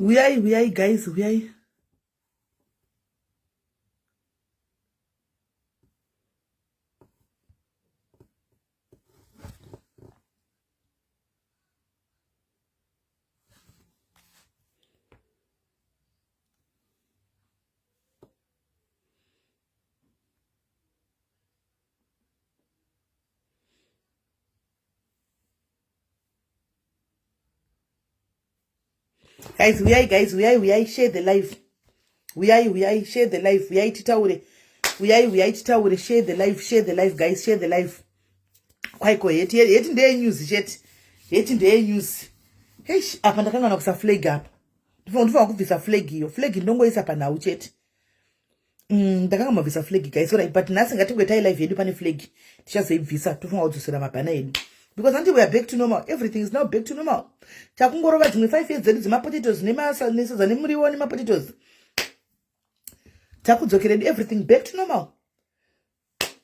Huyai, huyai guys, huyai. Guys, huyai guys, huyai, huyai, share the live. Huyai, huyai, share the live. Huyai titaure. Huyai, huyai titaure, share the live, share the live guys, share the live. Kwaiko heti, heti ndeye news chete. Heti ndeye news. Eish, apa ndakangana kusa flag apa. Ndinofanira kubvisa flag iyo. Flag ndongoisa panhau chete. Ndakanga mabvisa flag guys, alright, but nhasi ngatingoitai live yedu pane flag. Tichazoibvisa tofunga kudzosera mabhana edu. Because until we are back to normal, everything is now back to normal. Takungorova dzimwe 5 years dzedu dzemapotatoes nesadza nemuriwo nemapotatoes. Takudzokera edu everything back to normal.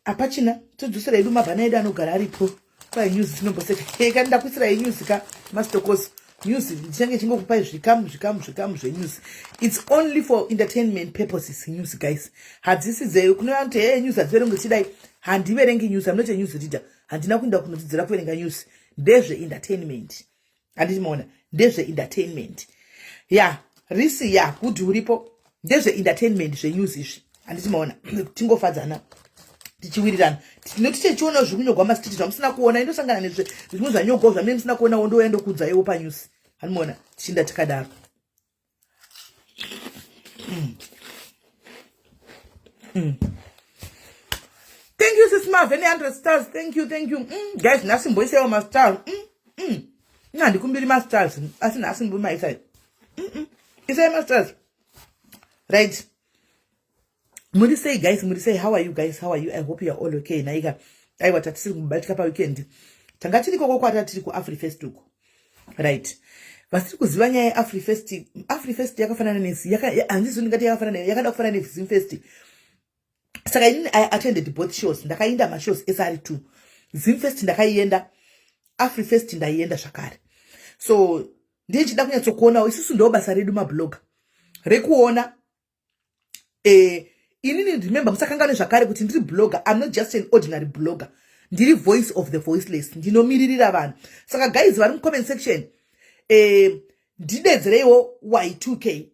Apachina, todzosera edu mabhana edu anogara aripo. Kwai news tinomboseka. Hey, kani ndakuisirai news ka mastokos. News ndichange chingokupai zvikamu zvikamu zvikamu zvenews. It's only for entertainment purposes news guys. Hadzisi dzeyo kune vanoti hey news hadziverengwi chidai. Handiverengi news, I'm not a news reader. Handina kuenda kunodzidzira kuverenga news. Ndezve entertainment. Handiti maona, ndezve entertainment. Ya, risi ya good uripo. Ndezve entertainment zvenews izvi. Handiti maona, tingofadzana tichiwirirana. Tinoti tichiona zviri kunyogwa mastreet zvamusina kuona, indosangana nezve zvimwe zvanyogwa zvamene musina kuona, wondouya ndokuudzaiwo panews. Handimaona, tichinda takadaro. Thank you Sis Marvin, 100 stars. Thank you, thank you. Guys, nhasi mboisaiwo mastars. Handikumbiri mastars, asi nhasi mbomaisai. Isai mastars. Right. Muri sei guys, muri sei? How are you guys? How are you? I hope you are all okay. Naika. Aiwa tatisiri kubatika pa weekend. Tanga tiri koko kwata tiri ku AfriFest uko. Right. Vasiri kuziva nyaya yeAfriFest, AfriFest yakafanana nesi, handizi ndingati yakafanana, yakada kufanana neZimfest. Saka inini I attended both shows, ndakaenda mashows ese ari 2. Zimfest ndakaienda, AfriFest ndaienda zvakare. So ndiye ndichida kunyatsokuonawo, isusu ndo basa redu mablogger rekuona. Inini remember, musakanganwe zvakare kuti ndiri blogger. I'm not just an ordinary blogger, ndiri voice of the voiceless, ndinomiririra vanhu. Saka guys vari mucomment section, ndidedzereiwo Y2K,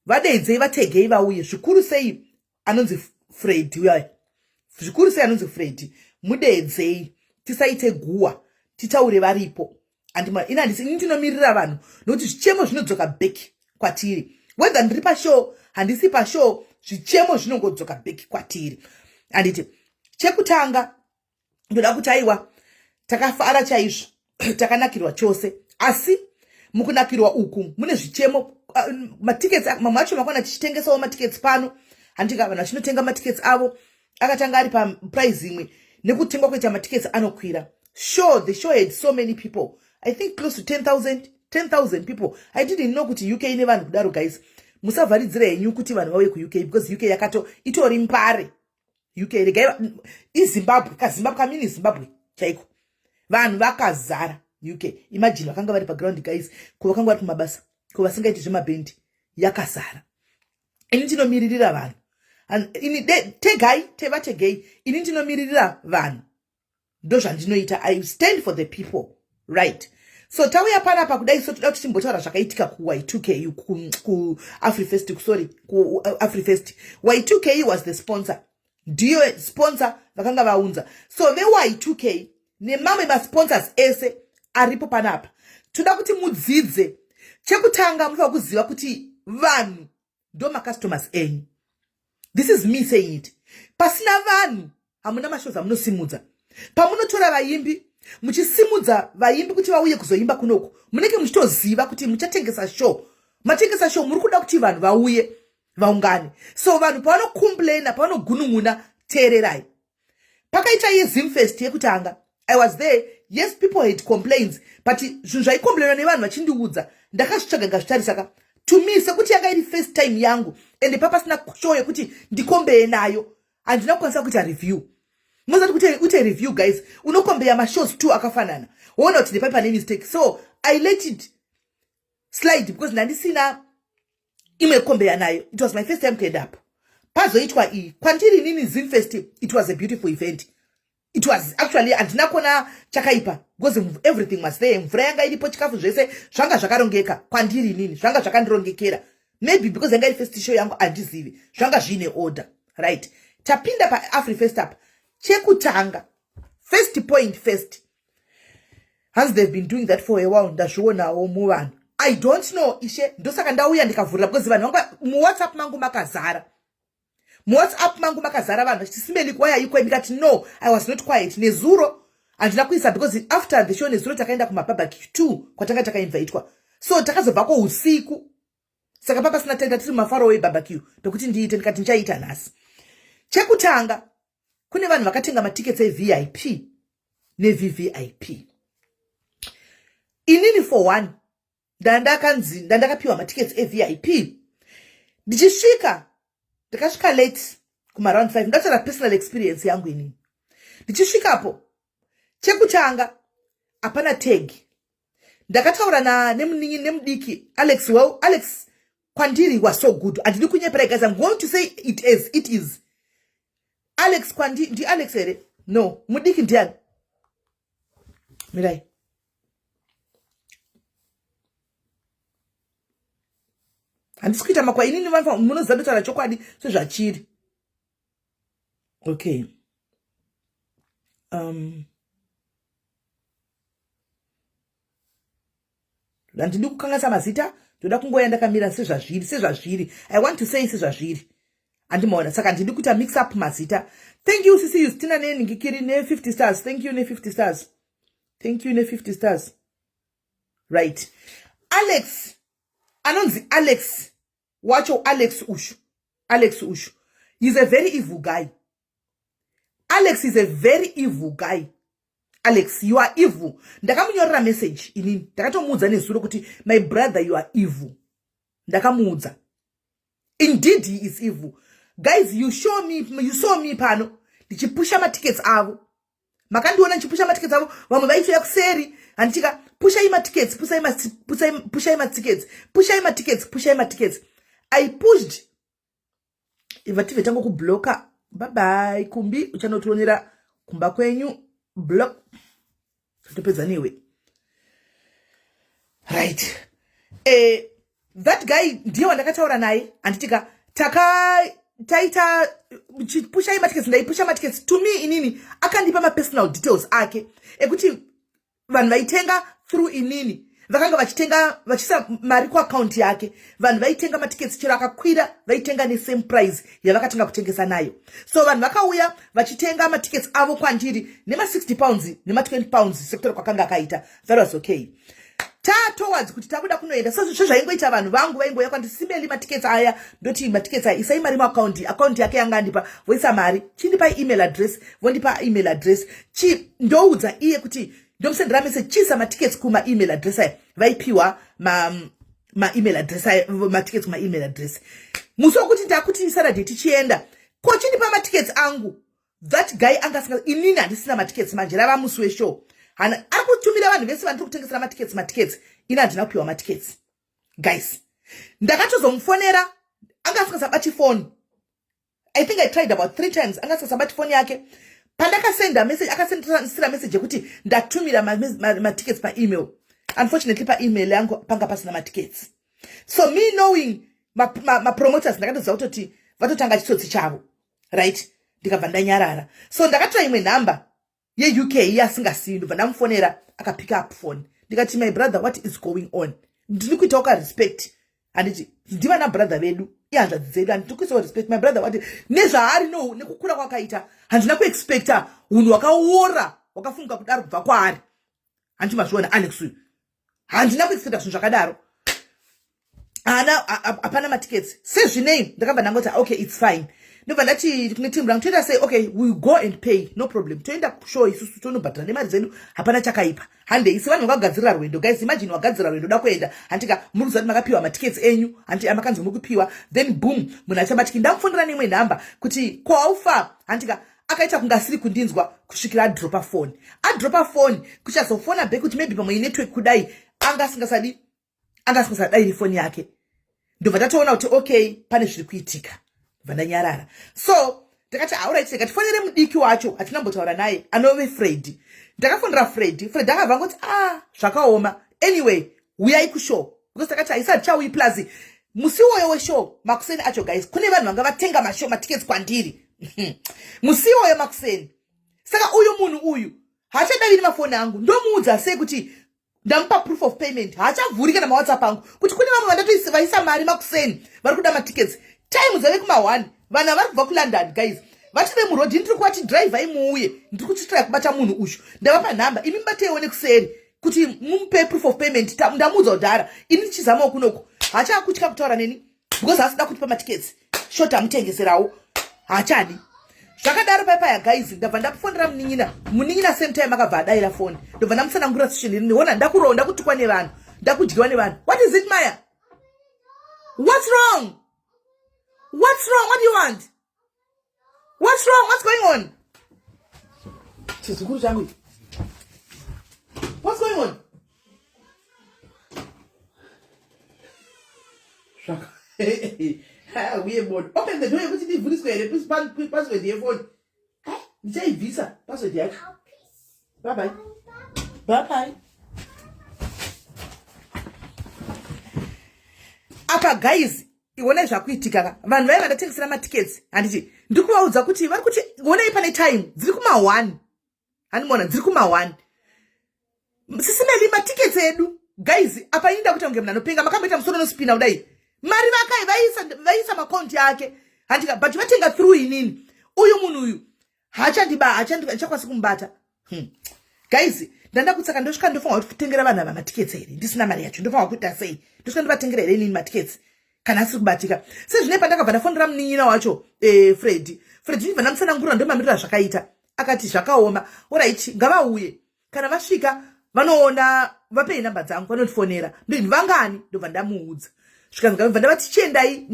vadedzei, vategei vauye, zvikuru sei anonzi Fred uya, zvikuru sei anonzi Fred, mudedzei, tisaite guwa, titaure varipo. Andima ina handisi ini ndinomirira vanhu, nokuti zvichemo zvinodzoka back kwatiri. Whether ndiri pashow, handisi pashow, zvichemo zvinongodzoka back kwatiri. Handiti chekutanga ndoda kuti aiwa, takafara chaizvo, takanakirwa chose, asi mukunakirwa uku mune zvichemo. Matickets mamwe acho makwana tichitengesawo matickets pano, handika vanhu vachinotenga matickets avo akatanga ari paprice imwe, nekutengwa kuita matickets anokwira. Sure, the show had so many people, I think close to 10,000, 10,000 people. I didn't know kuti UK ine vanhu kudaro. Guys, musavharidzira henyu kuti vanhu vauye kuUK, because UK yakato itori mbare. UK regai iZimbabwe, kaZimbabwe kamini Zimbabwe chaiko, vanhu vakazara UK. Imagine vakanga vari paground guys, ko vakanga vari kumabasa, ko vasingaiti zvemabhendi, yakazara. Ini ndinomiririra vanhu. Ini tegai tevategei, ini ndinomiririra vanhu, ndozvandinoita. I stand for the people, right? So tauya panapa kudai, so toda kuti timbotaura zvakaitika kuY2K, kuAfrifest, sorry, kuAfrifest. Y2K was the sponsor, ndiyo sponsor vakanga vaunza. So veY2K nemamwe masponsors ese aripo panapa, toda kuti mudzidze. Chekutanga munofanira kuziva kuti vanhu ndo macustomers enyu. This is me saying it. Pasina vanhu hamuna mashows amunosimudza. Pamunotora vaimbi, muchisimudza vaimbi kuti vauye kuzoimba kunoku, munenge muchitoziva kuti muchatengesa show. Matengesa show, muri kuda kuti vanhu vauye vaungane. So vanhu pavanocomplaina, pavanogunun'una, teererai. Pakaita yeZimfest yekutanga, I was there. Yes, people had complaints, but zvinhu zvaicomplainwa nevanhu vachindiudza, ndakazvitsvaga, ngazvitarisa ka. To me, sekuti yanga iri first time yangu ende papasina show yekuti ndicompare nayo, handina kukwanisa kuita review. Mozati kuti uite review guys, unocompare mashows two akafanana, woona kuti ndepai pane mistake. So I let it slide because ndandisina Imwe kombeya nayo, it was my first time kuendapo. Pazoitwa iyi kwandiri inini Zimfest, it was a beautiful event. It was actually, handina kuona chakaipa because everything was there. Mvura yanga iripo, chikafu zvese zvanga zvakarongeka. Kwandiri inini zvanga zvakandirongekera, maybe because yanga iri first show yangu, handizivi. Zvanga zviine order, right? Tapinda paAfrifest apa, chekutanga, first point first, hanzi they've been doing that for a while. Ndazvionawo muvanhu. I don't know, ishe. Ndosaka ndauya ndikavhurira, because vanhu vanga muWhatsApp mangu makazara, muWhatsApp mangu makazara vanhu vachiti, "Simeli, why are you quiet?" Ndikati, "No, I was not quiet." Nezuro handina kuisa because after the show nezuro takaenda kumabarbecue 2 kwatanga takainvaitwa, so takazobvako usiku, saka papasina taenda tiri mumafaro ebarbecue pekuti ndiite. Ndikati ndichaita nhasi. Chekutanga, kune vanhu vakatenga matickets eVIP neVVIP. Inini for one, ndandakanzi ndandakapiwa matickets eVIP. Ndichisvika, ndakasvika late kumaround 5. Ndataura personal experience yangu inini. Ndichisvikapo, chekutanga, hapana tag. Ndakataura nemuningi nemudiki Alex. Well, Alex kwandiri was so good. Handidi kunyepera, guys, I'm going to say it as it is. Alex kwandi, ndiAlex here? No, mudiki ndiani? Mirai, handisi kuita makwa inini. Munoziva ndotaura chokwadi sezvachiri. Okay, handidi kukanganisa mazita. Ndoda kungoya ndakamira sezvazviri, sezvazviri. I want to say sezvazviri, handimaona? Saka handidi kuita mix up mazita. Thank you, Sisi Justina nenhingikiri ne50 stars. Thank you ne50 stars. Thank you ne50 stars. Right, Alex, anonzi Alex wacho, Alex ushu, Alex ushu is a very evil guy. Alex is a very evil guy. Alex, you are evil. Ndakamunyorera message inini, ndakatomuudza nezuro kuti, "My brother, you are evil." Ndakamuudza. Indeed he is evil. Guys, you show me, you saw me pano ndichipusha matickets avo. Makandiona ndichipusha matickets avo. Vamwe vaitoya kuseri, handichika, "Pushai matickets, pushai matickets, pushai matickets, pushai matickets." I pushed. Iva tive tangokubloka. Bye bye, Kumbi, uchanotionera kumba kwenyu. Block, topedza newe. Right, that guy ndiye wandakataura naye, handitika? Taka taita pushai matickets, ndaipusha matickets. To me inini akandipa mapersonal details ake ekuti vanhu vaitenga through inini vakanga vachitenga vachiisa mari kuakaunti yake. Vanhu vaitenga matickets chero akakwira, vaitenga nesame price yavakatanga kutengesa nayo. So vanhu vakauya vachitenga matickets avo kwandiri nema60 pounds, nema20 pounds, sekutora kwakanga akaita. That was okay. Tatowards kuti takuda kunoenda, sezvaingoita vanhu vangu vaingoya kwandisimbeli matickets aya, ndoti matickets aya, isai mari muakaunti. Akaunti yake yanga andipa, voisa mari. Chindipai email address, vondipa email address. Chi ndoudza iye kuti ndomusendera message, chiisa matickets kumaemail address aya. Vaipiwa maemail address aya, matickets kumaemail address. Musi wokuti ndakuti Saturday tichienda, ko chindipa matickets angu, that guy anga asinga, inini handisina matickets. Manje rava musi weshow, hana ari kutumira vanhu vese vandiri kutengesera matickets matickets. Ini handina kupiwa matickets, guys. Ndakatozomufonera, anga asingasabati foni. I think I tried about three times, anga asingasabati foni yake. Pandakasenda message, akasendisira message yekuti ndatumira matickets paemail. Unfortunately paemail yangu panga pasina matickets. So me knowing mapromoters, ndakatoziva kutoti vatotanga chitsotsi chavo, right? Ndikabva ndanyarara. So ndakatora imwe nhamba yeUK yaasingasiyi, ndobva ndamufonera, akapick up phone. Ndikati, "My brother, what is going on? Ndiri kuitawo karespect, handiti? Ndivana brother vedu, ihanzvadzi dzedu, handiri kuisawo respect. My brother, what?" Nezvaari no nekukura kwakaita, handina kuexpecta unhu hwakaora hwakafunga kudaro kubva kwaari, handiti? Mazviona, Alex uyu, handina kuexpecta zvinhu zvakadaro. Hana, hapana matickets. Sezvinei ndakabva ndangoti, "Okay, it's fine." Ndobva ndati kune team rangu, "Toenda sei?" "Okay, we go and pay, no problem. Toenda kushow isusu, tonobhadhara nemari dzedu, hapana chakaipa, handei." Sevanhu vakagadzirira rwendo, guys, imagine wagadzira rwendo, da kuenda, handika? Muri kuziva kuti makapiwa matickets enyu, handi? Amakanzi muri kupiwa, then boom, munhu achabatiki. Ndamufonera neimwe nhamba kuti kwaufa, handika? Akaita kunge asiri kundinzwa kusvikira adropa foni. Adropa foni, kuchazofona back kuti maybe pamwe inetwork kudai, anga asingasadi, anga asingasadayiri foni yake. Ndobva tatoona kuti okay, pane zviri kuitika. Ndobva ndanyarara. So ndakati auright, ndikatifonere mudiki wacho hatinambotaura naye anove Freddy. Ndakafonera Freddy. Freddy akabva angoti ah, zvakaoma, anyway uyai kushow, because takati haisi hatichauyi. Plus musi iwoyo weshow makuseni acho, guys, kune vanhu vanga vatenga mashow matickets kwandiri musi iwoyo makuseni. Saka uyu munhu uyu haachadaviri mafoni angu. Ndomuudza sei kuti ndamupa proof of payment? Haachavhuri kana maWhatsApp angu, kuti kune vamwe vandatovaisa mari makuseni vari kuda matickets. Time dzave kuma1, vanhu vari kubva kuLondon, guys, vatove murodhi. Ndiri kuvati drivhai muuye, ndiri kuchitira kubata munhu uyu. Ndavapa nhamba, imi mubateiwo nekuseri kuti mumupe proof of payment. Ndamuudza kudhara ini ndichizamawo kunoku. Haachakutya kutaura neni because asida kutipa matickets short amutengeserawo, haachadi. Zvakadaro paipaya, guys, ndabva ndafonera munin'ina. Munin'ina same time akabva adayira foni. Ndobva ndamutsanangurira situation iri. Ona, ndakurohwa, ndakutukwa nevanhu, ndakudyiwa nevanhu. What is it, Maya? What's wrong? What's wrong? What do you want? What's wrong? What's going on? Chizukuru changu, what's going on? Uye bodo, open the door yekuti ndivhuriswe here password yefoni? Ndichaibvisa password yacho. Bye bye, bye bye. Apa guys, ionai zvakuitika ka. Vanhu vaiva ndatengesera matickets, handiti ndiri kuvaudza kuti vari kuti onai pane time dziri kuma1, handimona dziri kuma1, "Sisi Meli, matickets edu." Guys, apa ini ndakuita kunge munhu anopenga. Makamboita musoro unospina kudai. Mari vakai vaisa maakaunti ake, handika, but vatenga through inini. Uyu munhu uyu haachandiba, hachakwanisi kumubata. Guys, ndanda kutsaka. Ndosvika ndofanira kutengera vanhu ava matickets here ndisina mari yacho? Ndofanira kuita sei? Ndosvika ndovatengera here inini matickets kana asiri kubatika sezvinei? Pandakabva ndafonera munin'ina wacho, Freddy, Freddy ndibva ndamutsanangurira ndomamirira zvakaita. Akati zvakaoma, alright, ngavauye. Kana vasvika vanoona, vapei namba dzangu, vanotifonera. Ndini vangani? Ndobva ndamuudza. Svika ndobva ndavati chiendai,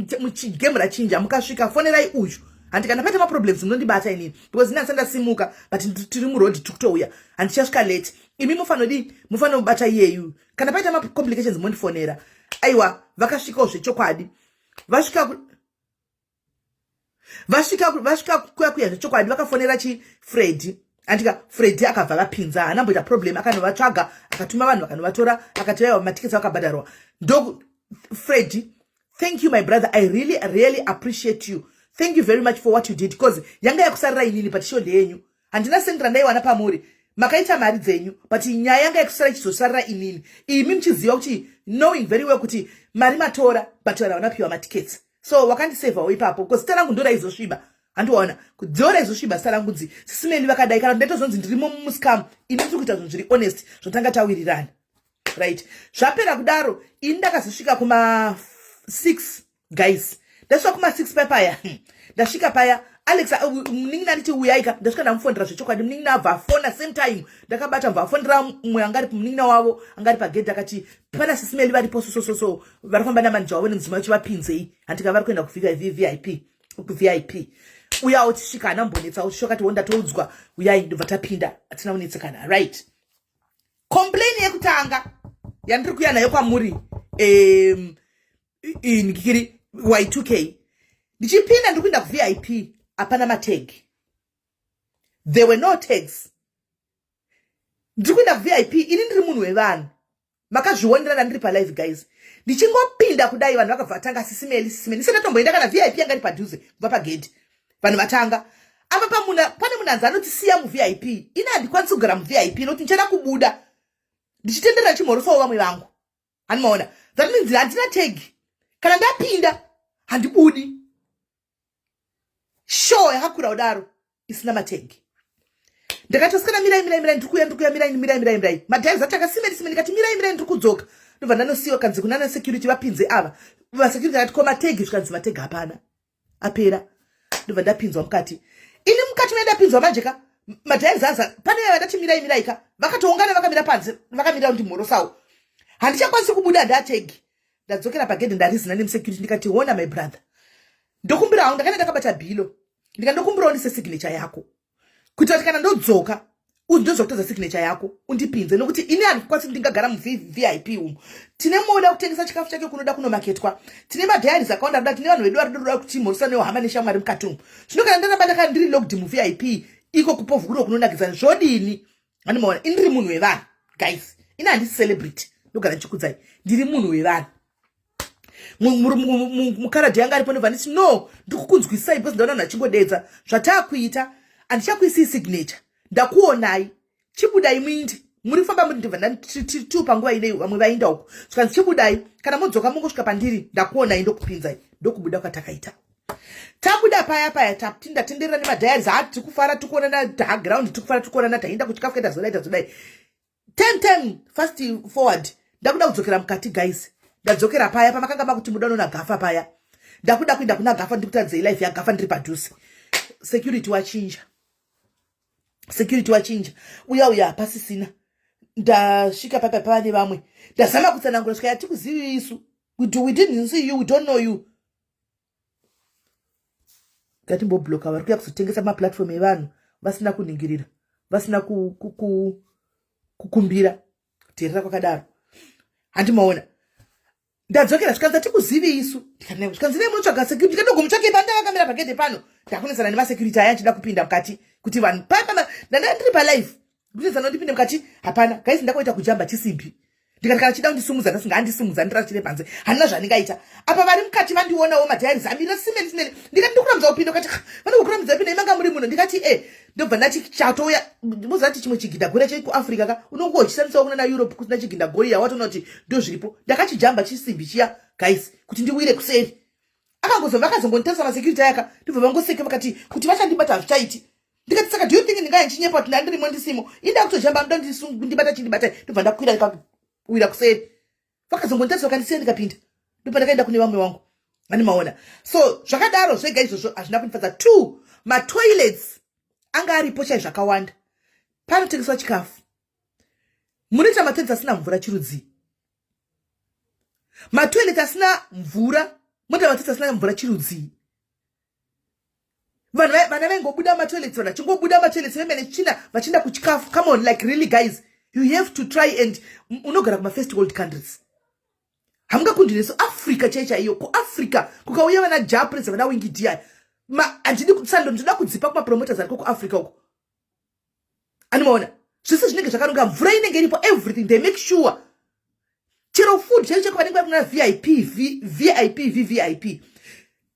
gemu rachinja, mukasvika fonerai uyu, handi kana paita maproblems munondibata inini, because ini handisati ndasimuka, but tiri murodhi, tiri kutouya, handichasvika late. Imi mufanodii? Mufanira kubata iyeyu. Kana paita macomplications mondifonera. Aiwa, vakasvikawo zvechokwadi. Vasvika kuya kuya zvechokwadi vakafonera chi Freddy, andika Freddy akabva vapinza, haana mboita problem. Akanovatsvaga, akatuma vanhu vakanovatora, akati vaiva matickets vakabhadharwa. Ndo Freddy, thank you, my brother. I really, really appreciate you. Thank you very much for what you did, because yanga yakusarira inini, but show ndeyenyu. Handina sendi randaiwana pamuri, makaita mari dzenyu, but nyaya yanga yakusara ichizosarira inini, imi muchiziva kuti, knowing very well kuti mari matora, but vanhu vanapiwa matickets. So wakandisevhawo ipapo, because zita rangu ndoraizosviba, handiwaona dzo raizosviba zita rangu, nzi Sisi Meli vakadai, kana ndaitozonzi ndirimo mumuscam. Ini ndiri kuita zvinhu zviri honest, zvotanga tawirirana, right? Zvapera kudaro, ini ndakazosvika kuma6, guys. Ndasvika kuma6 papaya, ndasvika paya, Alex munin'ina anditi uyaika. Ndasvika ndamufondera zvechokwadi. Munin'ina abva afona same time ndakabata, mubva afondera mumwe angari munin'ina wavo angari pagedhi, akati pana Sisi Meli varipo sosososo, vari kufamba namanija wavo nemudzimai, vachivapinzei, handika vari kuenda kuvip, kuvip. Uyawo tisvika, hana mbonetsawo, tisvika tiwo ndatoudzwa, uyai. Ndobva tapinda, hatina kunetsekana, right? Complain yekutanga yandiri kuya nayo kwamuri, ndikiri Y2K, ndichipinda, ndiri kuenda kuVIP, hapana matag. There were no tags. Ndiri kuenda kuVIP, ini ndiri munhu wevanhu, makazvionera ndiri palive, guys. Ndichingopinda kudai, vanhu vakabva vatanga, "Sisi Meli, Sisi Meli." Ndisati ndatomboenda kana VIP yanga iri padhuze, kubva pagedhi vanhu vatanga. Apa pamuna pane munhu anzi anotisiya muVIP. Ini handikwanisi kugara muVIP nokuti ndichada kubuda ndichitenderera chimhorosawo vamwe vangu, handimaona? That means handina tag. Kana ndapinda handibudi. Show yakakura kudaro isina matag. Ndakatosikana, mirai, mirai, mirai, ndiri kuuya, ndiri kuuya, mirai, mirai, mirai, mirai. Madhaizi atanga, "Simeni, simeni." Ndikati mirai, mirai, ndiri kudzoka. Ndobva ndanosiyiwa, kanzi kunana security, vapinze ava. Vasecurity akati ko matag? Zvikanzi matag hapana, apera. Ndobva ndapinzwa mukati. Ini mukati mendapinzwa manje ka, madhaizi aza pane vaya vandati mirai, mirai ka, vakatoungana vakamira panze, vakamira kundimhorosawo. Handichakwanisi kubuda, ndatag. Ndadzokera pagedhe, ndarizina nemusecurity, ndikati hona, my brother, ndokumbira hangu, ndakaenda ndakabata bhilo, ndikandokumbirawo ndise signature yako kuitira kuti kana ndodzoka Ndozvakutadza signature yako undipinze, nokuti ini handikwanisi ndingagara muVIP umu. Tine moda kutengesa chikafu chake, kunoda kunomaketwa. Tine madiaries akawanda ruda, tine vanhu vedu vari ruda kutimhorisa nehama neshamwari mukati umu. Zvino kana ndaramba ndaka ndiri locked muVIP iko kupovhu kuno kunonakidzana zvodini? Andimaona, ini ndiri munhu wevanhu, guys. Ini handisi celebrity, ndogara ndichikudzai, ndiri munhu wevanhu. Mukaradhi yanga aripo, ndobva nditi, "No, ndikukunzwisai because ndaona vanhu vachingodedza zvataakuita. Handichakuisii signature, ndakuonai, chibudai muindi muri kufamba muri." Ndibva ndati panguva inei vamwe vainda uku, zvikanzi, "Chibudai, kana modzoka mungosvika pandiri, ndakuonai, ndokupinzai." Ndokubuda kwatakaita. Tabuda paya paya, tapinda, tenderera nemadiaries. Ha, tiri kufara, tiri kuonana ground, tiri kufara, tiri kuonana, taenda kuchikafu kaita zodai, tazodai. Time time, fast forward, ndakuda kudzokera mukati, guys. Ndadzokera paya pamakanga makuti muda unoona Gafa paya. Ndakuda kuenda kuna Gafa, ndikutadzei life yaGafa ndiri padhuze. Security wachinja, security wachinja, uya uya hapasisina. Ndasvika papa pava nevamwe, ndazama kutsanangura, svika yatikuzivi isu, we didn't see you, we don't know you. Ngatimbobloka vari kuya kuzotengesa maplatform evanhu vasina kuningirira, vasina kukumbira. Kuteerera kwakadaro handimaona. Ndadzokera, zvikanzi, "Atikuzivi isu." Zvikanzi, "Nei munotsvaga security?" Ndikatogomutsvake pandavakamira pagedhe pano, ndakunesana nemasecurity aya achida kupinda mukati kuti vanhu paa. Ndanga ndiri palive, kunesana ndipinde mukati, hapana. Guys, ndakoita kujamba chisimbi, ndikati kana chida kundisumudza, ndasinga andisumudza, ndirachire panze, handina zvandingaita. Apa vari mukati vandionawo, madiaries amira simeni simeni. Ndikati, "Ndikuramidza kupinda." Ukati, "Vanokuramidza kupinda, imanga muri muno." Ndikati, "E." Ndobva ndati chatouya, muzati chimwe chigindagori chekuAfrica ka, unongochishandisawo kuna naEurope kusina chigindagori, yawatoona kuti ndo zviripo. Ndakachijamba chisimbi chiya, guys, kuti ndiwire kuseri. Akangozobva akazongonditarisa masecurity ayaka, ndobva vangoseke, vakati kuti vachandibata hazvichaiti. Ndikati, "Saka do you think ndingaa ndichinyepa kuti ndandirimo ndisimo? Inda kutojamba, muda ndibata, chindibata." Ndobva ndakwira, ndikawira kuseri. Vakazongonditarisa, vakandisiya, ndikapinda. Ndobva ndakaenda kune vamwe vangu, ani maona. So zvakadaro zvega izvozvo hazvina kundifadza. Two, matoilets anga aripo chai zvakawanda. Panotengeswa chikafu, munoita matoilets asina mvura chirudzii? Matoilets asina mvura, moita matoilets asina mvura chirudzii? Vanhu vana vaingobuda matoilets, vanhu vachingobuda matoilets vemene tsvina vachienda kuchikafu. Come on, like, really, guys, you have to try and unogara kumafirst world countries, hamungakundi nesu Africa chai chaiyo. KuAfrica kukauya vana Jah Prayzah, vana Winky D, handidi sando, ndinoda kudzipa kumapromoters ariko kuAfrica uko. Animaona zvese zvinenge zvakaronga, mvura inenge iripo, everything they make sure, chero food chaicho chako. Vanenge vari kuna VIP, VIP, VVIP,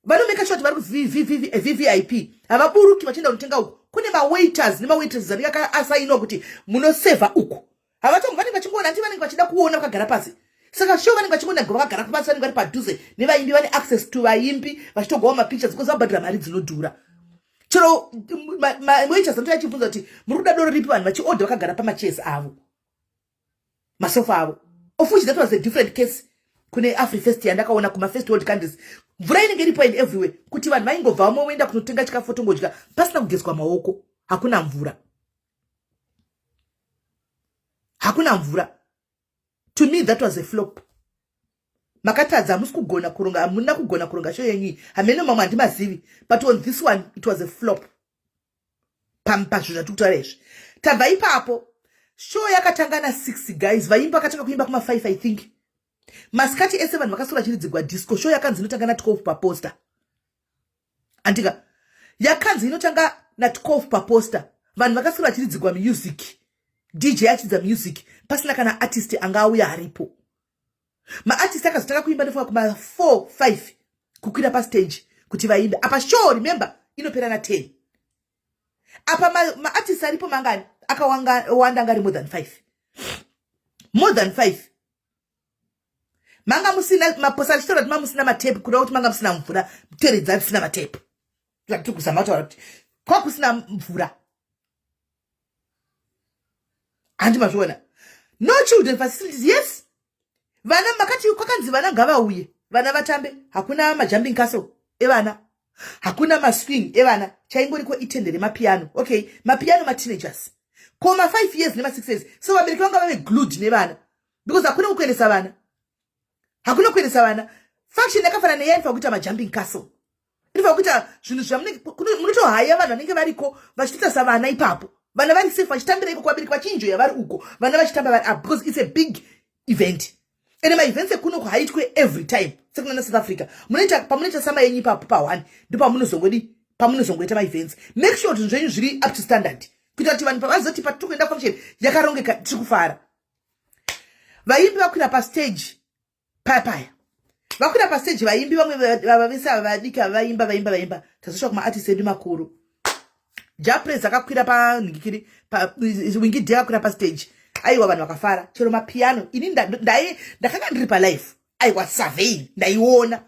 vanomeka sure kuti vari kuVVIP, havaburuki vachienda kunotenga uku. Kune mawaiters nemawaiters anenge akaasainwa kuti munosevha uku. Havatongo, vanenge vachingoona, handi vanenge vachida kuona vakagara pasi. Saka sure, vanenge vachingoona vakagara pasi, vanenge vari padhuze nevaimbi, vane access to vaimbi, vachitogawo mapictures because vabhadhira mari dzinodhura. Chero mawaiters anotouya achibvunza kuti muri kuda doro ripi, vanhu vachiodha vakagara pamachairs avo, masofa avo, of which that was a different case kune Afrifest yandakaona kumafirst world countries. Mvura inenge iripo and everywhere, kuti vanhu vaingobva vamwe voenda kunotenga chikafu, tongodya pasina kugezwa maoko. Hakuna mvura, hakuna mvura. To me that was a flop. Makatadza, hamusi kugona kuronga, hamuna kugona kuronga show yenyu. Hamene mamwe handimazivi, but on this one it was a flop. Pazvinhu zvatiri kutaura izvi, tabva ipapo. Show yakatanga na6, guys. Vaimbi vakatanga kuimba kuma5, I think. Masikati ese vanhu vakasora chiridzigwa disco. Show yakanzi inotanga na12 paposter, andika yakanzi inotanga na12 paposter. Vanhu vakasora vachiridzigwa music, DJ achiridza music, pasina kana artist anga auya aripo. Maartist akazotanga kuimba ndofunga kuma4 5 kukwira pastage kuti vaimbe. Apa show, remember, inopera na10. Apa maartist aripo mangani? Akawanda, anga ari more than 5, more than 5. Manga musina maposa achitaura kuti mamusina matepu, kuda kuti manga musina mvura, teredza risina matepu. Zvatiri kuzama kutaura kuti kwakusina mvura, handi mazviona? No children facilities. Yes, vana makati kwakanzi vana ngavauye, vana vatambe. Hakuna majumping castle evana, hakuna maswing evana. Chaingoriko itende remapiano. Okay, mapiano mateenagers, ko ma5 years nema6 years? So vabereki vanga vave glued nevana because hakuna kukuendesa vana, hakuna kuendesa vana. Function yakafanana neya inofanira kuita majumping castle, inofanira kuita zvinhu zvamunotohaya vanhu vanenge variko vachitoita savana ipapo. Vana vari safe vachitambira iko kuvabereki, vachinjoya vari uko, vana vachitamba vari up, because it's a big event. Ende maevents ekuno haitwe every time sekunana South Africa. Munoita pamunoita sama yenyu ipapo pa1, ndopamunozongodi pamunozongoita maevents. Make sure kuti zvenyu zviri up to standard, kuita kuti vanhu pavazoti patiri kuenda function yakarongeka, tiri kufara. Vaimbi vakwira pastage paya paya, vakwira pastage vaimbi vamwe vavese ava vadiki ava vaimba, vaimba, vaimba. Tazosvika kumaartist edu makuru. Jah Prayzah akakwira panhingikiri, Winky D akakwira pastage. Aiwa, vanhu vakafara. Chero mapiano, ini ndakanga ndiri palive, aiwa, surveying, ndaiona.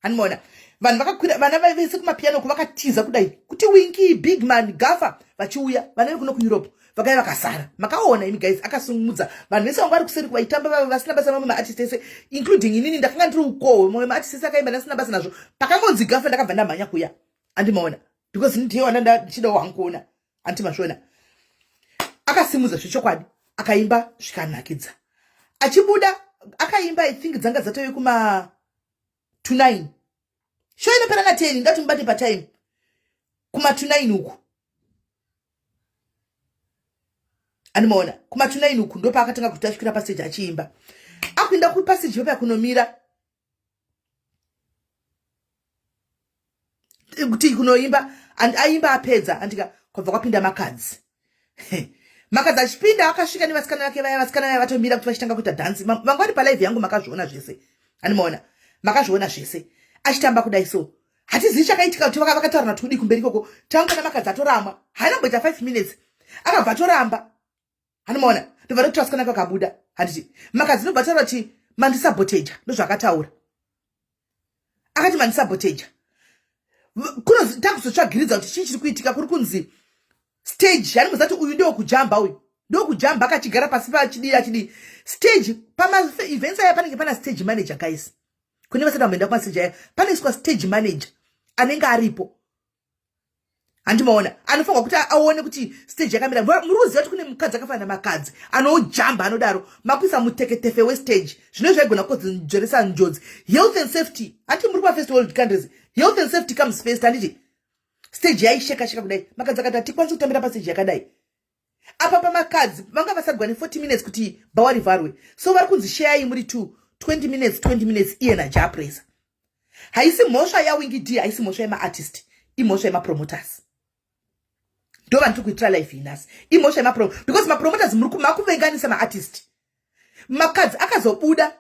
Handimaona vanhu vakakwira, vana vese kumapiano ku vakatiza kudai kuti Winky, big man, Gafa vachiuya. Vana vekuno kuEurope vakaiva vakasara. Makaona imi guys, akasumudza vanhu vese vanga vari kuseri kuvaitamba vasina basa. Mamwe maartist ese, including inini, ndakanga ndiri ukowo. Mamwe maartist ese akaimba ndasina basa nazvo. Pakangonzi Gafa, ndakabva ndamhanya kuya, andimaona, because ndiye wanda ndichidawo hangu kuona. Anti mazviona, akasimudza zvechokwadi, akaimba zvikanakidza. Achibuda akaimba, I think dzanga dzatove kuma to 9. Show inopera na10, ngati mubate patime kuma to 9 uku. Andimaona kuma to 9 uku ndopaakatanga kuti asvikira pastage achiimba. Akuenda kupastage pepa kunomira kuti kunoimba, and aimba apedza, andika kwabva kwapinda Makadzi. Makadzi achipinda akasvika nevasikana vake vaya. Vasikana vaya vatomira kuti vachitanga kuita dhansi. Vanga vari palive yangu, makazviona zvese. Andimaona, makazviona zvese achitamba kudai. So hatizivi chakaitika kuti vakataura natudi kumberi ikoko. Tangona Makadzi atoramwa, haina kumboita 5 minutes, akabva atoramba. Handimaona, ndobva ndokuti vasikana vakabuda. Handiti Makadzi ndobva taura kuti mandisaboteja. Ndozvaakataura, akati mandisaboteja. Takuzotsvagiridza kuti chii chiri kuitika. Kuri kunzi stage, yanimuzati uyu ndewekujamba, uyu ndokujamba, akachigara pasi pachidii achidii stage. Pamaevents aya panenge pana stage manager, guys. Kune vasati vamboenda kumastage aya, panoiswa stage manager anenge aripo. Handimaona, anofanirwa kuti aone kuti stage yakamira. Muri kuziva kuti kune mukadzi akafanana Makadzi anojamba anodaro, makuisa muteketefe westage. Zvino zvaigona kukonzeresa njodzi. Health and safety, hati muri kumafirst world countries, health and safety comes first, handiti? Stage yaisheka sheka kudai. Makadzi akati hatikwanisi kutambira pastage yakadai. Apa paMakadzi vanga vasagwa ne40 minutes kuti bhawa rivharwe, so vari kunzi sheyai muri 2, 20 minutes, 20 minutes, iye naJah Prayzah. Haisi mhosva yaWinky D, haisi mhosva yemaartist, imhosva yemapromoters. Ndo vandiri kuitira live inasi. Imhosva yemapro, because mapromoters muri makuvenganisa maartist. Makadzi akazobuda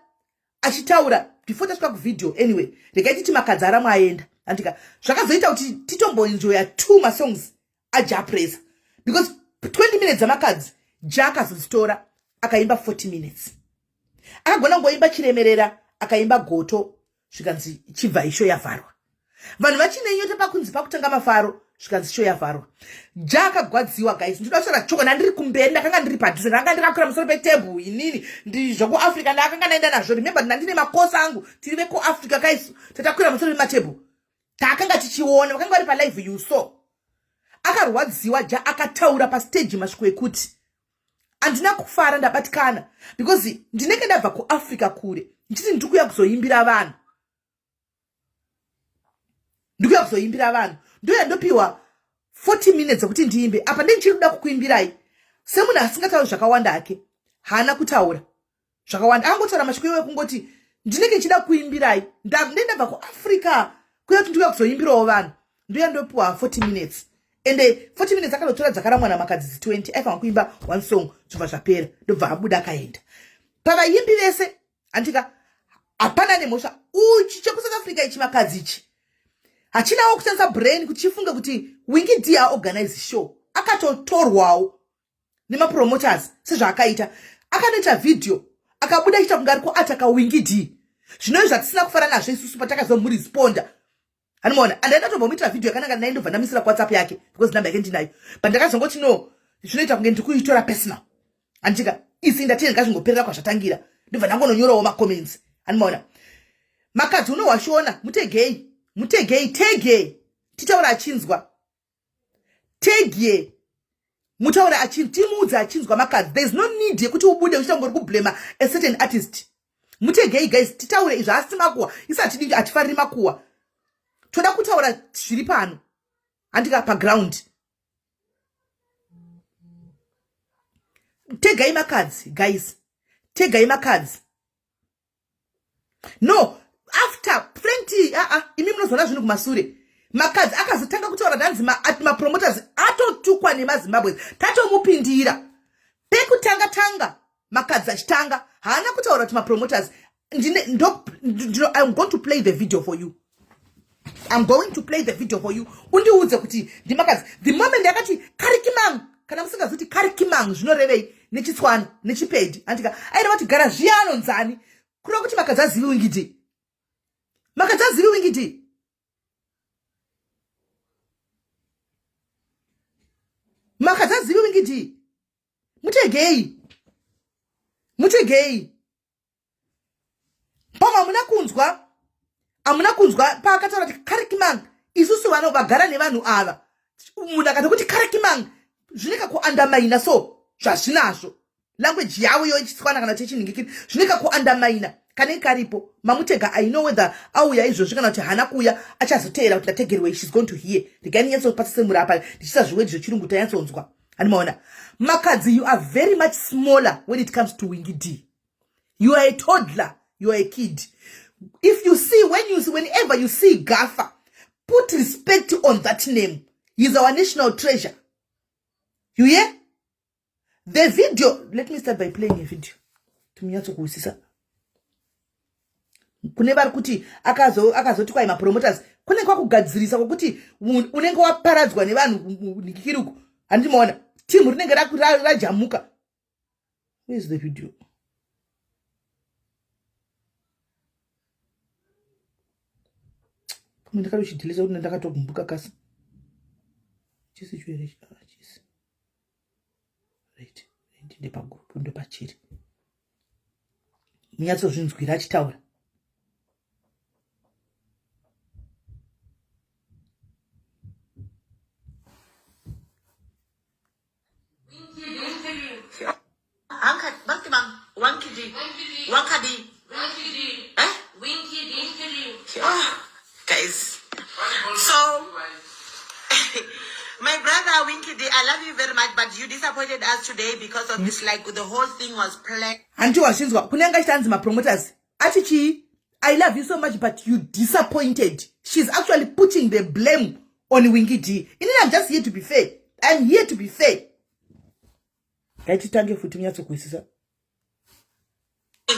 achitaura before tasvika kuvideo. Anyway, regai titi Makadzi aramwe aenda. Andika zvakazoita kuti titomboenjoya two masongs aJah Prayzah, because 20 minutes dzaMakadzi, Jah akazodzitora akaimba 40 minutes. Akagona kungoimba Chiremerera, akaimba Goto, zvikanzi chibva ishow yavharwa. Vanhu vachine nyota pakunzi pakutanga mafaro, zvikanzi show yavharwa. Jah akagwadziwa, guys. Ndinoda kutaura choko, ndandiri kumberi, ndakanga ndiri padhuze, ndakanga ndakakwira musoro petebhu inini. ZvokuAfrica ndakanga ndaenda nazvo. Remember, ndandine makosa angu, tiri vekuAfrica kaisu, tatakwira musoro pematebhu, takanga tichiona vakanga vari palive. You saw, akarwadziwa Jah. Akataura pastage masviko ekuti handina kufara, ndabatikana, because ndinenge ndabva kuAfrica kure, ndichiti ndiri kuuya kuzoimbira vanhu, ndikuya kuzoimbira vanhu, ndoya ndopiwa 40 minutes dzekuti ndiimbe. Apa ndendichiri kuda kukuimbirai. Semunhu asingatauri zvakawanda ake, haana kutaura zvakawanda, angotaura mashoko iwe kungoti ndinenge ndichida kuimbirai, ndendabva kuAfrica kuya kuti ndikuya kuzoimbirawo vanhu, ndoya ndopiwa 40 minutes. Ende 40 minutes akanotora dzakaramwa naMakadzi 20. Aifanira kuimba one song, zvobva zvapera, ndobva abuda akaenda. Pavaimbi vese, handika, hapana nemhosva. Uchi chekuSouth Africa ichi, Makadzi ichi, hachinawo kushandisa brain kuti chifunge kuti Winky D aorganize show. Akatotorwawo nemapromoters sezvaakaita. Akanoita vhidhiyo, akabuda achiita kunge ari kuataka Winky D. Zvinoi zvatisina kufara nazvo isusu patakazomuresponda. Anomaona, andaida tombomuitira vhidhiyo yakanaka naye, ndobva ndamisira kuWhatsApp yake, because namba yake ndinayo. But ndakazongoti no, zvinoita kunge ndikuitora personal. Andika isi ndatini, ngazvingoperera kwazvatangira. Ndobva ndangononyorawo macomments. Anomaona, Makadzi unohwashona, mutegei, mutegei, tege titaura achinzwa, tegie mutaure timuudze achinzwa. Makadzi, there is no need yekuti ubude uchiita ngori kublema a certain artist. Mutegei guys, titaure izvo. Asi makuwa isi hatidii, hatifariri makuwa, toda kutaura zviri pano, handika, paground. Tegai makadzi guys, tegai makadzi. No, after plenty aa ah, ah, imi munozoona zvinhu kumasure. Makadzi akazotanga kutaura danzi mapromoters atotukwa nemaZimbabwe, tatomupindira pekutanga tanga. Makadzi achitanga haana kutaura kuti mapromoters. I'm going to play the video for you. I'm going to play the video for you. Undiudze kuti ndiMakadzi. The moment yakati karikimang, kana musingazi kuti karikimang zvinorevei nechitswana nechipedi, andika aireva kuti gara zviya anonzani, kureva kuti Makadzi azivi Winky D. Makadzi azivi Winky D. Makadzi azivi Winky D. Mutegei, mutegei. Pamwe hamuna kunzwa, hamuna kunzwa paakataura kuti karikimang. Isusu vano vagara nevanhu ava, munhu akati kuti karikimang zvineka kuandamaina, so zvazvinazvo language yavo yo ichitswana kana chechinhingikiri zvineka kuandamaina kanenge karipo. Mamutega, I know whether auya izvozvi kana kuti haana kuuya, achazoteera kuti ndategerwei. She's going to hear. Regai ndinyatsopatsemura apa ndichisa zviwedhi zvechirungu tanyatsonzwa. Handimaona Makadzi, you are very much smaller when it comes to Winky D. You are a toddler, you are a kid. If you see when you see, whenever you see Gafa, put respect on that name. He's our national treasure, you hear? The video, let me start by playing a video timunyatsokuwisisa. Kune vari kuti akazoti kwai mapromoters, kune kwakugadzirisa kwokuti unenge waparadzwa nevanhu nikikiriku. Handimaona timu rinenge rajamuka. Where is the video? Pamwe ndakatochidhilisa kuti ndakatogumbuka kasi chisi chiere chisi. Right, ndinde pagroup ndopachiri, munyatsozvinzwira achitaura. Oh, guys. So, my brother Winky D, I love you very much, but you disappointed us today because of this. Like, the whole thing was planned. Hanti wazvinzwa kunenge achitanzi mapromoters ati chii? I love you so much, but you disappointed. She's actually putting the blame on Winky D. Inini I'm just here to be fair. I'm here to be fair. Ngaititange futi munyatsokuwisisa. Eh?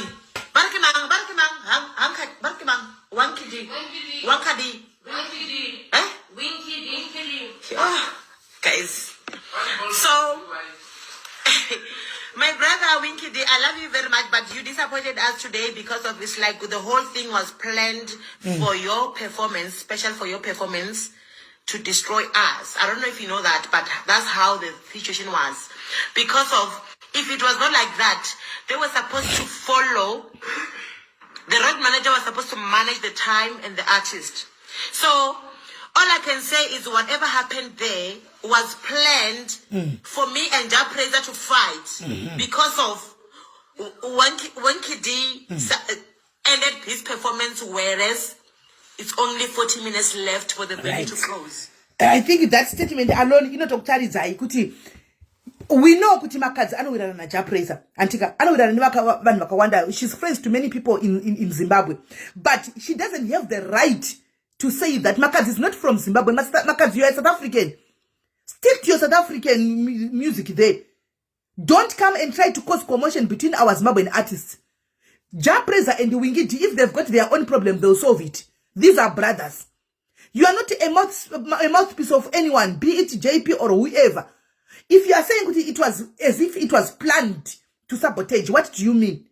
Oh, guys. So, my brother Winky D, I love you very much, but you disappointed us today because of this. Like, the whole thing was planned for your performance, special for your performance, to destroy us. I don't know if you know that, but that's how the situation was. Because of, if it was not like that, they were supposed to follow, the road manager was supposed to manage the time and the artist. So, all I can say is whatever happened there was planned for me and Jah Prayzah to fight because of Winky D ended his performance, whereas it's only 40 minutes left for the venue to close. I think that statement alone inotokutaridzai kuti we know kuti Makadzi anowirirana naJah Prayzah, antika anowirirana nevanhu vakawanda. She's friends to many people in Zimbabwe, but she doesn't have the right to say that. Makadzi is not from Zimbabwe. Makadzi, you are South African. Stick to your South African music there. Don't come and try to cause commotion between our Zimbabwean artists. Jah Prayzah and Winky D, if they've got their own problem, they'll solve it. These are brothers. You are not a mouthpiece of anyone, be it JP or whoever. If you are saying kuti it was as if it was planned to sabotage, what do you mean?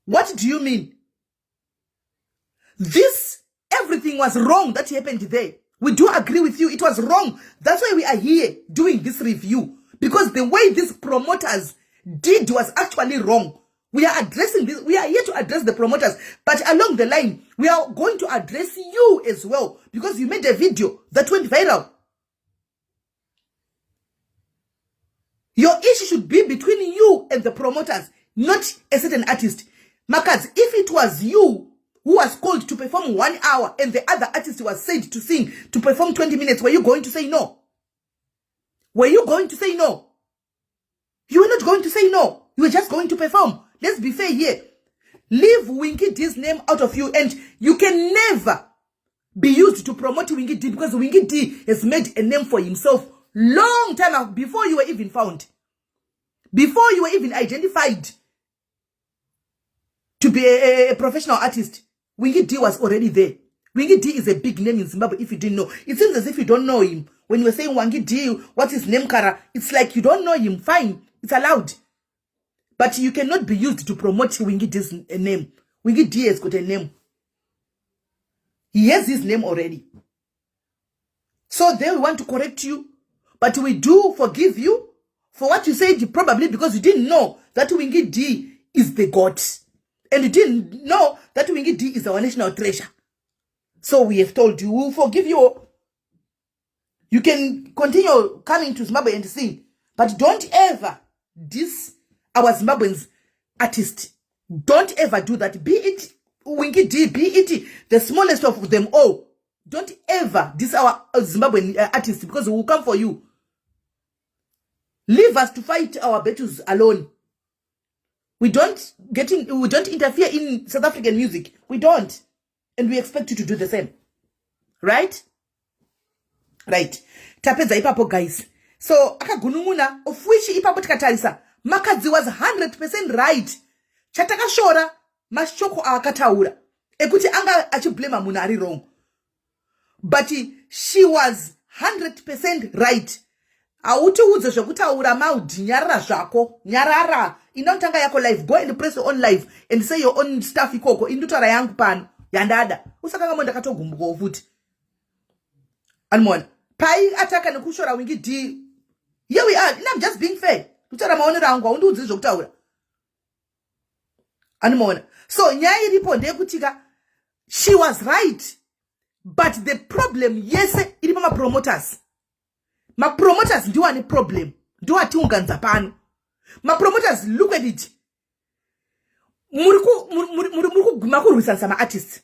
What do you mean? This, everything was wrong that happened there. We do agree with you. It was wrong. That's why we are here doing this review. Because the way these promoters did was actually wrong. We are addressing this. We are here to address the promoters. But along the line, we are going to address you as well. Because you made a video that went viral. Your issue should be between you and the promoters, not a certain artist. Makadzi, if it was you who was called to perform 1 hour and the other artist was said to sing, to perform 20 minutes, were you going to say no? Were you going to say no? You were not going to say no. You were just going to perform. Let's be fair here. Leave Winky D's name out of you, and you can never be used to promote Winky D, because Winky D has made a name for himself long time before you were even found, before you were even identified to be a professional artist. Winky D was already there. Winky D is a big name in Zimbabwe, if you didn't know. It seems as if you don't know him. When you were saying Winky D, what's his name, Kara? It's like you don't know him. Fine, it's allowed. But you cannot be used to promote Winky D's name. Winky D has got a name. He has his name already. So they want to correct you. But we do forgive you for what you said, probably because you didn't know that Winky D is the God. And you didn't know that Winky D is our national treasure. So we have told you, we will forgive you. You can continue coming to Zimbabwe and sing. But don't ever diss our Zimbabweans artist. Don't ever do that. Be it Winky D, be it the smallest of them all. Don't ever diss our Zimbabwean artist, because we will come for you. Leave us to fight our battles alone. We don't interfere in South African music. We don't. And we expect you to do the same. Right? Right. Tapedza ipapo, guys. So akagunun'una, of which ipapo tikatarisa, Makhadzi was 100% right. Chatakashora mashoko aakataura ekuti anga achiblema munhu ari wrong. But she was 100% right. Hautiudze zvekutaura, Maudi. Nyarara zvako, nyarara. Inotanga yako live, go and press your own live and say your own stuff ikoko. Indotaura yangu pano yandada. Usakangamo ndakatogumbukawo futi. Animona pai ataka nekushora Winky D. Here we are. I'm just being fair, kutaura maonero angu. Haundiudzi zvekutaura, animona. So nyaya iripo ndeyekutika she was right, but the problem yese iri pamapromoters. Mapromoters ndiwo ane problem, ndiwo atiunganza pano. Mapromoters, look at it, muri kuguma kurwisanisa maartist,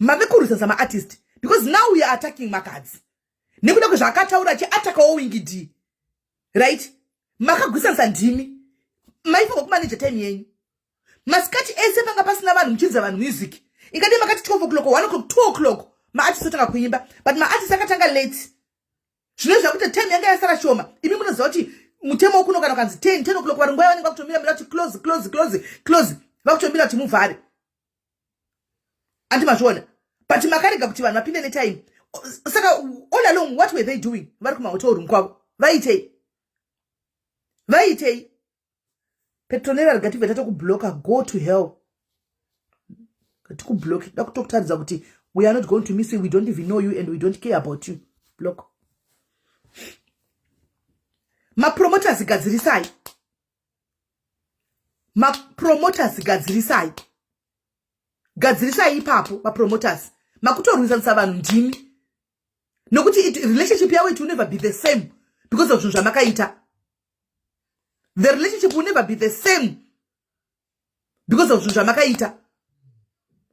mave kurwisanisa maartist, because now we are attacking Makhadzi nekuda kwezvaakataura achiatakawo Winky D, right? Makagwisanisa ndimi. Maifanwa kumaneja time yenyu. Masikati ese panga pasina vanhu, muchinza vanhu music. Ingadai makati 12 o'clock, 1 o'clock, 2 o'clock, maartist otanga kuimba, but maartist akatanga late. Zvino zvakuti time yanga yasara shoma. Imi munoziva kuti mutemo wokuno, kana ukanzi 10, 10 o'clock, varungu vaya vanenge vakutomira mira kuti close, close, close, close, vakutomira kuti muvhare. Andi mazviona? But makarega kuti vanhu vapinde netime. Saka all along, what were they doing? Vari kumahotel room kwavo vaitei? Vaitei? Petronera, rega tatokubloka. Go to hell. Ngatikubloke. Da kutokutaridza kuti we are not going to miss you. We don't even know you and we don't care about you. Block. Mapromoters, gadzirisai. Mapromoters, gadzirisai, gadzirisai ipapo. Mapromoters, makutorwisanisa vanhu ndimi, nokuti relationship yavo, it will never be the same because of zvinhu zvamakaita. The relationship will never be the same because of zvinhu zvamakaita,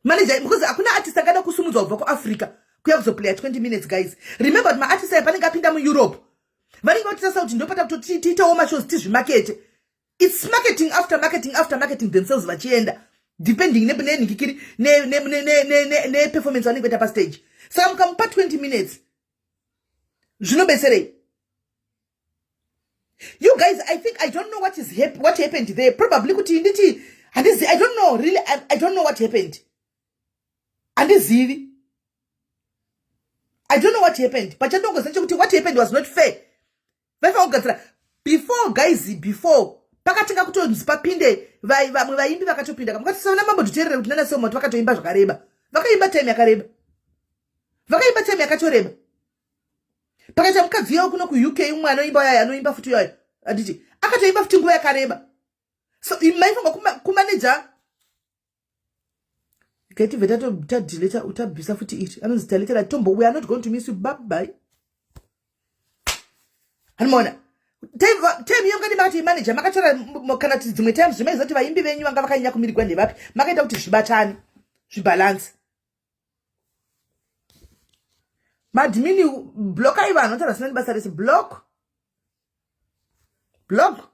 manager, because hakuna artist angada kusumudzwa kubva kuAfrica kuya kuzoplaya 20 minutes. Guys, remember kuti maartist aya panenge apinda muEurope, vanenge vachitarisa kuti ndopata kuti tiitewo mashows, tizvimakete. It's marketing after marketing after marketing themselves, vachienda depending nenhikikiri neperformance vanenge vaita pastage. Saka mukamupa 20 minutes, zvinobetserei? You guys, I think, I don't know what happened there. Probably kuti nditi handizi, I don't know really. I don't know what happened. Handizivi. I don't know what happened, but chandongoziva chekuti what happened was not fair. Vaifanira kugadzira before, guys, before pakatinga kutonzi papinde vamwe vaimbi. Vakatopinda, mukati Mambo Dhuterere kuti nanaSelmot vakatoimba zvakareba, vakaimba time yakareba, vakaimba time yakatoreba. Pakaita mukadzi yavo kuno kuUK, umwe anoimba yayo, anoimba futi yayo, handiti akatoimba futi nguva yakareba? So maifanira kumaneja. Kaitibve tadeleta, utabvisa futi iri anonzi taletera tombo. We are not going to miss you. Bye bye. Hanimaona time iyo ngadi makati manager, makatora kana kuti dzimwe times zvimaiziva kuti vaimbi venyu vanga vakanyanya kumirigwa ndevapi, makaita kuti zvibatane, zvibalance. Maadmin, blokai vanhu vataura zina nebasa rese. Block. Block.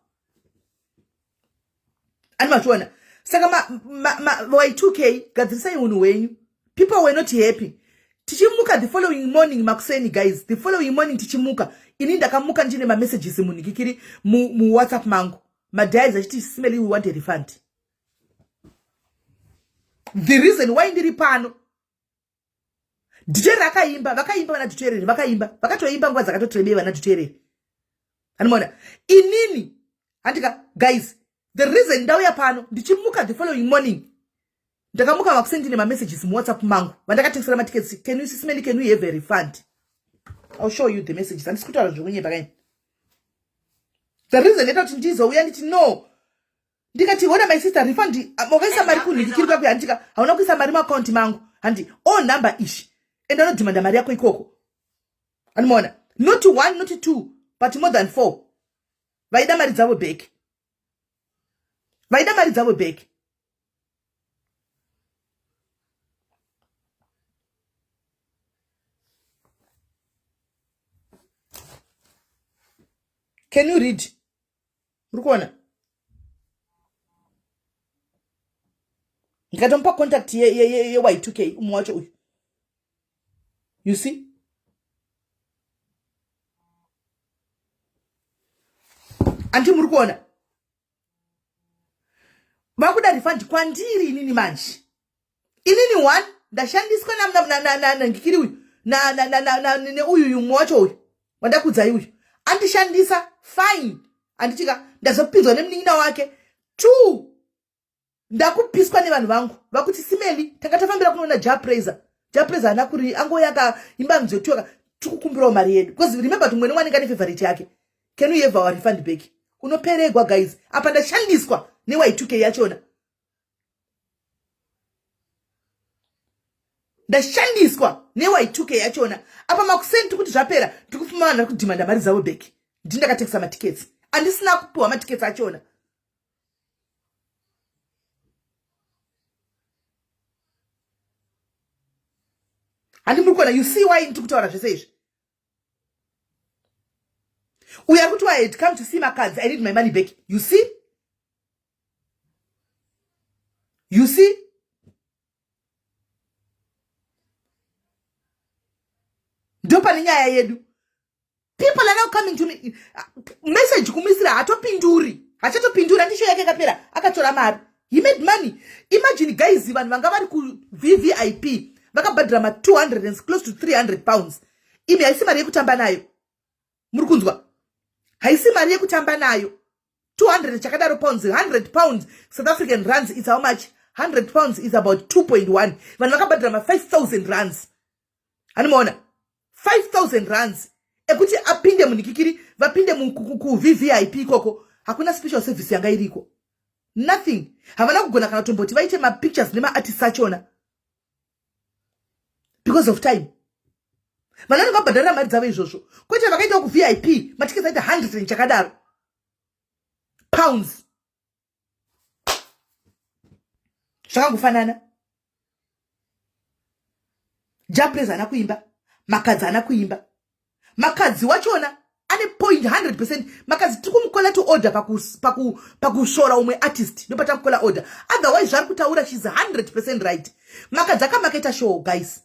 Ani mazviona? Saka y2k gadzirisai unhu hwenyu. People were not happy. Tichimuka the following morning makuseni guys, the following morning tichimuka, ini ndakamuka ndine mamessages munhikikiri muWhatsApp mangu. Madiaries achiti Simeli, we want a refund. The reason why ndiri pano, Dhuterere akaimba, vakaimba vana Dhuterere, vakaimba, vakatoimba nguva dzakatotirebei vana Dhuterere. Anomaona inini handika guys, the reason ndauya pano ndichimuka the following morning, ndakamuka makuseni ndine mamessages muWhatsApp mangu vandakatengesera matickets. Can you, Sisimeli, can we have a refund? I'll show you the messages. Handisi kutaura zvekunyepa kaini. The reason ndaita kuti ndizouya nditi no, ndikati hona my sister, refund wakaisa mari kunhikikiri kwako, handika hauna kuisa mari muakaunti mangu, handi all number ishi, ende anodhimanda mari yako ikoko. Anomaona, not one, not two, but more than four vaida mari dzavo back, vaida mari dzavo back. Can you read? Muri kuona? Ndikatomupa contact ye-Y2K umwe wacho uyu. You see? Anti muri kuona? Vakuda refund kwandiri inini manje. Inini one ndashandiswa nangikiri uyu neuyu umwe wacho uyu wandakudzai uyu andishandisa, fine, handitika ndazopinzwa nemunin'ina wake. Two, ndakupiswa nevanhu vangu vakuti Simeli, tanga tafambira kunoona Jah Prayzah. Jah Prayzah haana kuri angoya akaimba nzvetiwaka, tikukumbirawo mari yedu because remember kuti mwene wanenge ane favorite yake. Can we have our refund back? Unoperegwa guys. Apa ndashandiswa ne-Y2K yachona, ndashandiswa ne-Y2K yachona. Apa makuseni tikuti zvapera, tikufuma vanhu vari kudhimanda mari dzavo back. Ndindakatengesa matickets, andisina kupiwa matickets achona. Handi muri kuona? You see why ndiri kutaura zvese izvi? Uyo ari kuti I had come to see Makadzi, I need my money back. You see? You see? Ndo pane nyaya yedu. People are now coming to me, message kumuisira hatopinduri, hachatopinduri. Handisho yake yakapera, akatora mari, he made money. Imagine guys, vanhu vanga vari kuVVIP vakabhadhira ma200 and close to £300. Imi, haisi mari yekutamba nayo, muri kunzwa? Haisi mari yekutamba nayo. 200 chakadaro pounds, £100 South African rands, it's how much? £100 is about 2.1. Vanhu vakabhadhira ma5000 rands, hanimaona? 5000 rands ekuti apinde munikikiri, vapinde kuVVIP ikoko. Hakuna special service yanga iriko, nothing. Havana kugona kana kutomboti vaite mapictures nemaartists achona because of time. Vanhu vanenge vabhadharira mari dzavo izvozvo, kwete vakaitawo kuVIP matiketi aita 100 and chakadaro pounds. Zvakangofanana. Jah Prayzah haana kuimba, Makadzi haana kuimba. Makadzi wachona ane point 100%. Makadzi tiri kumucalla to order pakusvora paku, paku umwe artist, ndopatamucalla order. Otherwise zvari kutaura, she's 100% right. Makadzi akamaketa show guys.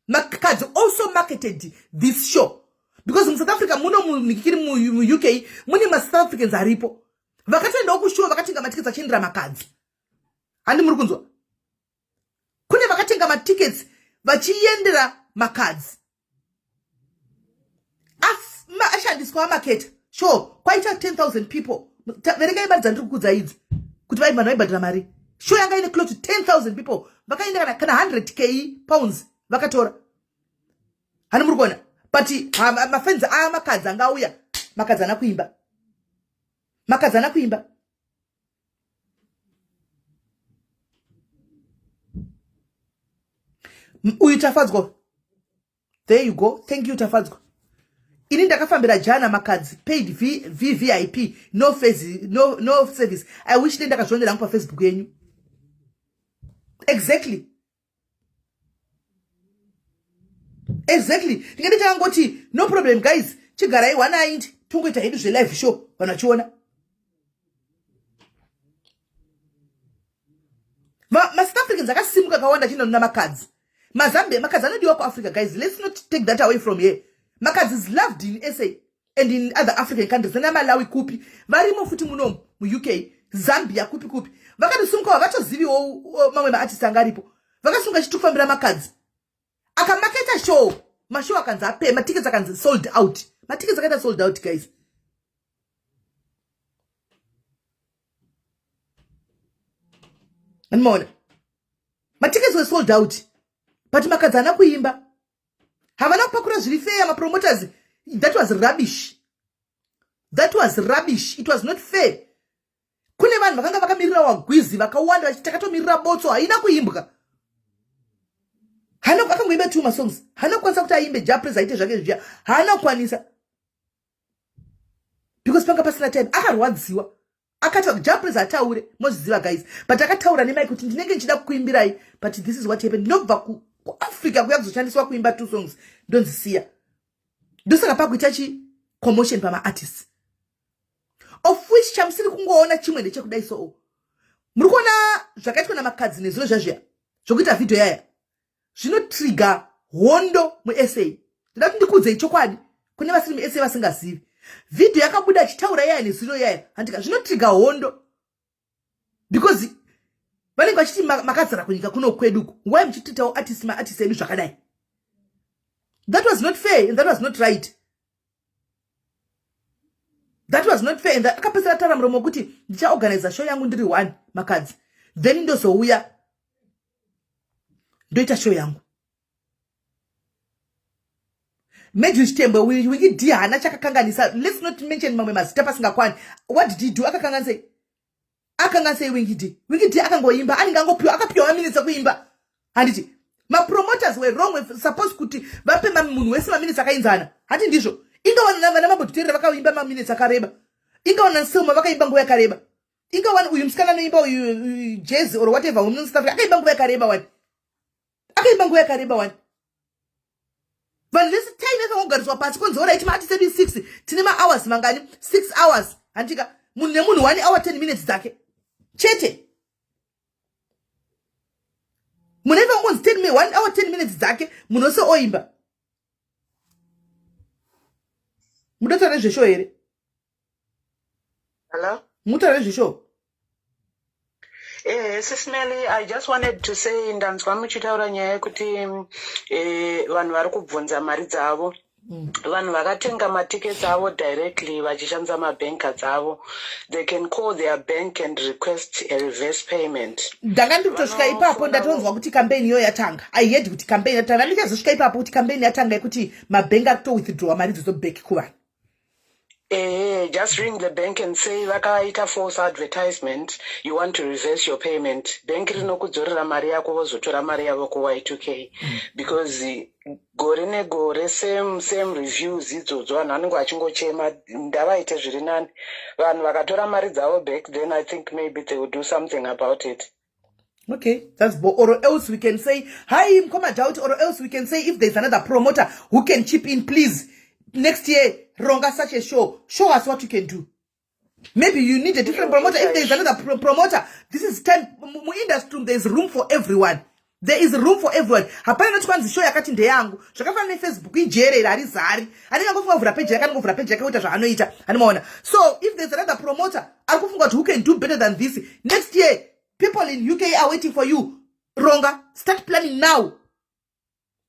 Makadzi also marketed this show because muSouth Africa muno, munikikiri muUK mune maSouth Africans aripo vakatoendawo kushow, vakatenga matickets achiendera Makadzi. Handi muri kunzwa? Kune vakatenga matickets vachiendera Makadzi, ashandiswa amaketa sure. Kwaita 10,000 people. Verengai mari dzandiri kukudza idzi kuti vanhu vaibhadhara mari. Show yanga ine close to 10,000 people vakaenda, kana 100 k pounds vakatora. Hani muri kuona? But mafans aya Makadzi anga auya, Makadzi ana kuimba, Makadzi ana kuimba. Uyu Tafadzwa, there you go, thank you Tafadzwa. Ini ndakafambira Jana Makadzi, paid VVIP, no, face, no, no service. I wish ne ndakazvionera hangu paFacebook yenyu. Exactly, ndingati takangoti no problem guys, chigarai 190, tongoita hedu zvelive show vanhu vachiona. MaSouth Africans akasimuka akawanda achienda nona Makadzi. MaZambia, Makadzi anodiwa kuAfrica, guys. Let's not take that away from here. Makadzi is loved in SA and in other African countries. Nana Malawi kupi varimo futi munomu muUK, Zambia kupi kupi. Vakatosimuka, havatoziviwo mamwe maartist anga aripo. Vakasimuka chitukufambira Makadzi, akamaketa show, mashow akanzi ape matickets, akanzi sold out, matickets akaita sold out, guys. Andimaona matickets were sold out, but Makadzi haana kuimba, havana kupakura zviri fair mapromoters. That was rubbish, that was rubbish. It was not fair. Kune vanhu vakanga vakamirira Wagwizi vakawanda vachiti takatomirira Botso, haina kuimbwa. Hana akangoimba two masongs, haana kukwanisa kuti aimbe Jah Prayzah, aite zvake zviya, haana kukwanisa because panga pasina time. Akarwadziwa, akati Jah Prayzah ataure, mozviziva guys, but akataura nemai kuti ndinenge ndichida kukuimbirai, but this is what happened. Ndinobva kuAfrica kuya kuzoshandiswa kuimba two songs, ndonzisiya. Ndosaka pakuita chi commotion pamaartists, of which chamusiri kungoona chimwe ndechekudai. So muri kuona zvakaitwa naMakadzi nezviro zvazviya zvokuita vhidhiyo yaya zvinotrigger hondo muSA. Ndoda kuti ndikuudzei chokwadi kune vasiri muSA vasingazivi. Vhidhiyo yakabuda achitaura yaya nezviro yaya, handika, zvinotrigger hondo because vanenge vachiti makazara kunyika kuno kweduku, why muchitiitawo artist, maartist edu zvakadai? That was not fair and that was not right. That was not fair. And akapedzisira taura muromo wekuti ndichaorganiza show yangu ndiri one, Makadzi, then ndozouya ndoita show yangu. Major Chitembwe, Winky D haana chakakanganisa. Let's not mention mamwe mazita pasingakwani. What did he do? Akakanganisei? Akanganisei Winky D? Winky D akangoimba, anenge angopiwa, akapiwa maminitsi ekuimba, handiti? Mapromoters were wrong, were supposed kuti vape munhu wese maminitsi akainzana, handi ndizvo? Inga vana Maboditerera vakaimba maminitsi akareba, inga vana Selma vakaimba nguva yakareba, inga wani uyu musikana anoimba uyu jazz or whatever wemuSouth Africa akaimba nguva yakareba wani, akaimba nguva yakareba wani. Vanhu vese time yakangogariswa pasi konzi alright, maartist edu six, tine mahours mangani? 6 hours, handika? Munhu nemunhu 1 hour 10 minutes dzake chete. Munhu aifangonzi 1 hour 10 minutes dzake, munhu wese oimba. Munotaura nezveshow here? Hello? Mutaura nezveshow. Sis Melly, I just wanted to say ndanzwa muchitaura nyaya yekuti vanhu vari kubvunza mari dzavo. Vanhu vakatenga matickets avo directly vachishandisa mabhenka dzavo, they can call their bank and request a reverse payment. Ndanga ndiri kutosvika ipapo. Ndatonzwa kuti campaign iyo yatanga. I heard kuti campaign yatanga. Ndichazosvika ipapo kuti campaign yatanga yekuti mabhengi ari kutowithdrawa mari idzodzo back kuvanhu. Just ring the bank and say vakaita false advertisement, you want to reverse your payment. Bank rinokudzorera mari yako, vozotora mari yavo kuY2K, because gore negore same same reviews idzodzo, vanhu vanenge vachingochema. Ndavaite zviri nani. Vanhu vakatora mari dzavo back then, I think maybe they will do something about it. Okay, that's or else we can say hi mkoma Doubt, or else we can say if there's another promoter who can chip in, please, next year ronga such a show, show us what you can do. Maybe you need a different promoter. If there's another promoter, this is time muindustry, there's room for everyone. There is room for everyone. Hapana noti kwanzi show yakati ndeyangu. Zvakafanana neFacebook, ijerera harizari. Anenge angofunga kuvhura peji yake, anongovhura peji yake, oita zvaanoita, anomaona. So if there's another promoter ari kufunga kuti who can do better than this next year, people in UK are waiting for you. Ronga, start planning now.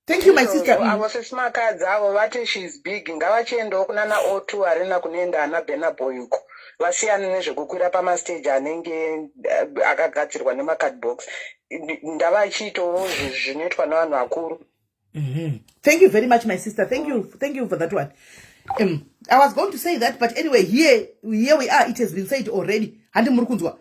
Thank you, my sister. Avo sesimakadzi avo vati she's big, ngavachiendawo kunana O2 Arena kunoenda ana Burna Boy uko, vasiyane nezvekukwira pamastage anenge akagadzirwa nemacardbox. Ndavachiitawo zvinoitwa nevanhu vakuru. Thank you very much, my sister. Thank you, thank you for that one. I was going to say that, but anyway, here we are. It has been said already. Handi muri kunzwa?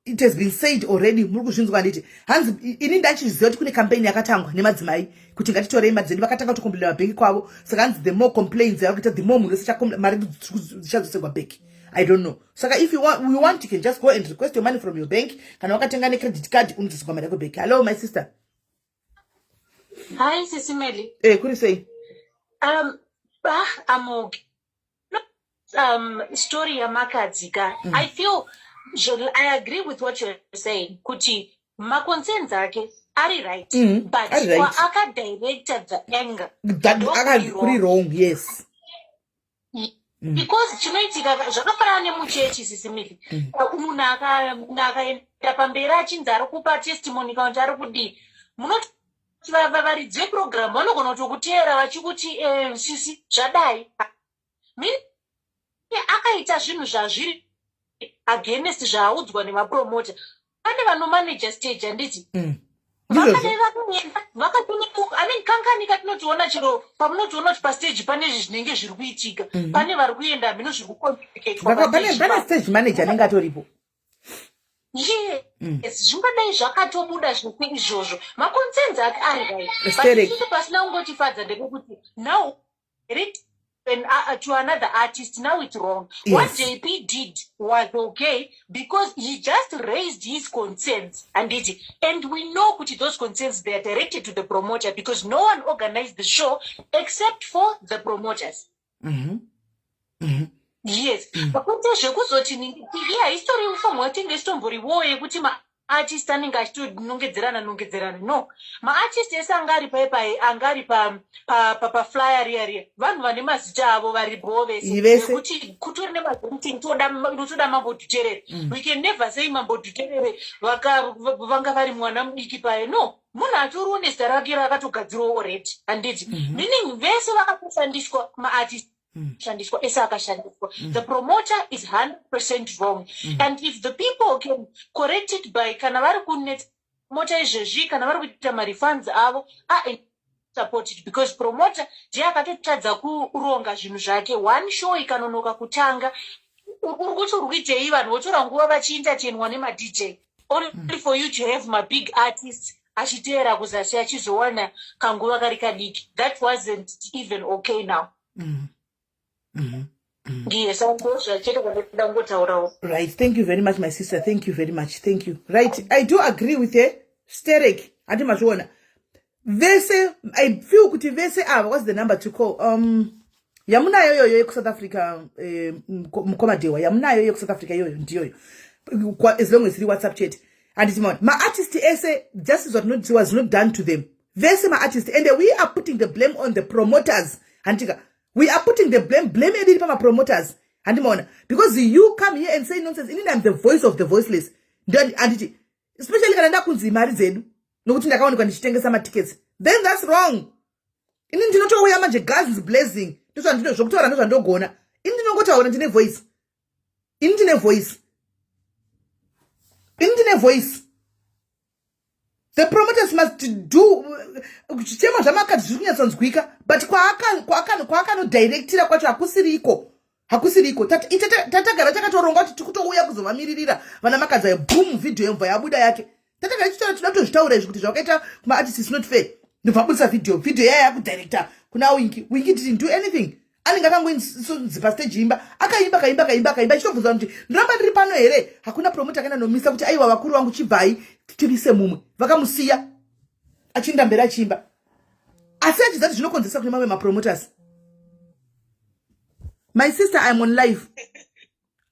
It has been said already. Muri kuzvinzwa, handiti? Hanzi ini ndachiziva kuti kune campaign yakatangwa nemadzimai kuti ngatitorei mari dzedu. Vakatanga kutocomplaina mabhengi kwavo. Saka hanzi the more complaints yakuita, the more munhu wese mari dzichadzoserwa back. I don't know. Saka if you want, we want, you can just go and request your money from your bank. Kana wakatenga necredit card, unodzoserwa mari yako back. Hello, my sister. Hi, Sisi Melly. Eh, kuri sei? Ah, I'm okay. No, story yaMakadzi ka. I feel, I agree with what you're saying. Kuti Maconcerns ake ari right, but ari right. Kwaakadirecta the anger That ndokuri kuri wrong. Wrong, yes. Because chinoitika zvakafanana nemuchechi, Sisi Milly. Munhu akaenda pamberi achinzi ari kupa testimony kana kuti ari kudii, munoti varidzi veprogram vanogona kutokuteera vachikuti, "Sisi, zvadai." Meaning akaita zvinhu zvazviri against zvaaudzwa nemapromota. Pane vanomaneja stage, handiti? Ndizvozvo. Vakadai vakaenda vakatone, I mean, kankani katinotoona chero pamunotoona kuti pastage pane zvinenge zviri kuitika, pane vari kuenda, hamino zviri kucommunicatwa Pane pastage pane ipapo. Stage manager anenge atoripo. Yes, zvingadai zvakatobuda zvese izvozvo. Maconcerns ake ari right, but Sterek. isusu pasina kungotifadza ndepekuti now direct to another artist, now it's wrong. What JP did was okay because he just raised his concerns, anditi? And we know kuti those concerns, they are directed to the promoter, because no one organized the show except for the promoters. Yes, kwete zvekuzoti iya history form yatinge isitomboriwo yekuti maartist anenge achitonongedzerana nongedzerana. No, maartist ese anga ari paipai, anga ari paflyer riya riya, vanhu vane mazita avo varipo vese. Vese. Yekuti kutori nemaziti, ndotoda Mambo Dhuterere. We can never say Mambo Dhuterere vanga vari mwana mudiki paye. No, munhu atoriwo nezita rake raakatogadzirawo already, handiti? Meaning vese vakatoshandiswa, maartist shandiswa ese akashandiswa. The promoter is 100% wrong, and if the people can correct it by kana vari kunetsa promoter izvezvi, kana vari kuita marefunds avo, support it, because promoter ndiye akatotadza kuronga zvinhu zvake. One show ikanonoka kutanga, uri kuti uri kuitei? Vanhu votora nguva vachientertainwa nemaDJ, only for you to have mabig artists achiteera kuzasi, achizowana kanguva kari kadiki. That wasn't even okay now. Ndiye sandozva chete kwandinoda kungotaurawo. Right, thank you very much, my sister. Thank you very much, thank you. Right, I do agree with her sterek. Handi mazviona vese? I feel kuti vese ava, what's the number to call? Yamunayo iyoyo yekuSouth Africa, mukomadewa, yamunayo yekuSouth Africa iyoyo ndiyoyo. As long as iri WhatsApp chete, handiti maona maartist ese, justice was not done to them, vese maartist, and we are putting the blame on the promoters, handitika? We are putting the blame yedu iri pamapromoters, handimaona? Because you come here and say nonsense. Inini I'm the voice of the voiceless, handiti? Especially kana ndakunzi mari dzedu nokuti ndakaonekwa ndichitengesa matickets, then that's wrong. Ini ndinotouya manje guns blazing. Ndozvandino zvokutaura, ndozvandogona ini. Ndinongotaura, ndine voice ini, ndine voice ini, ndine voice. The promoters must do zvichemo zvaMakhadzi zviri kunyatsonzwika, but kwaakanodirectira kwacho hakusiriko, hakusiriko. Tatagara takatoronga kuti tikutouya kuzovamiririra vana Makhadzi ayo. Boom, vhidhiyo yobva yabuda yake. Tatagara tichitaura, tinoda kutozvitaura izvi kuti zvakaita kumaartist is not fair. Ndobva abudisa vhidhiyo, vhidhiyo yaya yakudirecta kuna Winky. Winky didn't do anything, anenge akangoinzi pastage, imba. Akaimba, akaimba, akaimba, akaimba, achitobvunza kuti ndoramba ndiri pano here. Hakuna promoter akaenda nomisa kuti aiwa, vakuru vangu, chibvai tivise mumwe. Vakamusiya achienda mberi achiimba, asi achiziva kuti zvinokonzeresa kune mamwe mapromoters. My sister, I'm on live,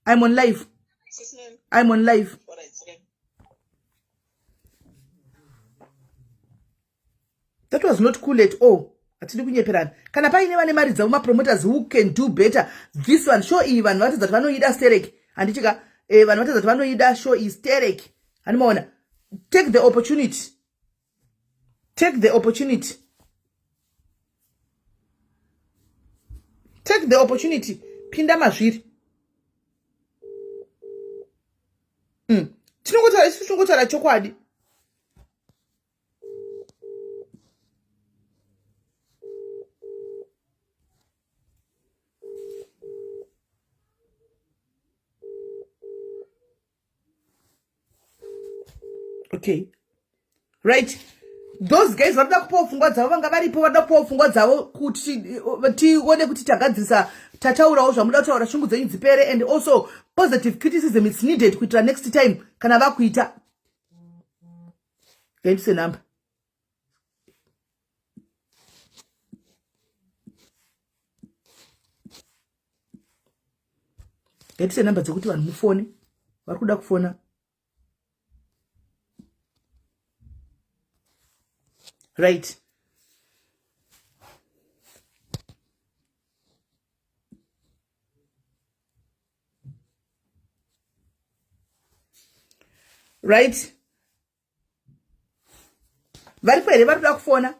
I'm on live, I'm on live. That was not cool at all. Hatidi kunyeperana. Kana paine vane mari dzavo, mapromoters who can do better, this one, show iyi vanhu vatadza kuti vanoida sterek, handichika? Vanhu vatadza kuti vanoida show iyi sterek, handimaona? Take the opportunity, take the opportunity, take the opportunity. Pinda mazviri. Tinongotaura isu, tinongotaura chokwadi. Okay, right, those guys varikuda kupawo pfungwa dzavo, vanga varipo, varikuda kupawo pfungwa dzavo kuti tione kuti tagadzirisa, tataurawo zvamuda kutaura, shungu dzenyu dzipere. And also positive criticism, it's needed kuitira next time kana vakuita. Ngaindise number. Ngaitise namba dzekuti vanhu mufone, vari kuda kufona. Right. Right. Varipo here vari kuda kufona?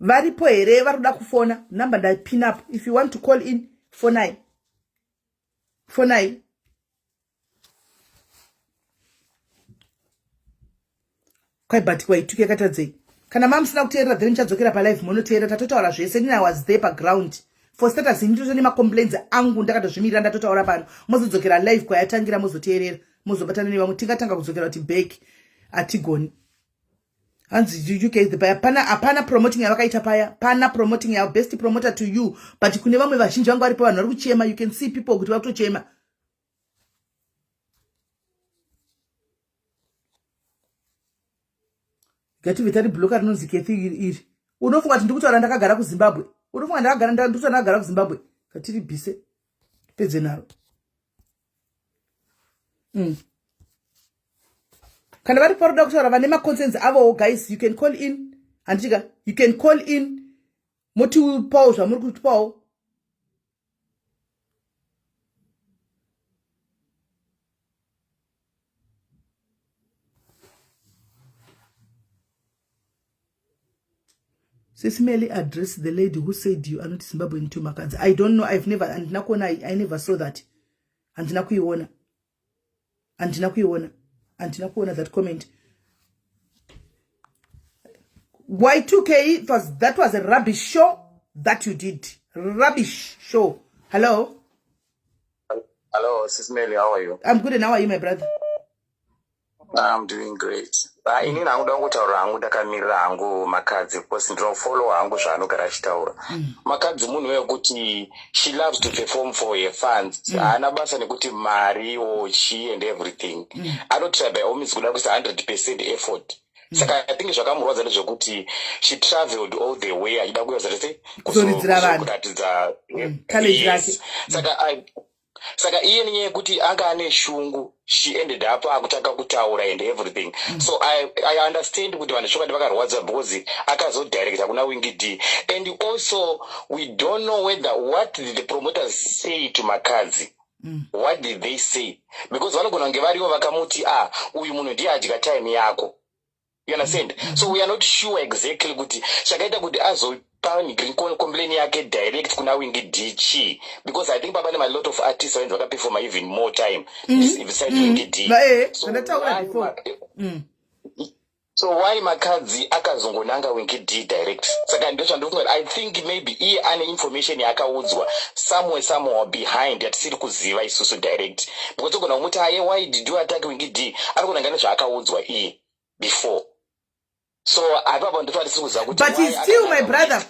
Varipo here vari kuda kufona? Number ndapin up. If you want to call in, fonai. Fonai. Kwai but kwaituke yakatadzei? Kana mamusina kuteerera then muchadzokera palive munoteerera tatotaura zvese. Nina was there paground. For starters ini nditoto nemacomplaints angu ndakatozvimirira ndatotaura pano. Mozodzokera live kwayatangira mozoteerera. Mozobatana nevamwe tingatanga kudzokera kuti back atigoni. Hanzi UK the paya pana hapana promoting yavakaita paya pana promoting yavo best promoter to you but kune vamwe vazhinji vangu varipo vanhu vari kuchema you can see people kuti vakutochema. Gative tari bloka rinonzi Kathy iri. Unofunga kuti ndikutaura ndakagara kuZimbabwe? Unofunga ndakagara ndikutaura ndakagara kuZimbabwe? Katiri bise. Pedze naro. Kana vari paroda kutaura vane maconcerns avowo guys, you can call in. Handitika, you can call in. Motipawo zvamuri kutipawo. Sis Melly address the lady who said you are not Zimbabwean to Makanzi. I don't know. I've never, and kuona, I never saw that. Handina kuiona. Handina kuiona. Handina kuona that comment. Y2K, it was, that was a rubbish show that you did. Rubbish show. Hello? Hello, Sis Melly, how are you? I'm good, and how are you, my brother? I'm doing great. Inini hangu ndoda kutaura hangu ndakamirira hangu Makadzi because ndinofollow hangu zvaanogara achitaura. Makadzi munhu wekuti she loves to perform for her fans. Haana basa nekuti mari or chi and everything. Anotry by all means kuda kuisa 100% effort. Saka I think zvakamurwadza ndezvekuti she traveled all the way achida kuya zvese Kuzoridzira vanhu. Kuratidza Talent yes. rake. Saka iye nenyaya yekuti anga ane shungu, she ended up akutanga kutaura and everything. So I understand kuti vanhu chokwadi vakarwadza because akazodirecta kuna Winky D. And also we don't know whether what did the promoters say to Makadzi. What did they say? Because vanogona kunge varivo vakamuti uyu munhu ndiye adya time yako. You understand? So we are not sure exactly kuti chakaita kuti azopa green complain yake direct kuna Winky D chi, because I think papa ne a lot of artists vainzi vakaperforma even more time besides Winky D. So zvandataura before. So why Makadzi akazongonanga Winky D direct? Saka ndozvandinofunga, I think maybe iye ane information yaakaudzwa somewhere somewhere behind yatisiri kuziva isusu direct, because ogona kumuti aye why did you attack Winky D, anogona kunge ane zvaakaudzwa iye before. So apapo ndopatisiri kuziva kuti But he's still my brother.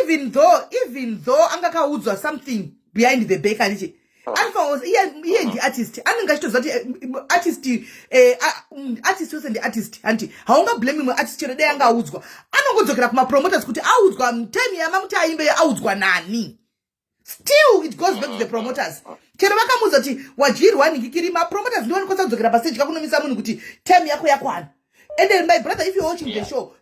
Even though angakaudzwa something behind the back, andichi anofanira iye ndiartist, anenge achitoziva kuti artist, artist wese ndiartist, hanti haungablame imwe artist chero dai angaudzwa, anongodzokera kumapromoters kuti audzwa time yamamuti aimbe audzwa nani. Still it goes back to the promoters. Chero vakamuudza kuti wadyirwa ningikiri, mapromoters ndiwo anokwanisa kudzokera pastage kakunomisa munhu kuti time yako yakwana. And then my brother, if you're watching the show,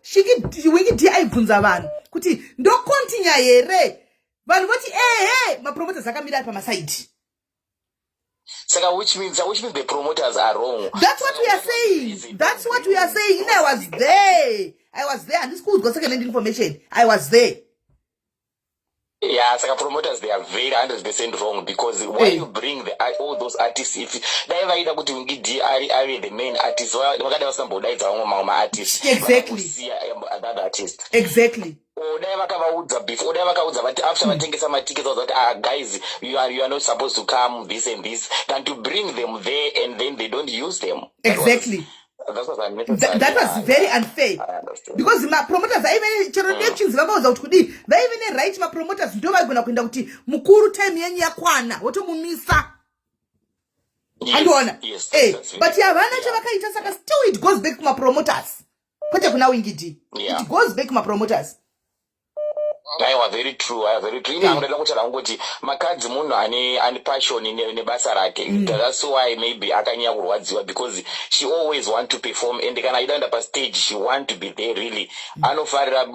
Winky D aibvunza vanhu kuti ndokontinya here, vanhu voti ehe, mapromoters akamira ari pamasaidi. Saka which means the promoters are wrong. That's what we are saying. That's what we are saying. I was there. I was there. Handisi kuudzwa second hand information. I was there. Yeah, saka promoters, they are very 100% wrong, because why you bring all those artists if dai vaida kuti Winky D ari ave the main artist, vakadai vasingambodaidza vamwe mamwe maartist. Vakangosiya another artist. Or dai vakavaudza before, dai vakaudza vati after vatengesa matickets vaudza kuti guys, you are not supposed to come, this and this, than to bring them there and then they don't use them. That was unnecessary. That was very unfair. I understand. Because mapromoters aive chero nechinzi vakaudza kuti kudii, vaive neright. Mapromoters ndo vaigona kuenda kuti mukuru, time yenyu yakwana, wotomumisa. Andiona. Yes, But havana chavakaita, saka still it goes back kumapromoters, kwete kuna Winky D. It goes back kumapromoters. Aiwa, very true, aiwa, very true. Ini hangu ndaida kutaura kungoti Makadzi munhu ane passion nebasa rake. That's why maybe akanyanya kurwadziwa, because she always want to perform, and kana achida kuenda pastage she want to be there really. Anofarira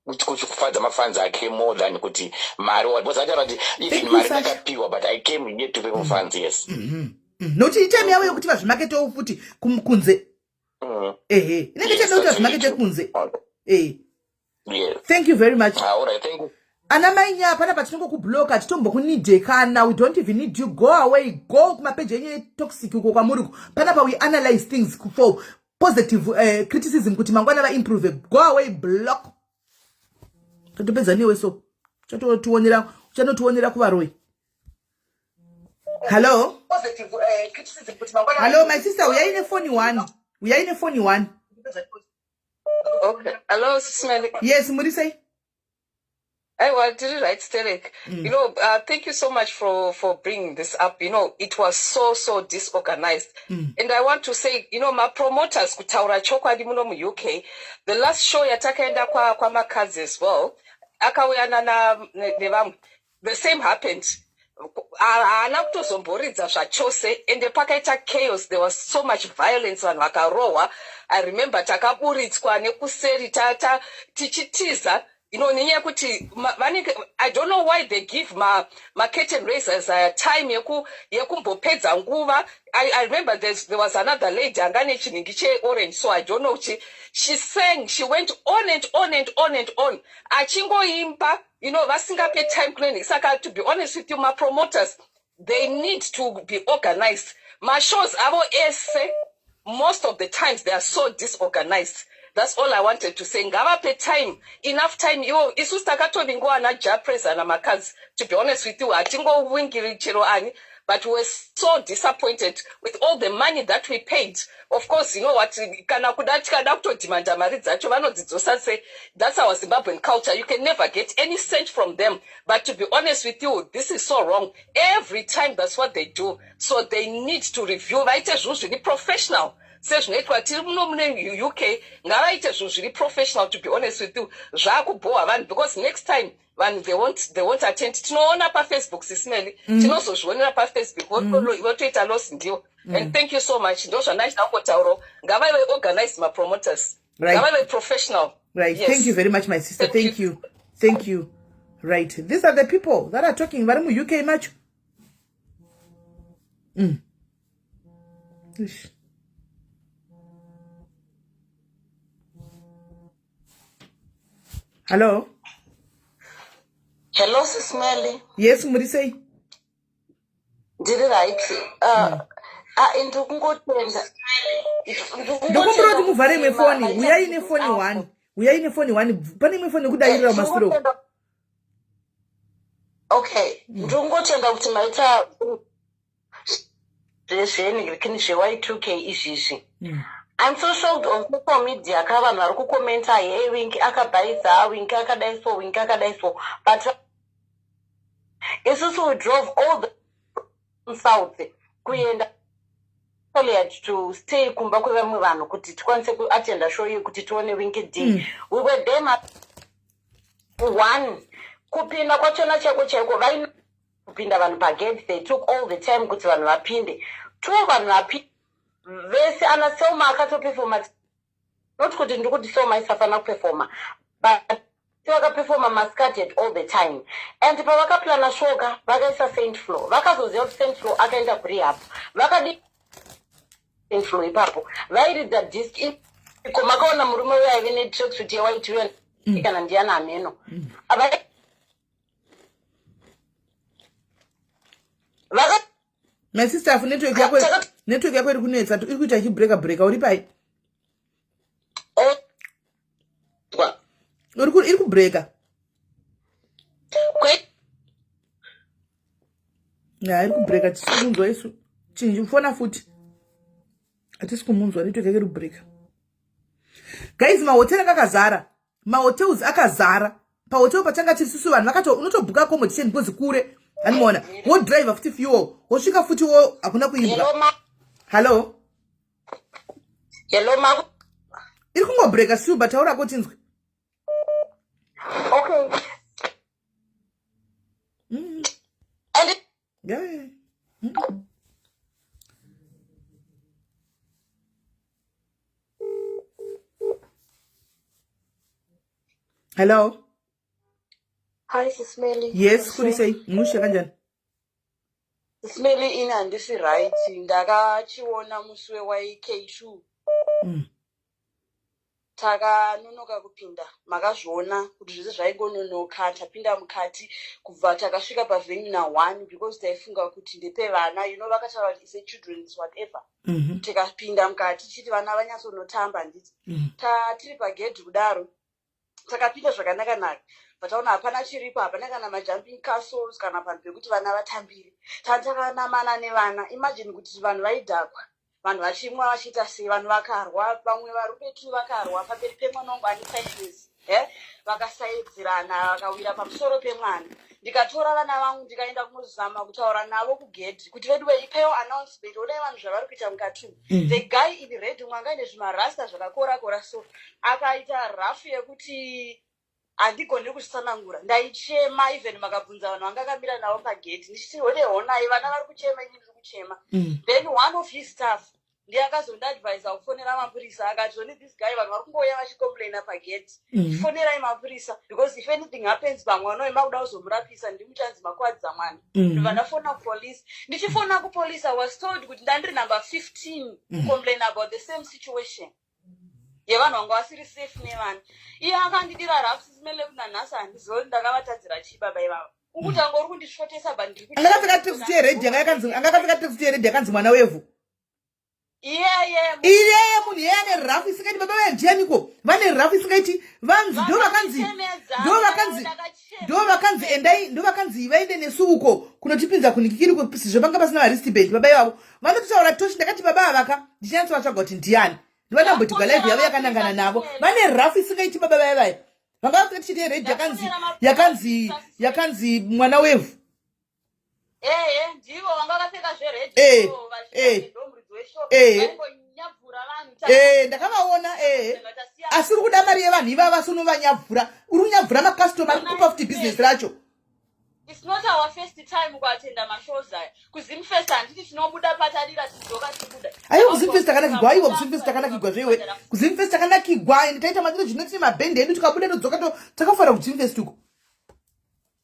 kufadza mafans ake more than kuti mari what, because achara kuti even mari ndakapiwa, but I came here to perform fans, yes. Nokuti itime yavo yekuti vazvimaketewo futi kunze. Ehe, inenge time yekuti vazvimakete kunze. Yes. Thank you very much. Ah, all right, thank you. Ana mai nya, pana patinongokubloka, titombokunidhe kana we don't even need you. Go away, go kumapeji enyu etoxic uko kwamuriko. Panapa we analyze things for positive criticism kuti mangwana vaimprove. Go away, block. Totopedza newe, so uchatotionera, uchanotionera kuvaroi. Hello, hello, my sister, uyai nefoni one, uyai nefoni one. Okay. Hello, Sis Melly. Yes, muri sei? Hey, well, did it right, Sterek. Thank you so much for bringing this up. It was so so disorganized, and I want to say, my promoters kutaura chokwadi muno mu UK, the last show yatakaenda kwa Makazi as well, akauya nana nevamwe, the same happened. Haana kutozomboridza zvachose, ende pakaita chaos. There was so much violence, vanhu vakarohwa. I remember takaburitswa nekuseri tata tichitiza, nenyaya yekuti vanenge, I don't know why they give ma-curtain raisers time yekumbopedza nguva. I remember there was another lady anga nechinhingi cheorange, so I don't know, she sang, she went on and on and on and on achingoimba, vasingape time kuneni. Saka to be honest with you, mapromoters, they need to be organized. Mashows avo ese, most of the times they are so disorganized. That's all I wanted to say. Ngavape time, enough time. Iwo isusu takatovingwa ana Japres, ana Makadzi. To be honest with you, hatingowingiri chero ani, but we were so disappointed with all the money that we paid. Of course, you know what, kana kuda tikada kutodhimanda mari dzacho, vanodzidzosa sei? That's our Zimbabwean culture. You can never get any cent from them. But to be honest with you, this is so wrong. Every time, that's what they do. So they need to review, vaite zvinhu zviri professional sezvinoitwa tiri muno mune UK. Ngavaite zvinhu zviri professional. To be honest with you, zvakubhowa vanhu, because next time vanhu they won't attend. Tinoona paFacebook, Sis Melly. Tinozozvionera paFacebook, votoita loss ndiwo. And thank you so much. Ndo zvandachida kungotaurawo, ngavaive organized mapromoters. Ngavaive professional. Right. Yes. Thank you very much, my sister. Thank Thank you. Thank you. Right, these are the people that are talking vari muUK macho. Ish. Hello. Hello, Sis Melly. Yes, muri sei? Ndiri right. Ndikungotenda. Ndokumbira kuti muvhare imwe foni. Uyai nefoni one, uyai nefoni one. Pane imwe foni yekudayirira masiro. Okay, ndikungotenda kuti maita zvezvenhirikini zve-Y2K izvizvi. I'm so shocked on social media ka, vanhu vari kukomenta, "Hey, Winky akabhaisa, Winky akadai so, Winky akadai so," but isusu we drove all the south kuenda had to stay kumba kwevamwe vanhu kuti tikwanise kuatenda show iyi, kuti tione Winky D. We were there one kupinda kwachona chaiko chaiko, vai kupinda vanhu pagate, they took all the time kuti vanhu vapinde. Two, vanhu vapinde vese, ana Selma akatopefoma. Not kuti ndikuti Selma isafanira kupefoma, but vakapefoma masikati at all the time. And pavakaplana show ka, vakaisa Saint Flow. Vakazoziva kuti Saint Flow akaenda kurehab, vakadi Saint Flow ipapo vairidza disc iko. Makaona murume uyo aive netracksuit yewhite uyo, kana ndiana hameno. My sister, afu network yako, network yako iri kunetsa, iri kuita ichibreka breka. Uri pai? Oh. Iri kubreka. Ya, iri kubreka, tisi kumunzwa isu. Chinji fona futi, hatisi kumunzwa, network yake iri kubreka. Guys, mahoteri akazara, mahotels akazara. Pahotel patanga tiri susu, vanhu vakato unotobhuka accommodation because kure, animaona, wodriver futi fuel, wosvika futi wo hakuna kuimbwa. Hallo. Hello, ma. Iri kungobreka siu, but taurako tinzwe. Okay. Yeah. Hello. Hi Sismeli. Yes, kuri sei? Mushe kanjani? Sismeli ini handisi right. Ndakachiona musi weYK2. Takanonoka kupinda. Makazviona kuti zvese zvaingononoka tapinda mukati kubva takasvika pavenue na1 because taifunga kuti ndepevana you know vakataura kuti ise children's whatever. Tikapinda mukati tichiti vana vanyatsonotamba handiti. Tatiri pagedhi kudaro takapinda zvakanaka naka but taona hapana chiripo, hapana kana majumping castles kana panhu pekuti vana vatambire. Takanamana nevana, imagine kuti vanhu vaidhakwa, vanhu vachimwa vachiita sei, vanhu vakarwa, vamwe varume tu vakarwa pamberi pemwana wangu ane 5 years, vakasaidzirana vakawira pamusoro pemwana. Ndikatora vana vangu ndikaenda kunozama kutaura navo kugedhi kuti vedu ipaiwo announcement, onai vanhu zvavari kuita mukati umu. The guy in red mwanga ine zvimarasta zvakakora kora so akaita rafu yekuti handigoni kuzvitsanangura. Ndaichema, even makabvunza vanhu vanga akamira navo pagedhi, ndichiti hone honai vana vari kuchema, ini ndiri kuchema. Then one of his staff ndiye akazondiadvisa kufonera mapurisa, akati zvoni this guy, vanhu vari kungouya vachicomplaina pagedhi, fonerai mapurisa because if anything happens pamwana uyu makuda kuzomurapisa ndimuchanzi makuwadza mwana. Ndobva ndafona kupolice. Ndichifona kupolice, I was told kuti ndandiri number 15 kucomplain about the same situation yevanhu vanga vasiri safe nevana. Iye akandidira rafu sisimele kuti nanhasi handizivi kuti ndakavatadzira chii baba ivava. Ukuti anga uri kundisvotesa but ndiri Angakapfeka tracksuit yered yanga yakanzi, angakapfeka tracksuit yered yakanzi mwana wevhu. Iyeye. Iyeye munhu iyeye ane rafu isingaiti. Baba vayandianiko vane rafu isingaiti. Vanzi ndo vakanzi endai, ndo vakanzi vaende nesu uko kunotipinza kunikikiri sezvo panga pasina varistband. Baba ivavo vanototaura toshi. Ndakati baba avaka ndichinyatsovatsvaga kuti ndiani, ndovandambotigwa live yavo yakanangana navo. Vane rafu isingaiti baba vaya vaya vanga vapfeka t-shirt yered yakanzi mwana wevhu. Ehe, ndivo vanga vakapfeka zvered. Muridzi weshow vaimbonyabvura vanhu. Ndakavaona. Asi uri kuda mari yevanhu ivava, asi unovanyabvura, uri kunyabvura macustomer, ari kukupa futi bhizinesi racho. It's not our first time kuatenda mashows aya. KuZimfest handiti tinobuda patadira, tidzoka tibuda. Aiwa, kuZimfest takanakigwa. Aiwa, kuZimfest takanakigwa zveiwe. KuZimfest takanakigwa ende taita madiro zvinoti mabhendi edu tikabuda todzoka takafara kuZimfest uko.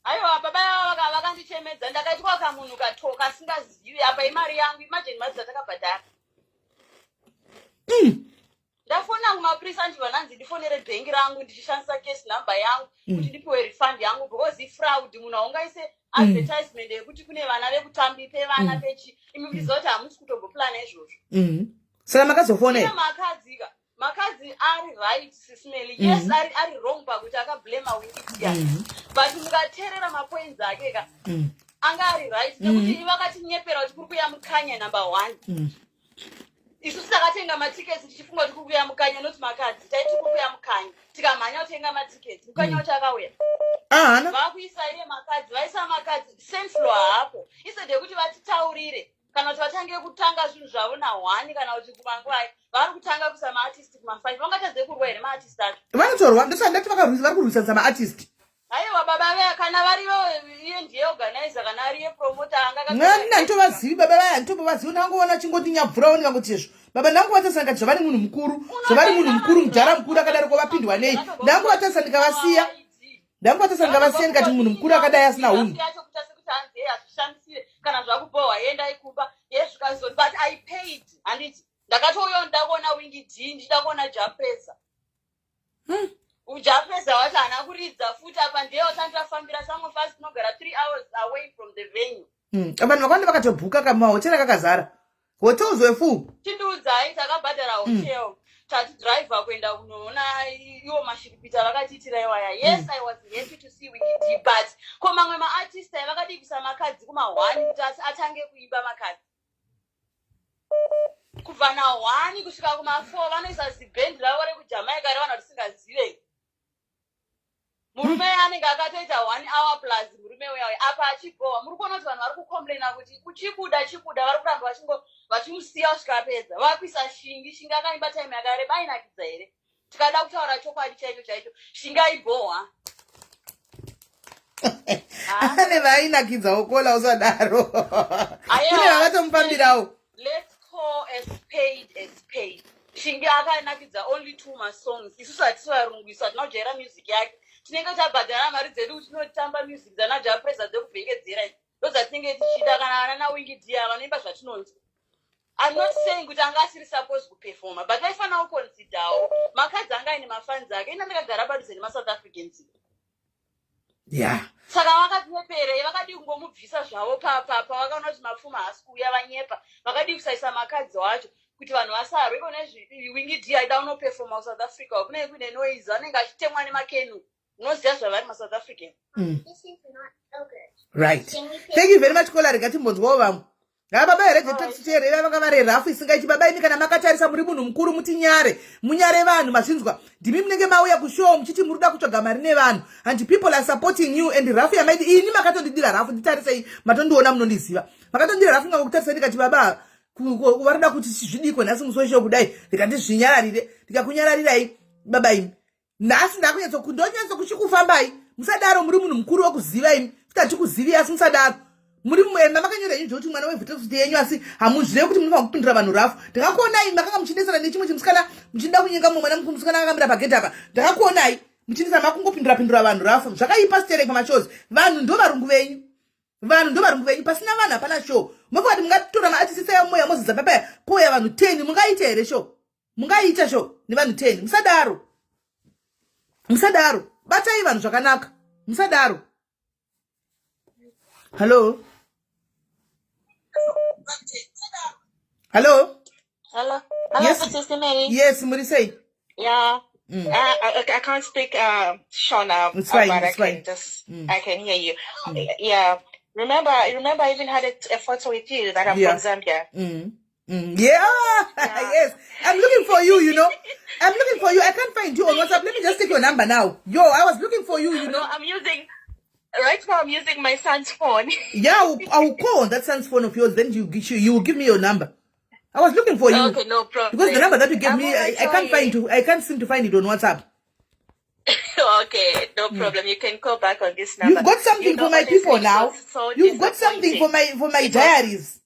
Aiwa, baba yava vakandichemedza. Ndakaitwa kamunhu kato kasingazivi. Apa imari yangu, imagine mari dzatakabhadhara. Ndafona kumapurisa, ndibva ndanzi ndifonere bhengi rangu ndichishandisa case number yangu kuti ndipiwe refund yangu because ifraud. Munhu haungaise advertisement yekuti kune vana vekutambi pevana pechi imi muchiziva kuti hamusi kutomboplana izvozvo. Saka makazofona Iye Makhadzi ka, Makhadzi ari right, Sismeli. Yes, ari wrong pakuti akablema Winky D, but mukateerera mapoints ake ka, anga ari right nekuti vakatinyepera kuti kuri kuya Mukanya number one. Isusu takatenga matiketi tichifunga kuti kuri kuya Mukanya, noti Makhadzi. Taiti kuri kuya Mukanya, tikamhanya kutenga matiketi. Mukanya wacho akauya? Ahana. Vakuisa iye Makhadzi, vaisa Makhadzi senflo haapo instead yekuti vatitaurire kana kuti vatange kutanga zvinhu zvavo na1 kana kuti kumanguvai vari kutanga kuisa maartist kuma5. Vangatadze kurwa here maartist acho? Vanotorwa, ndosaka ndati vari kurwisanisa maartist. Aiwa, baba vaya kana varivo, iye ndiye organizer, kana ariye promoter anga Mwana handitovazivi baba vaya, handitombovazivi. Ndangoona chingoti nyabvurawo ndikangoti izvo baba. Ndangovatarisa ndikati zvavari munhu mukuru, zvavari munhu mukuru, mudhara mukuru akadaro kwavapindwa nei? Ndangovatarisa ndikavasiya, ndangovatarisa ndikavasiya, ndikati munhu mukuru akadai asina unhu. Yacho kuita sekuti hanzi ye hazvishamisire kana zvakubohwa endai kumba yezvikazo, but I paid handiti. Ndakatouyawo ndida kuona Winky D, ndichida kuona Jah Prayzah. Jah Prayzah wacho haana kuridza futi. Apa ndiye watandafambira some of us tinogara 3 hours away from the venue. Vanhu vakawanda vakatobhuka kamahotera kakazara, hotels were full. Chindiudzai, takabhadhara hotel, tati driver kuenda kunoona iwo mashiripita vakatiitira iwaya. Yes, I was happy to see Winky D, but ko mamwe maartist ai vakadii kuisa Makhadzi kuma1 kuti atange kuimba? Makhadzi kubva na1 kusvika kuma4 vanoisa zibhendi ravo rekuJamaica revanhu vatisingazivei. Murume anenge akatoita one hour plus murume uya uya apa achibhowa. Muri kuona kuti vanhu vari kucomplaina kuti kuchikuda chikuda, vari kuramba vachingo vachimusiya kusvika apedza. Vakuisa Shingi. Shingi akaimba time yakareba, ainakidza here? Tikada kutaura chokwadi chaicho chaicho, Shingi aibhohwa. Ane vainakidzawo kola usadaro. Kune vavatomufambirawo. Let's call a spade a spade. Shingi akanakidza only two masongs. Isusu hatisi varungu isu hatina kujaira music yake. Tinenge tabhadhara mari dzedu kuti tinotamba music dzana Japreza dzekuvhengedzera idzi. Ndodzatinenge tichida kana vana naWinky D ava vanoimba zvatinonzwa. I'm not saying kuti anga asiri supposed kuperforma but vaifanira kuconsiderwo makadzi anga aine mafans ake. Ina ndakagara padhuze nemaSouth Africans. Yeah. Saka vakatinyeperei vakadii kungomubvisa zvavo pavakaona kuti mapfuma haasi kuuya vanyepa vakadii kusaisa makadzi wacho kuti vanhu vasarwe kone Winky D aida unopefoma kuSouth Africa kunenge kuine noise anenge achitemwa nemakenu unoziva zvavari maSouth African. Right. Thank you very much Kola rega timbonzwawo vamwe. Haa baba here dzetoticherera vanga vari rafu isingaiti baba imi kana makatarisa muri munhu mukuru mutinyare munyare vanhu mazvinzwa ndimi munenge mauya kushow muchiti muri kuda kutsvaga mari nevanhu and people are supporting you and rafu yamaiti ini makatondidira rafu nditarisei matondiona munondiziva makatondidira rafu nganga kutarisai ndikati baba varikuda kuti zvidikwe nhasi musi weshow kudai ndikandizvinyararire ndikakunyararirai baba imi nhasi ndakunyatso ndonyatso kuchikufambai musadaro muri munhu mukuru wekuziva imi kuti hatikuzivi asi musadaro muri mema makanyora henyu zvekuti mwana wevhutekuti yenyu asi hamuzvizive kuti munofanira kupindura vanhu rafu ndakakuonai makanga muchindesana nechimwe chimusikana muchinda kunyenga mumwe mwana mukuru musikana akamira pagedhi apa ndakakuonai muchindesana makungopindura pindura vanhu rafu zvakaipa sterek pamashows vanhu ndo varungu venyu vanhu ndo varungu venyu pasina vanhu hapana show mofunga kuti mungatora maartist seyamoya mozidza papaya pouya vanhu 10 mungaita here show mungaita sho nevanhu 10 musadaro musadaro batai vanhu zvakanaka musadaro hallo hallo Hello. Hello, yes. Sister Mary. Yes, muri sei? Yeah. I can't speak Shona, It's fine, but it's I can fine. just I can hear you. Yeah. Remember, I even had a photo with you that I'm Yeah. from Zambia. Yeah. Yeah. Yes. I'm looking for you, you know. I'm looking for you. I can't find you on WhatsApp. Let me just take your number now. Yo, I was looking for you, you No, know. I'm using right now. I'm using my son's phone. Yeah, I will call on that son's phone of yours. Then you will give me your number. I was looking for you. Okay, no problem. Because the number that you gave I'm me, all right, I can't how are find you? it. I can't seem to find it on WhatsApp. Okay, no problem. You can call back on this number. You've got something You know, for my honestly, people it now. was so You've got something for disappointing. my It was diaries.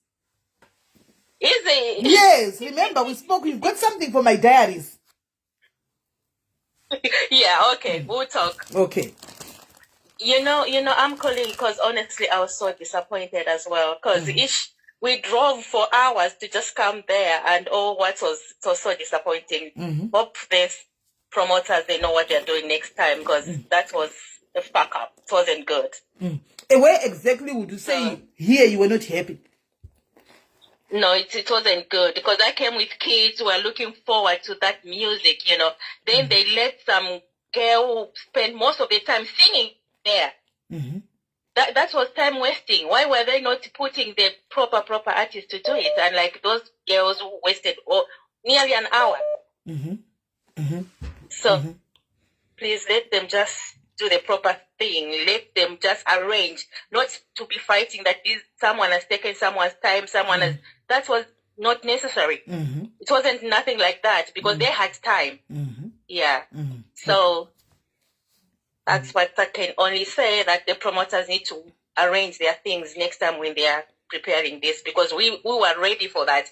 easy. Yes, remember we spoke. You've got something for my diaries. Yeah, okay, we'll talk. Okay. You know, I'm calling because honestly, I was so disappointed as well. Because each we drove for hours to just come there, and oh, what was it was so disappointing. Hope these promoters they know what they're doing next time because that was a fuck up. It wasn't good. Where exactly would you say So here you were not happy? no, it wasn't good because I came with kids who were looking forward to that music, you know. Then they let some girl spend most of the time singing there. That was time wasting. Why were they not putting the proper artists to do it? And like those girls who wasted nearly an hour. So please let them just do the proper thing. Let them just arrange, not to be fighting that this someone has taken someone's time, someone has. That was not necessary. It wasn't nothing like that because they had time. Yeah. So that's what I can only say, that the promoters need to arrange their things next time when they are preparing this, because we were ready for that.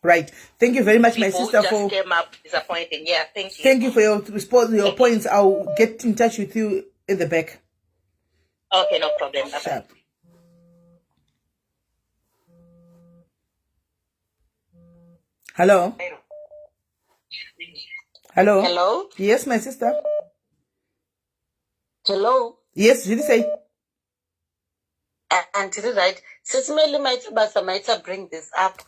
Right. Thank you very much, my People sister, just for came up disappointing. Yeah, thank you. Thank you for your response, your points. I'll get in touch with you in the back. Okay, no problem. Bye-bye. Sharp. Hello. Hello. Hello. Yes, my sister. Hello. Yes, zviri sei? Andiri right. Sesimele maita basa maita bring this up.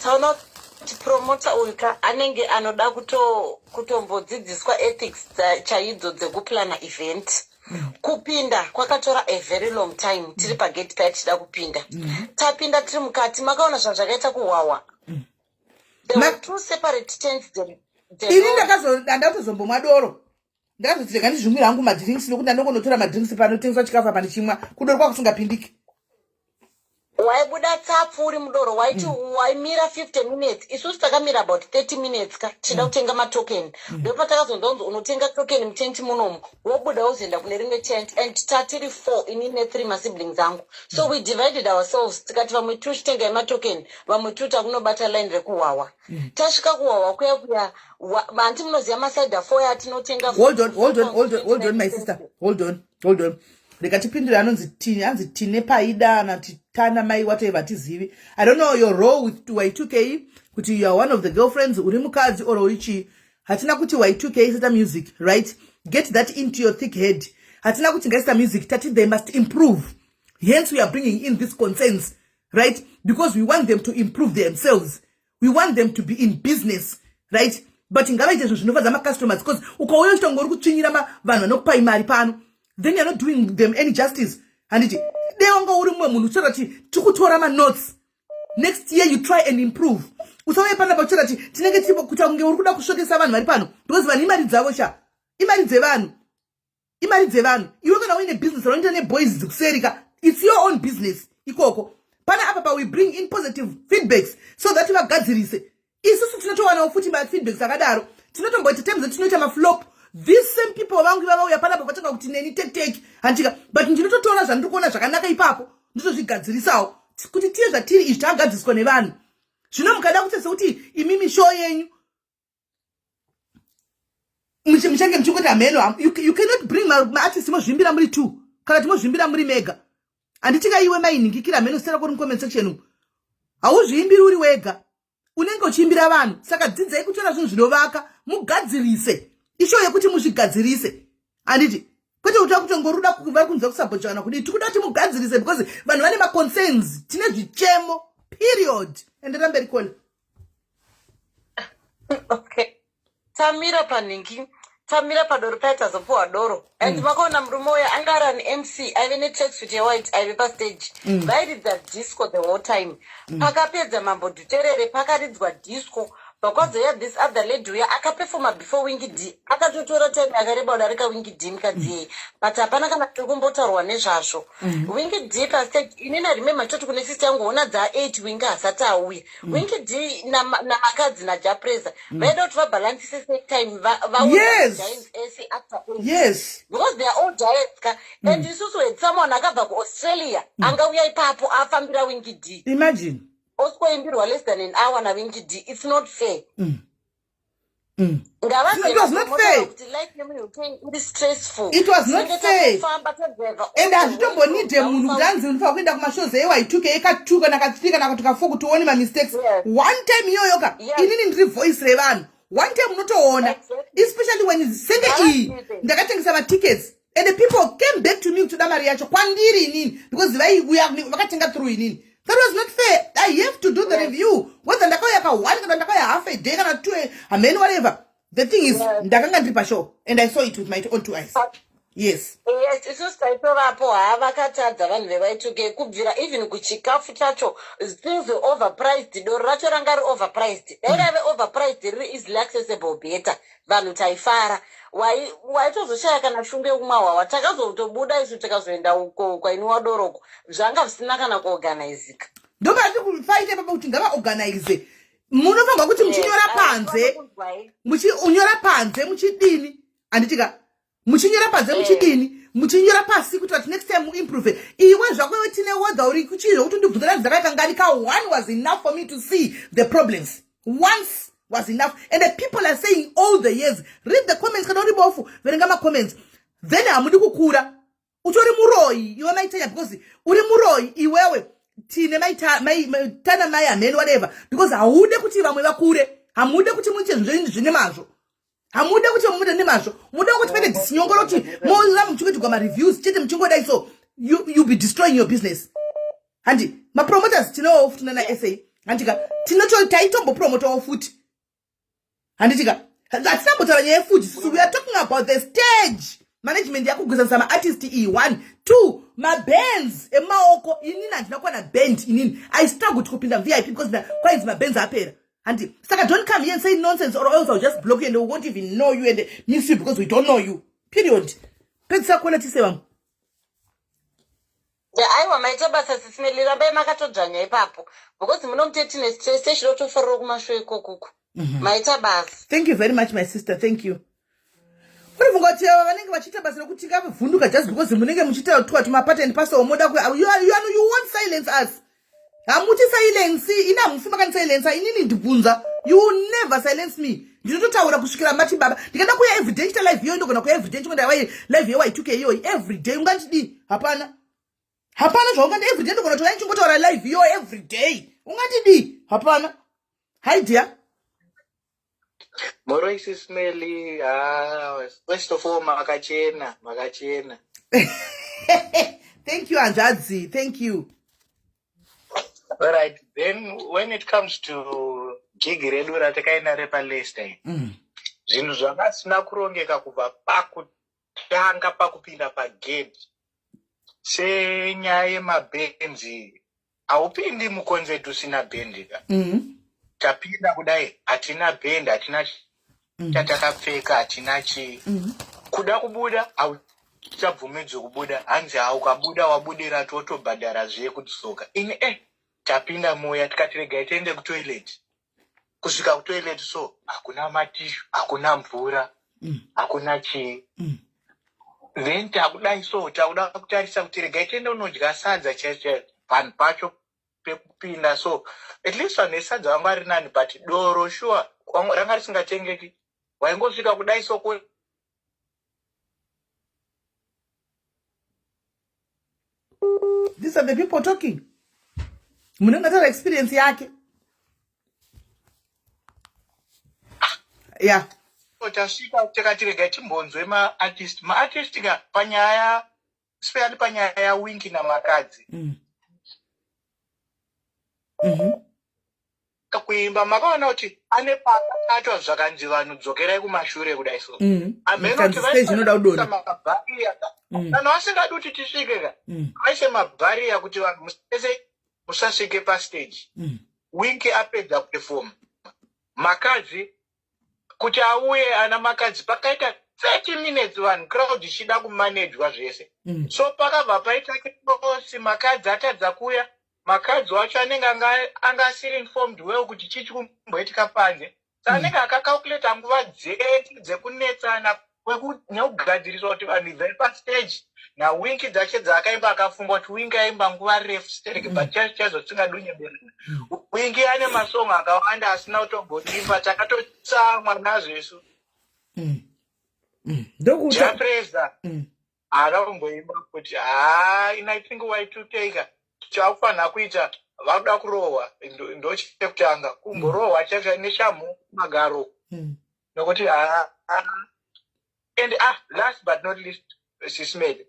Taona kuti promoter uyu ka anenge anoda kutombodzidziswa ethics chaidzo dzekuplana event. Kupinda kwakatora a very long time tiri pagate paya tichida kupinda. Tapinda tiri mukati makaona zvanhu zvakaita kuhwahwa. There were two separate tents Ini dzelori. Ndakatozombomwa doro. Ndakazoti rega ndizvimwira hangu madrinks nokuti ndanongonotora madrinks panotengeswa chikafu apa ndichimwa. Kudoro kwakusingapindiki. Waibuda tsapfu uri mudoro waiti waimira 50 minutes. Isusu takamira about 30 minutes ka tichida kutenga matoken. Ndopatakazonzwa kunzi unotenga token mutenti munomu, wobuda wozoenda kune rimwe tent, and tatiri four, ini nethree masiblings angu. So we divided ourselves, tikati vamwe two chitengai matoken, vamwe two takunobata line rekuhwahwa. Tasvika kuhwahwa kuya kuya, hanti munoziva macider four atinotenga? Hold on, hold on, hold on, hold on, my sister, hold on, hold on. Rega tipindure anonzi Tine, anzi Tine Paida na Titana mai whatever, tizivi. I don't know your role with Y2K, kuti you are one of the girlfriends, uri mukadzi or uri chii. Hatina kuti Y2K seta music, right? Get that into your thick head. Hatina kuti ngaisita music, tati they must improve. Hence we are bringing in these concerns, right? Because we want them to improve themselves. We want them to be in business, right? But ngavaite zvinhu zvinofadza macustomers, because ukauya uchitonga uri kutsvinyira vanhu vanokupai mari pano, then you're not doing them any justice, handiti? Dei wanga uri mumwe munhu uchitaura kuti tikutora manotes, next year you try and improve. Usauye panapa uchitaura kuti tinenge tiripo kuita kunge uri kuda kusvotesa vanhu vari pano, because vanhu imari dzavo sha, imari dzevanhu, imari dzevanhu. Iwe kana uine business raunoita neboys dzikuserika, it's your own business ikoko. Pana apa pa we bring in positive feedbacks so that vagadzirise. Isusu tinotowanawo futi mafeedbacks akadaro, tinotomboita times atinoita maflop. These same people vangu ivavauya panapa vatanga kuti neni tektek, handika? But ndinototora zvandiri kuona zvakanaka ipapo, ndotozvigadzirisawo kuti tiye zvatiri izvi tagadziriswa nevanhu. Zvino mukada kuti sekuti imimi show yenyu muchange muchingoti hameno, you cannot bring maartist mozvimbira muri two kana kuti mozvimbira muri mega. Handitika iwe mainhingikira hameno zita rako mucomment section umu. Hauzviimbiri uri wega, unenge uchiimbira vanhu. Saka dzidzai kutora zvinhu zvinovaka mugadzirise. Ishow yekuti muzvigadzirise, handiti? Kwete kuti vakutongoruda vari kunzwa kusapota kana kudii. Tikuda kuti mugadzirise because vanhu vane maconcerns, tine zvichemo, period. Endera mberi, Kola. Okay, tamira panhingi, tamira padoro paya, tazopuwa doro and makaona murume uyo anga ari an MC, aive netracksuit yewhite, aive pastage. Vairidza disco the whole time. Pakapedza Mambo Dhuterere, pakaridzwa disco, pakwazoya this other lady uya akapefoma before Winky D, akatotora time yakareba kudarika Winky D mukadzi iyeye, but hapana kana tiri kumbotaurwa nezvazvo. Winky D pastage, inini remember toti kune sister yangu, ona dza8, Winky hasati auya. Winky D namakadzi naJah Prayzah vaida kuti vabhalansise set time, vagiants ese after 8 because they are all giants ka. And isusu had someone akabva kuAustralia angauya ipapo afambira Winky D, Imagine. Osikoimbirwa less than an hour naWinky D. It's not fair. It was not fair. Kuti life yemuUK iri stressful. It was not fair. Famba tadriver. And hazvitombonide munhu kuti anzi unofanira kuenda kumashows eY2K eka2 kana ka3 kana kuti ka4 kuti uone mamistakes. One time iyoyo ka, inini ndiri voice revanhu, one time unotoona. Especially when senge iyi Ngavasipe. ndakatengesa matickets and the people came back to me kutoda mari yacho kwandiri inini because vaiuya vakatenga through inini. That was not fair. I have to do the review, whether ndakauya ka1 kana ndakauya half a day kana two, hameni, whatever the thing is. Ndakanga ndiri pashow and I saw it with my own two eyes, yes. Yes, isusu taitovapo. Ha, vakatadza vanhu veY2K kubvira even kuchikafu chacho. Things were overpriced. Doro racho ranga ri overpriced. Dai rave overpriced riri easily accessible better, vanhu taifara. Waitozoshaya kana shungu yekumwa hwawa. Takazotobuda isu, tikazoenda uko kwainiwa doroko, zvanga zvisina kana kuorganizika. Ndopati kufaita ipapo kuti ngavaorganize. Munofanirwa kuti muchinyora panze, muchinyora panze muchidini, handitika? Muchinyora panze muchidini, muchinyora pasi kuti vati next time muimprove. Iwe zvako iwe tine wodha uri kuchizvo kuti ndibvunzira ndakaita ngani ka. One was enough for me to see the problems. Once was enough, and the people are saying all the years. Read the comments. Kana uri bofu, verenga macomments. Then hamudi kukura. Utori muroyi iwe maitanya, because uri muroyi iwewe tine maitana mai hameni whatever, because haude kuti vamwe vakure. Hamude kuti muite zvinhu zvine mazvo, hamude kuti mude nemazvo. Mude kuti pete dhisinyongoro kuti mola muchingoitirwa mareviews chete muchingodai. So you be destroying your business. Handi mapromoters tinowo futi nana sa, handika? Tinoto taitombopromotawo futi, handitika? Hatinambotaura nyaya yefuti so we are talking about the stage management yakugwizanisa maartist iyi. One, two, mabands emaoko. Inini handina kuwana band. Inini I struggled kupinda VIP because kwainzi mabands apera, handi? Saka don't come here and say nonsense or else I'll just block you and we won't even know you and miss you because we don't know you, period. Pedzisa kuona tise vamwe. Aiwa. Aiwa maita basa sisi Melly rambai makatodzvanya ipapo because muno mute tine stress techida kutofarira kumashow ikokuku. Maita basa. Thank you very much my sister, thank you. Unofunga kuti ava vanenge vachiita basa rekuti tingavhunduka just because munenge muchiita twa tumapateni paso moda ku you, you, you won't silence us. Hamuti silence, ini hamufi makandisilensa, inini ndibvunza. You will never silence me. Ndinototaura kusvikira mati baba. Ndikada kuya everyday chita live iyoyo ndogona kuya everyday chingoda wai live yewa ituke iyoyi everyday ungandidii? Hapana. Hapana zvaungandi everyday ndogona kutoya ndichingotaura live iyoyo everyday. Ungandidii? Hapana. Hi dear. Mhoroi sis Melly, ah, first of all makachena, makachena. Thank you hanzvadzi, thank you. All right, then when it comes to gig redu ratakaenda repaLeicester, zvinhu zvakasina kurongeka kubva pakutanga pakupinda pagedhi. Senyaya yemabhenzi, haupindi mukonzeti usina bhendi ka. Tapinda kudai hatina bhendi, hatina chatakapfeka, hatina chii. Kuda kubuda hauchabvumidzwi kubuda, hanzi haukabuda wabudira totobhadhara zviye kudzoka. Ini tapinda muya tikati regai tiende kutoilet. Kusvika kutoilet so hakuna matishu, hakuna mvura, hakuna chii. Then takudai so takuda kutarisa kuti regai tiende unodya sadza chaizvo chaizvo panhu pacho pekupinda so at least vanhu vesadza vanga vari nani, but doro sure ranga risingatengeki, waingosvika kudai so These are the people talking. Munenge ataura experience yake. Yeah. Tasvika tikati regai timbonzwe maartist. Maartist ka panyaya, especially panyaya yaWinky naMakadzi. Kuimba makaona kuti ane pakatwa zvakanzi vanhu dzokerai kumashure kudai so. Hameno Kanzi kuti stage inoda kudonha. mabhariya kana vasingadi kuti tisvike ka, vaise mabhariya kuti vanhu musese musasvike pastage. Winky apedza kuperforma, Makadzi kuti auye ana Makadzi pakaita 30 minutes vanhu crowd ichida kumanejwa zvese. So pakabva paita chaos, Makadzi atadza kuuya. Makadzi wacho anenge anga asiri informed well kuti chii chikumboitika panze, so anenge akacalculata nguva dzese dzekunetsana nekugadziriswa kuti vanhu ibvai pastage naWinky dzacho dzaakaimba, akafunga kuti Winky aimba nguva refu stereke, but chaizvo chaizvo tisingadunyeberana, Winky ane masong akawanda asina kutomboimba, takatotsamwa nazvo isu. Ndokuta Japresa haana kumboimba kuti haa ini I think Y2K ka chakufanira kuita vakuda kurohwa ndochekutanga kumborohwa chacho neshamhu magaro nokuti haa. And last but not least, Sis Melly,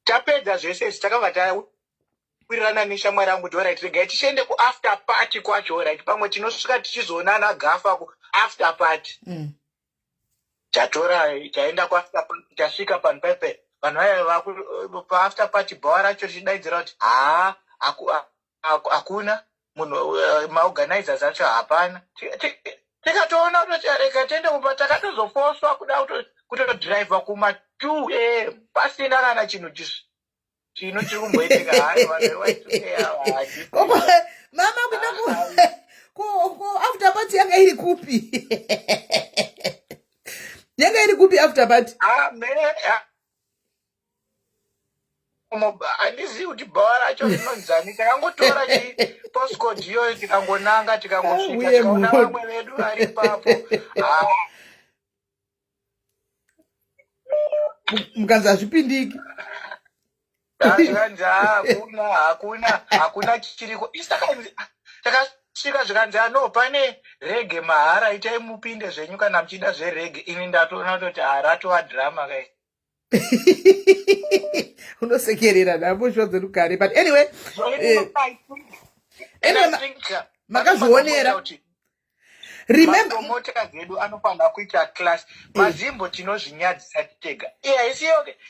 tapedza zvese izvi takabva tawirirana neshamwari yangu kuti alright, regai tichiende kuafter party kwacho, alright, pamwe tinosvika tichizoonana gafa kuafter party. Tatora taenda kuafter party, tasvika panhu paipe vanhu vaya paafter party bhawa racho richidaidzira kuti haa hakuna munhu, maorganizers acho hapana. Tikatoona kutoti rega tiende kumba, takatozofoswa kuda kutodhiraivha kuma 2 am pasina kana chinhu chino chiri kumboitika. Hai, vanhu Koko mama kuenda ku after party yanga iri kupi? Yanga iri kupi after party? Handizivi kuti bhawa racho rinonzani, takangotora chipostcode iyoyo tikangonanga, tikangosvika Uye tikaona munhu. Vamwe vedu vari ipapo. Ah, Mukanzi hazvipindiki. Zvikanzi hakuna, hakuna, hakuna chiriko. Isi takanzi takasvika zvikanzi ano pane reggae mahara, itai mupinde zvenyu kana muchida zvereggae. Ini ndatoona kutoti haratova drama kai. Unosekerera nhamo shuwa dzerugare, but anyway, anyway, makazvionera. Remember mapromoters edu anofanira kuita class. Mazimbo tinozvinyadzisa tega. Iye haisi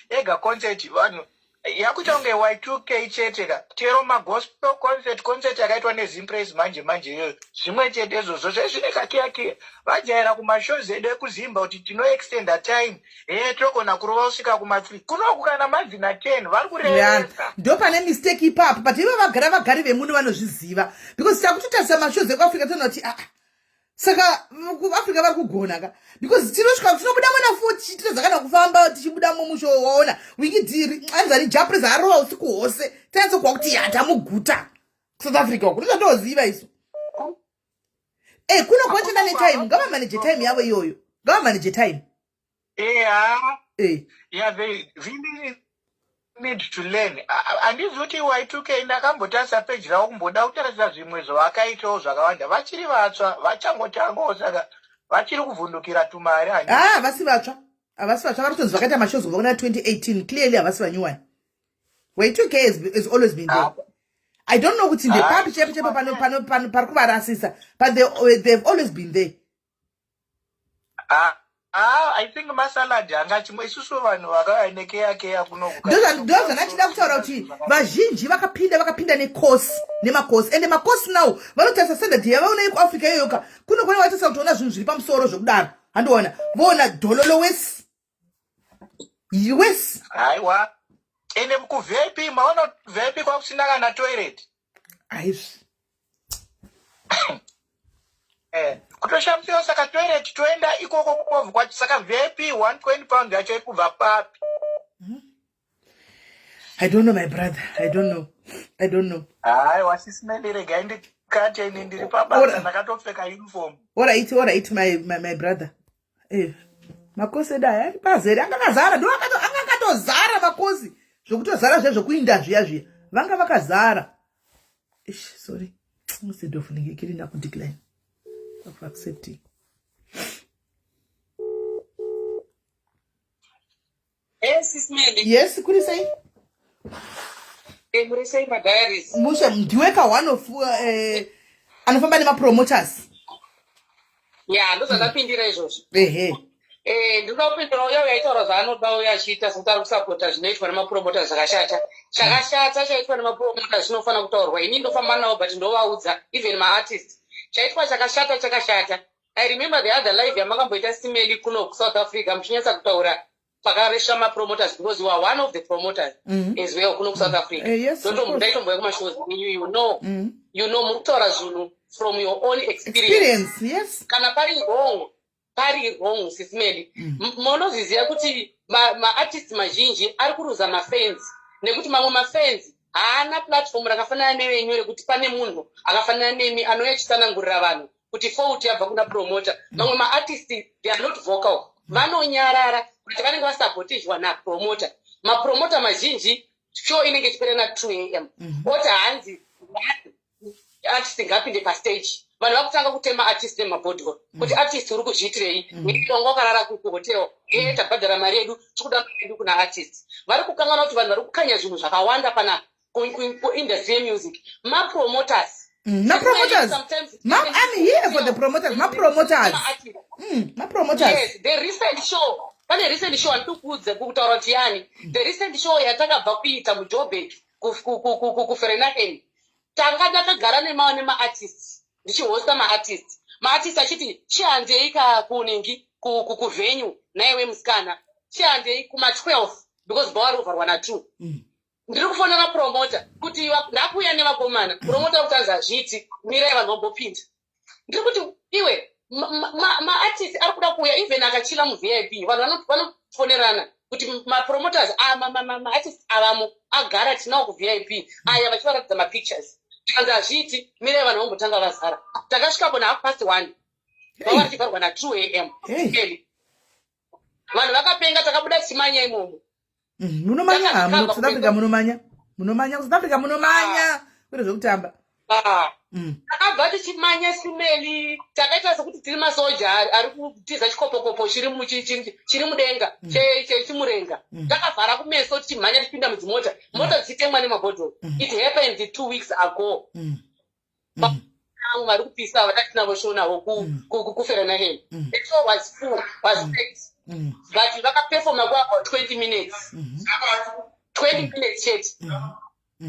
ega concert vanhu. Yakuita kunge Y2K chete ka. Chero magospel concert, concert yakaitwa neZimpraise manje manje iyoyo. Zvimwe chete izvozvo zvezvine kakiya kiya. Vajaira kumashows edu ekuZimba kuti tinoextenda time. Hee togona kurova kusvika kuma 3. Kunoku kana manzi na 10 vari kurevesa. Ndo pane mistake ipapo but ivo vagara vagari vemuno vanozviziva because takutotarisa mashows ekuAfrica toona kuti ah saka kuafrica vari kugona ka because tinosvika tinobuda mwana fo tichitadza kana kufamba tichibuda mumusho waona wikidhiri anzi ani japres arova usiku hwose tanyatsokuwa kuti ya tamuguta kusouth africa uku ndozvatoziva isu e kuno kwachenda netime ngavamanage time yavo iyoyo ngavamanage time yeah. Eh. Yeah, they really need to learn. Handizi kuti Y2K ndakambotarisa page ravo kumboda kutarisa zvimwe zvavakaitawo zvakawanda. Vachiri vatsva, vachangotangawo saka vachiri kuvhundukira tumari. Ah, havasi vatsva. Havasi vatsva vari kutonzi vakaita mashows kubva kuna 2018. Clearly havasi vanyuwani. Y2K has always been there. Ah. I don't know kuti ndepapi chaipo chaipo pano pano pano pari kuvarasisa but they've always been there. Ah, ah, I think masalad anga chimwe isusu vanhu vakauya nekeya keya kuno ndozvandachida kutaura kuti vazhinji vakapinda vakapinda necourse nemacourse ende macourse now vanotarisa standard yavaona yekuafrica iyoyoka kuno kune vatarisa kutoona zvinhu zviri pamusoro zvekudaro handiona voona dhololo wesi wesi haiwa ende kuvip maona vip kwakusina kana toilet aizvi eh, kutoshamisira saka toilet toenda ikoko kukovhu kwacho saka vip 120 pound yacho ikubva papi hmm? i don't know my brother i don't know i don't know hayi wasisimeli regai ndikate ini ndiri pabasa ndakatopfeka uniform orit orit my, my, my brother eh, makosi edu aya ari pazere anga akazara ndo anga akatozara makosi zvekutozara zviya zvekuinda zviya zviya vanga vakazara ish sorry instead of ndingekiri ndakudecline of accepting Yes, Meli. Yes, kuri sei? Eh, muri sei madiaries? Mushe ndiwe ka one of eh, anofamba nemapromoters. Ya, ndozvandapindira izvozvo. Ehe. Eh, ndinoda kupindura uya uya aitaura zvaanoda uya achiita sekuti ari kusapota zvinoitwa nemapromoters zvakashata. Chakashata chaitwa nemapromoters chinofanira kutaurwa. Ini ndofamba navo but ndovaudza even maartist. Chaitwa chakashata chakashata. I remember the other live yamakamboita Simeli kuno kuSouth Africa muchinyatsa kutaura pakaresva mapromoters because you are one of the promoters mm -hmm. as well kuno kuSouth mm. Africa. Eh, yes, ndaitomboya kumashows enyu you know. Mm -hmm. You know muri kutaura zvinhu from your own experience. Experience, yes. Kana pari wrong pari wrong sisimeli mm. munozviziva kuti maartist ma mazhinji ari kuruza mafans nekuti mamwe mafans haana platform rakafanana nevenyu rekuti pane munhu akafanana nemi anouya achitsanangurira vanhu kuti fault yabva kuna promoter mamwe maartist they are not vocal vanonyarara kuti vanenge vasabotejwa napromoter mapromoter mazhinji show inenge ichipera na 2 am mhm. oti hanzi artist ngapinde pastage vanhu vakutanga kutema artist nemabhodhoro mm. kuti artist uri kuzviitirei mm. wanga wakarara kuhotel ee tabhadhara mari yedu tikuda mari yedu kuna artist vari kukanganwa kuti vanhu vari kukanya zvinhu zvakawanda panapa kuindustry yemusic mapromoters mm, mapromoters ma, i'm here for the promoters mapromoters mapromoters yes the recent show pane recent show andidi kuudza kutaura kuti yani the recent show yatakabva kuita mujobek kuferenaken tanga takagara nemaartists ndichihosta maartist maartist achiti chihandei ka kuningi kuvenue naiwe musikana chihandei kuma 12 because bhawa rovharwa na 2 mm. Ndiri kufonera promoter kuti ndakuuya nevakomana. Promoter kuti anzi hazviiti, mirai vanhu vambopinda. Ndiri kuti iwe maartist ari kuda kuuya even akachila muVIP vanhu vanofonerana kuti mapromoters maartist avamo agara tinawo kuVIP aya vachivaratidza mapictures. Zvikanzi hazviiti, mirai vanhu vambotanga vazara. Takasvikapo nahalf past one vava richivharwa na 2 am. Vanhu vakapenga takabuda tichimanya imomo. Mm, munomanya ha muno kusouth africa munomanya munomanya kusouth africa munomanya ah. kwete zvekutamba ah. mm. takabva tichimanya simeli takaita sekuti tiri masoja ari kutiza chikopokopo chiri mudenga mm. chechimurenga takavhara kumeso tichimhanya tichipinda mudzimota mota dzichitemwa nemabhodhoro it happened two weeks ago vamwe vari kupisa ava tatinavo show navo kuferanahen mm. the show was full was packed mm. but vakaperforma kwa about 20 minutes mm-hmm. 20 minutes chete.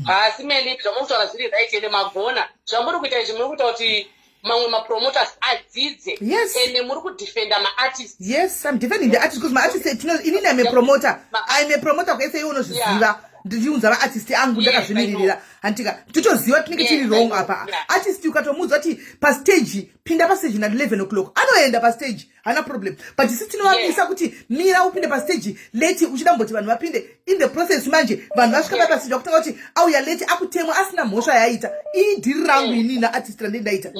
Haasi Meli, zvamuri kutaura zviri right, ende magona. Zvamuri kuita izvi, muri kuita kuti mamwe mapromoters adzidze. Ende muri kudefenda maartist. Yes, I'm defending the artist because maartist inini I'm a promoter. I'm a promoter kwese, iwe unozviziva. Ndichiunza vaartist angu ndakazvimiririra, handika? Totoziva tinenge tiri wrong apa. Artist ukatomuudza kuti pastage, pinda pastage na11 o'clock, anoenda pastage, haana problem. But isi tinovamisa kuti mira upinde pastage late, uchida mboti vanhu vapinde in the process. Manje vanhu vasvika pa pastage, vakutanga kuti auya late, akutemwa asina mhosva yaaita. Ii dhiri rangu inini naartist randei ndaita.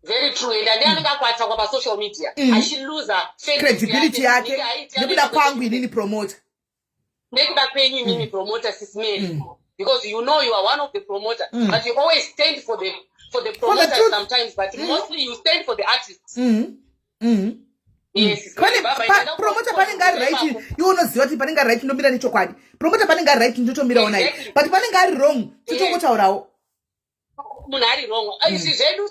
Very true. And anenge akuattackwa pasocial media, achiluza credibility yake nekuda kwangu inini promoter. Nekuda kwenyu inini promoter, Sis Mary, because you know you are one of the promoter, but you always stand for the promoters truth. sometimes, but mostly you stand for the artists. Yes. Pane Baba, promoter panenge ari right, iwe unoziva kuti panenge ari right ndomira nechokwadi. Promoter panenge ari right, ndotomirawo naye. But panenge ari wrong, totongotaurawo. Munhu ari wrong, izvi zvedu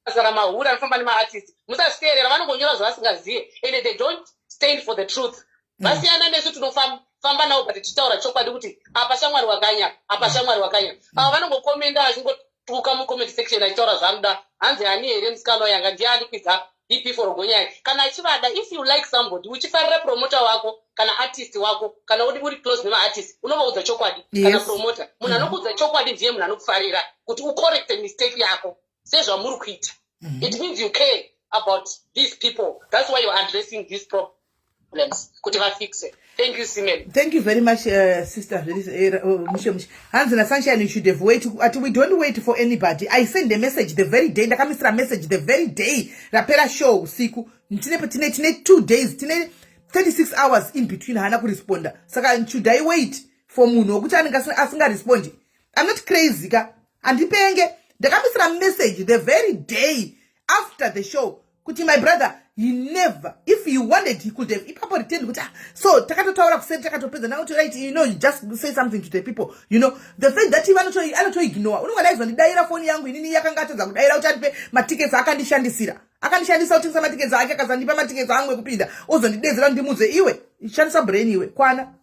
basa ramahura anofamba nemaartist, musazviteerera. Vanongonyora zvavasingazive and they don't stand for the truth. Vasiyana nesu tinofamba navo, but tichitaura chokwadi kuti apa shamwari wakanya, apa shamwari wakanya. Ava vanongokomenda, vachingotuka mucomment section, achitaura zvaanoda. Hanzi ani here musikana wayanga ndiye andikwidza BP for gonyai. Kana achivada, if you like somebody, uchifarira promoter wako kana artist wako, kana uri close nemaartist, unovaudza chokwadi. Kana promoter, munhu anokuudza chokwadi ndiye munhu anokufarira, kuti ucorrecte mistake yako sezvamuri kuita. It means you care about these people. That's why you're addressing these problems kuti vafixe. Thank you, Simen. Thank you very much, sister. Very mushe mushe. Hanzi naSunshine, you should have wait. Ati we don't wait for anybody. I send a message the very day, ndakamisira message the very day rapera show usiku. Tine 2 days, tine 36 hours in between, haana kuresponda. Saka should I wait for munhu wekuti anenge asingarespondi? I'm not crazy ka, handipenge. Ndakamisira message the very day after the show kuti my brother, he never, if he wanted, he could have ipapo returned kuti, ah, so takatotaura kuseri, takatopedza nakuti right, you just say something to the people. The fact that anotoignore, unonga daizondidayira foni yangu inini yakanga atadza kudayira kuti andipe matickets akandishandisira, akandishandisa kutengesa matickets ake, akazandipa matickets angu ekupinda, ozondidedzera ndimudze, iwe shandisa brain iwe, kwana.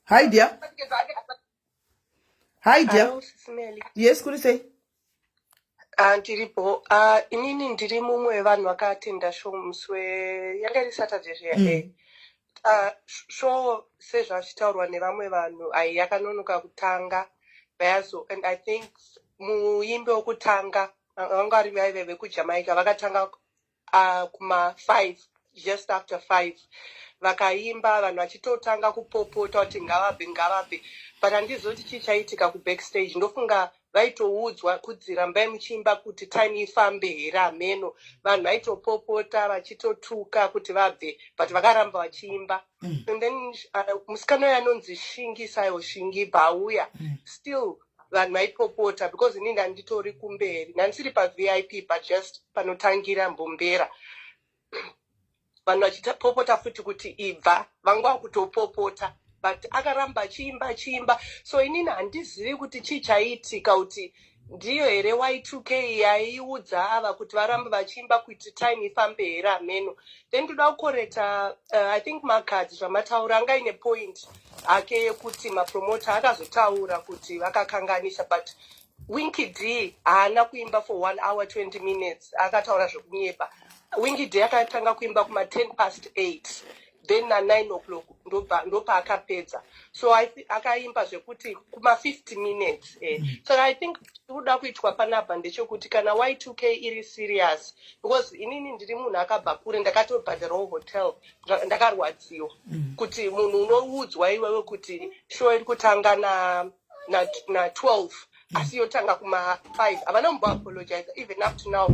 Hi dear, hi dear. Hello, Sis Melly. Yes, kuri sei? Ah, ndiripo. Ah, inini ndiri mumwe wevanhu vakatenda show musi we yanga iri Saturday zviya. Ah, show sezvachitaurwa nevamwe vanhu, ai yakanonoka kutanga vayazo, and I think muimbi wokutanga vanga vari vaive vekuJamaica, vakatanga kuma5, just after 5 vakaimba, vanhu vachitotanga kupopota kuti ngavabve, ngavabve. But handizoti chii chaitika kubackstage. Ndofunga vaitoudzwa kuti rambai muchiimba kuti time ifambe here, hameno. Vanhu vaitopopota, vachitotuka kuti vabve, but vakaramba vachiimba. And then musikana uyo anonzi Shingi Sayo, Shingi Bauya, still vanhu vaipopota, because inini handitori kumberi, ndandisiri paVIP, but just panotangira mbombera, vanhu vachipopota futi kuti ibva, vanga vakutopopota, but akaramba achiimba, achiimba. So inini handizivi kuti chii chaiitika, kuti ndiyo here Y2K yaiudza ava kuti varambe vachiimba kuti time ifambe here, hameno. Then toda kucorrecta, I think Magadzi zvamataura anga ine point hake yekuti mapromota akazotaura kuti vakakanganisa, but Winky D haana kuimba for 1 hour 20 minutes, akataura zvekunyepa. Winky D akatanga kuimba kuma10 past 8, then na9 o'clock ndopaakapedza. So akaimba zvekuti kuma50 minutes. Saka I think chikuda kuitwa panapa ndechekuti kana Y2K iri serious, because inini ndiri munhu akabva kure, ndakatobhadharawo hotel, ndakarwadziwa kuti munhu unoudzwa iwewe kuti show iri kutanga na 12, asi yotanga kuma5. Havana kumboapologize even up to now.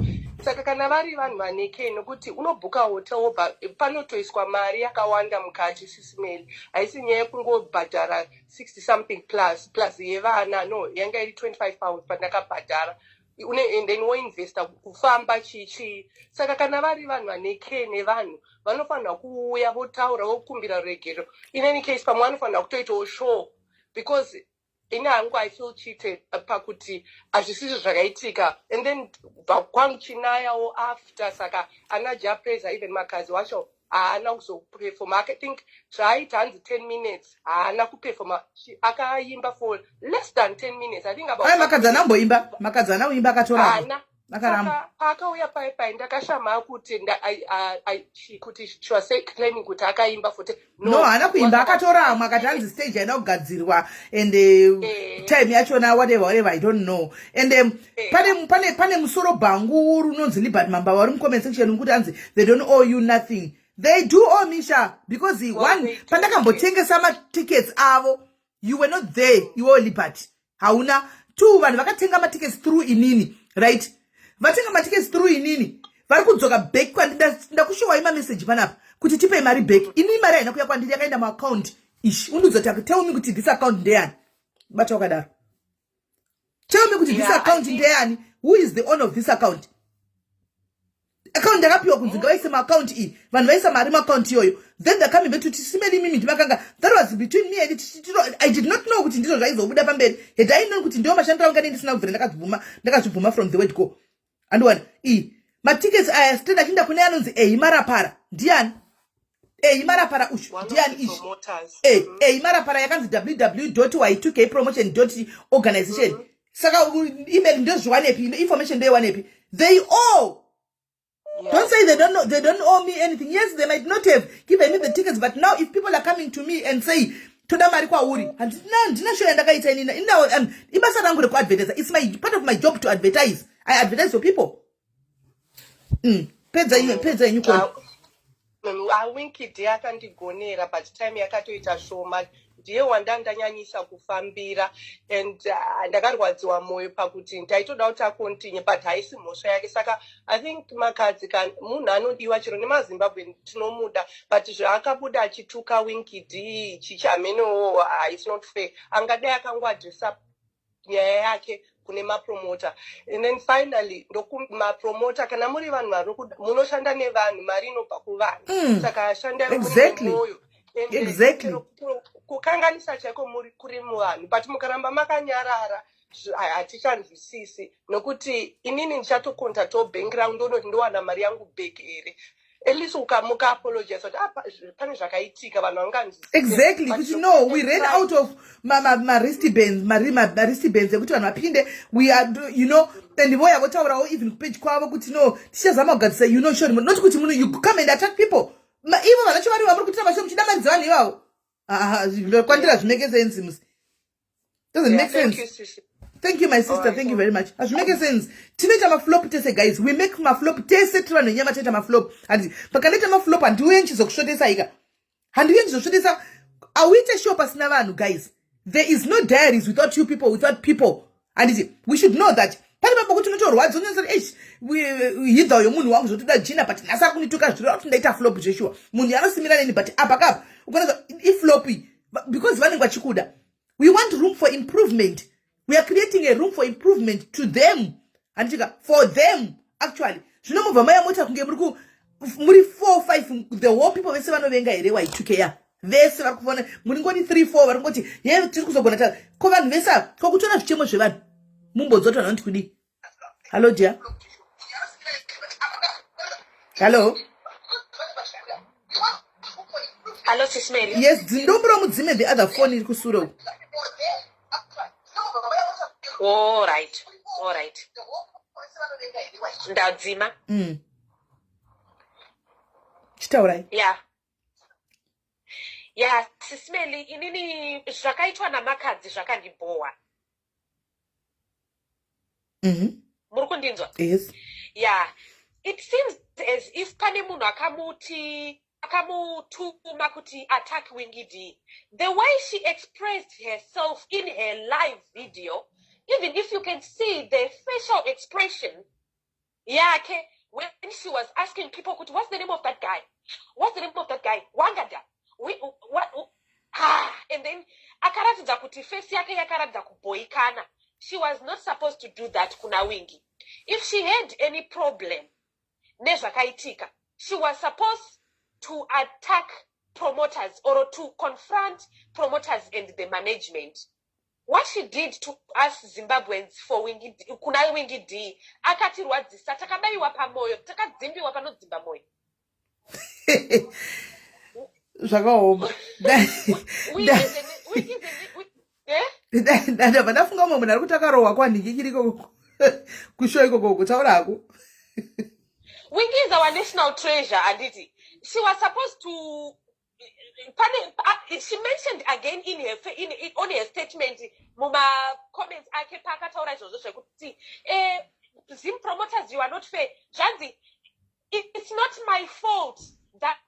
Saka kana vari vanhu vaneke, nokuti unobhuka hotel, wobva panotoiswa mari yakawanda mukati, Sis Melly, haisi nyaya yekungobhadhara 60 something plus plus yevana. No, yanga iri £25 pandakabhadhara une, and then woinvesta kufamba, chii chii. Saka kana vari vanhu vane care nevanhu, vanofanira kuuya votaura, vokumbira ruregero. In any case, pamwe vanofanira kutoitawo show, because ini hangu I feel cheated pakuti hazvisizvo zvakaitika. And then bva kwangu chinayawo after, saka ana Jah Prayzah, even Makazi wacho. Haana kuzoperforma. I think zvaaita hanzi 10 minutes, haana kuperforma. Akaimba for less than 10 minutes, I think about. Ai, Makadzi anamboimba, Makadzi anauimba, akatoramba. Haana. Akaramba. Saka paakauya pai pai ndakashama kuti kuti she was claiming kuti akaimba for No, haana kuimba, akatoramwa, akati hanzi stage haina kugadzirwa and time yachona, whatever, whatever, I don't know. And pane musoro bhangu runonzi Libert Mamba vari mucomment section kuti hanzi they don't owe you nothing. They do owe me sha, because Well, one, they do. pandakambotengesa matickets avo, you were not there, iwewo Libert hauna. Two, vanhu vakatenga matickets through inini, right? Vatenga matickets through inini, vari kudzoka back ndakushuwai mameseji panapa kuti tipei mari back. Inini mari haina kuya kwandiri, yakaenda muaccount ishi. Undiudza kuti, tell me kuti this account ndeyani. Bata wakadaro, tell me kuti this Yeah, I account ndeyani. Who is the owner of this account? Account ndakapiwa kunzi ngavaise muaccount iyi, vanhu vaisa mari muaccount iyoyo, then they're coming back to tisimeli mimi ndimakanga. That was between me and I did not know kuti ndizvo zvaizobuda pamberi. Had I known kuti ndiwo mashandiro angu, ane ndisina kubvira ndakazvibvuma from the word go. Andiwana iyi matickets aya straight achienda kune anonzi Ehi Marapara. Ndiani Ehi Marapara ushu? One of Ndiani the ishi? promoters. Ehi Marapara yakanzi www y2k promotion organization. Saka email ndozviwanepi? Information ndoiwanepi? They all Don't say they don't know, they don't owe me anything. Yes, they might not have given me the tickets, but now if people are coming to me and say toda mari kwauri, handina show yandakaita inina. Ina ibasa rangu rekuadvertise. It's my part of my job to advertise. I advertise for people. Pedza imwe, pedza yenyu kona. AWinky D akandigonera, but time yakatoita shoma. Ndiye wandandanyanyisa kufambira and ndakarwadziwa mwoyo pakuti ndaitoda kuti acontinue, but haisi mhosva yake. Saka I think Makadzi munhu anodiwa chero nemaZimbabwe, tinomuda, but zvaakabuda achituka Winky D chichamenowo, its not fair. Angadai akangoadresa nyaya yake kune mapromota. And then finally, ndokumapromota, kana muri vanhu vari munoshanda nevanhu, mari inobva kuvanhu. Saka shandai muri nemwoyo. And chero kukanganisa chaiko muri kuri muvanhu, but mukaramba makanyarara, hatichanzwisisi, nokuti inini ndichatocontactawo bhengi rangu, ndonoti ndowana mari yangu back here. At least ukamuka apologize kuti, "Ah, pane zvakaitika," vanhu vanganzwisise. Exactly. But Kuti no, we ran try out of ma-wristbands, ma-wristbands ekuti vanhu vapinde. We are and voya votaurawo even kupage kwavo kuti no, tichazama kugadzisa, sure, not kuti munhu you come and attack people. Ivo vanacho vari vamuri kuitira masho, muchida mari dzevanhu ivavo. Ah, ah, kwandira zvimake sense musi, doesn't Yeah, make thank sense. you, sisi. Thank you, my sister. Alright, Thank you very much. Hazvimake sense. Tinoita maflop tese, guys. We make maflop tese, tiri vanhu venyama, toita maflop. Handi pakanoita maflop, handiuye nchizokusvotesa ika, handiuye nchizosvotesa. Auite show pasina vanhu, guys. There is no Diaries without you people, without people. Handiti we should know that pane papo kuti unotorwadza, unotsati eish, hidha uyo munhu wangu zvotoda jina, but nhasi ari kundituka, zvireva kuti ndaita flop zveshuwa. Munhu anosimira neni, but apa kapa ukanazwa iflop iyi, because vanenge vachikuda. We want room for improvement. We are creating a room for improvement to them, handitika, for them actually. Zvino mubva maya mota kunge muri ku muri 4 5, the whole people vese vanovenga here Y2K ya vese vari kufona? Muri ngoni 3 4 vari kungoti ye tiri kuzogona ta ko vanhu vese ava, ko kutora zvichemo zvevanhu mumbodzoti vanhu vanoti kudii? Hallo dear, hallo. Hello, Sis Mary. Yes, dzindombura mudzime the other phone iri kusure uku. All right. All right. Ndadzima. Chitaurai. Yeah. Yeah, Sis Mary, inini zvakaitwa naMakadzi zvakandibhowa. Muri kundinzwa? Yes. Yeah. It seems as if pane munhu akamuti, akamutuma kuti attack Winky D. The way she expressed herself in her live video, even if you can see the facial expression yake when she was asking people kuti, "What's the name of that guy? What's the name of that guy? Wangada." We, what, ah, and then akaratidza kuti face yake yakaratidza kubhoikana. She was not supposed to do that kuna Winky. If she had any problem nezvakaitika, she was supposed to attack promoters or to confront promoters and the management. What she did to us Zimbabweans for Winky, kuna Winky D, akatirwadzisa, takabayiwa pamwoyo, takadzimbiwa panodzimba mwoyo. Zvakaoma. Ndabva ndafunga umwe munhu ari kuti akarohwa kwanhingikiri ikoko kushow ikoko kutaura hako. Winky is our national treasure, anditi. She was supposed to pane she mentioned again in her in, in, on her statement muma comments ake paakataura izvozvo zvekuti eh, Zim promoters, you are not fair. Zvanzi, "It's not my fault that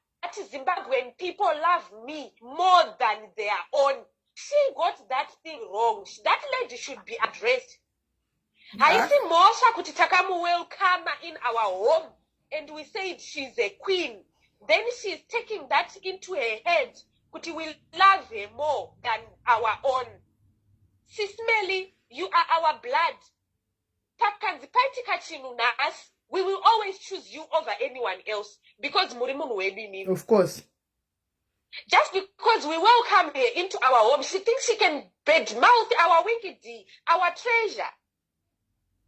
Zimbabwean people love me more than their own." She got that thing wrong. That lady should be addressed. Haisi mhosva kuti takamuwelcome in our home and we said she's a queen, then she's taking that into her head kuti we love her more than our own. Sis Melly, you are our blood. Pakanzi paitika chinhu nhasi, we will always choose you over anyone else because muri munhu wedu imimi. Of course. Just because we welcome her into our home, she thinks she can badmouth our Winky D, our treasure.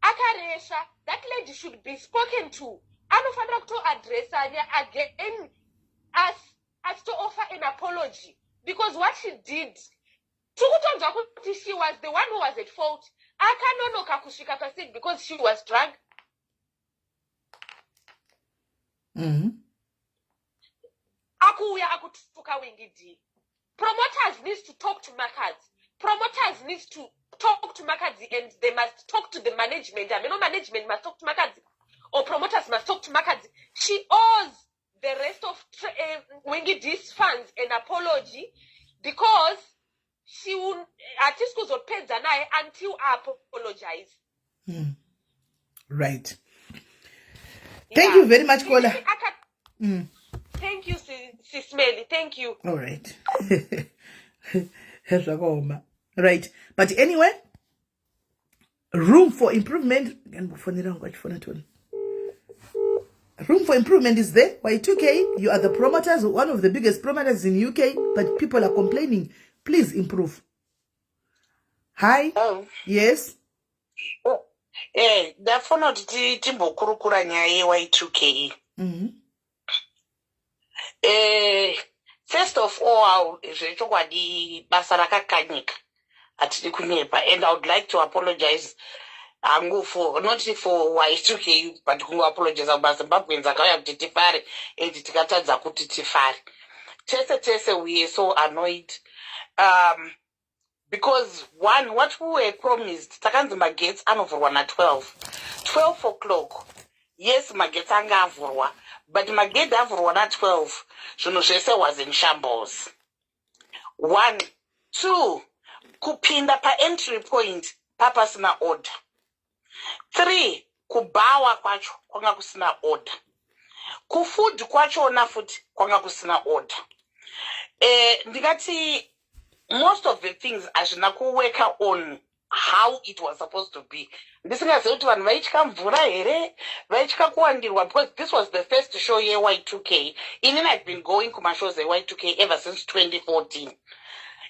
Akaresva. That lady should be spoken to. Anofanira kutoadressa again as achitooffer an apology because what she did, tiri kutonzwa kuti she was the one who was at fault. Akanonoka kusvika pastage because she was drunk. Akuuya akutuka Winky D. Promoters needs to talk to Makhadzi. Promoters needs to talk to Makhadzi and they must talk to the management. I mean, no, management must talk to Makhadzi or promoters must talk to Makhadzi. She owes the rest of Winky D's fans an apology because she will, hatisi kuzopedza naye until apologize. Right, thank you very much, Kola. Thank you, Sis Melly, thank you. All right, zvakaoma, right? But anyway, room for improvement. Ngandifonera wangu achifona toni. Room for improvement is there. Y2K, you are the promoters, one of the biggest promoters in UK, but people are complaining. Please improve. Hi. Oh. Yes. Oh. Ndafuna kuti timbokurukura nyaya ye-Y2K. First of all, zvechokwadi basa rakakanyika, hatidi kunyepa, and I would like to apologize hangu for not for Y2K but kungoapologiza kumaZimbabweans akauya kuti tifare and tikatadza kuti tifare tese tese. We are so annoyed because one, what we were promised, takanzi magetsi anovhurwa na12, 12 o'clock. Yes, magetsi anga avhurwa, but magedhi avhurwa na12, zvinhu zvese was in shambles. One, two, kupinda paentry point papasina order. Three, kubhawa kwacho kwanga kusina order, kufood kwachona futi kwanga kusina order. Ndingati most of the things hazvina kuworka on how it was supposed to be. Ndisingazivi kuti vanhu vaitya mvura here, vaitya kuwandirwa, because this was the first show ye-Y2K. Inini I've been going kumashows e-Y2K ever since 2014,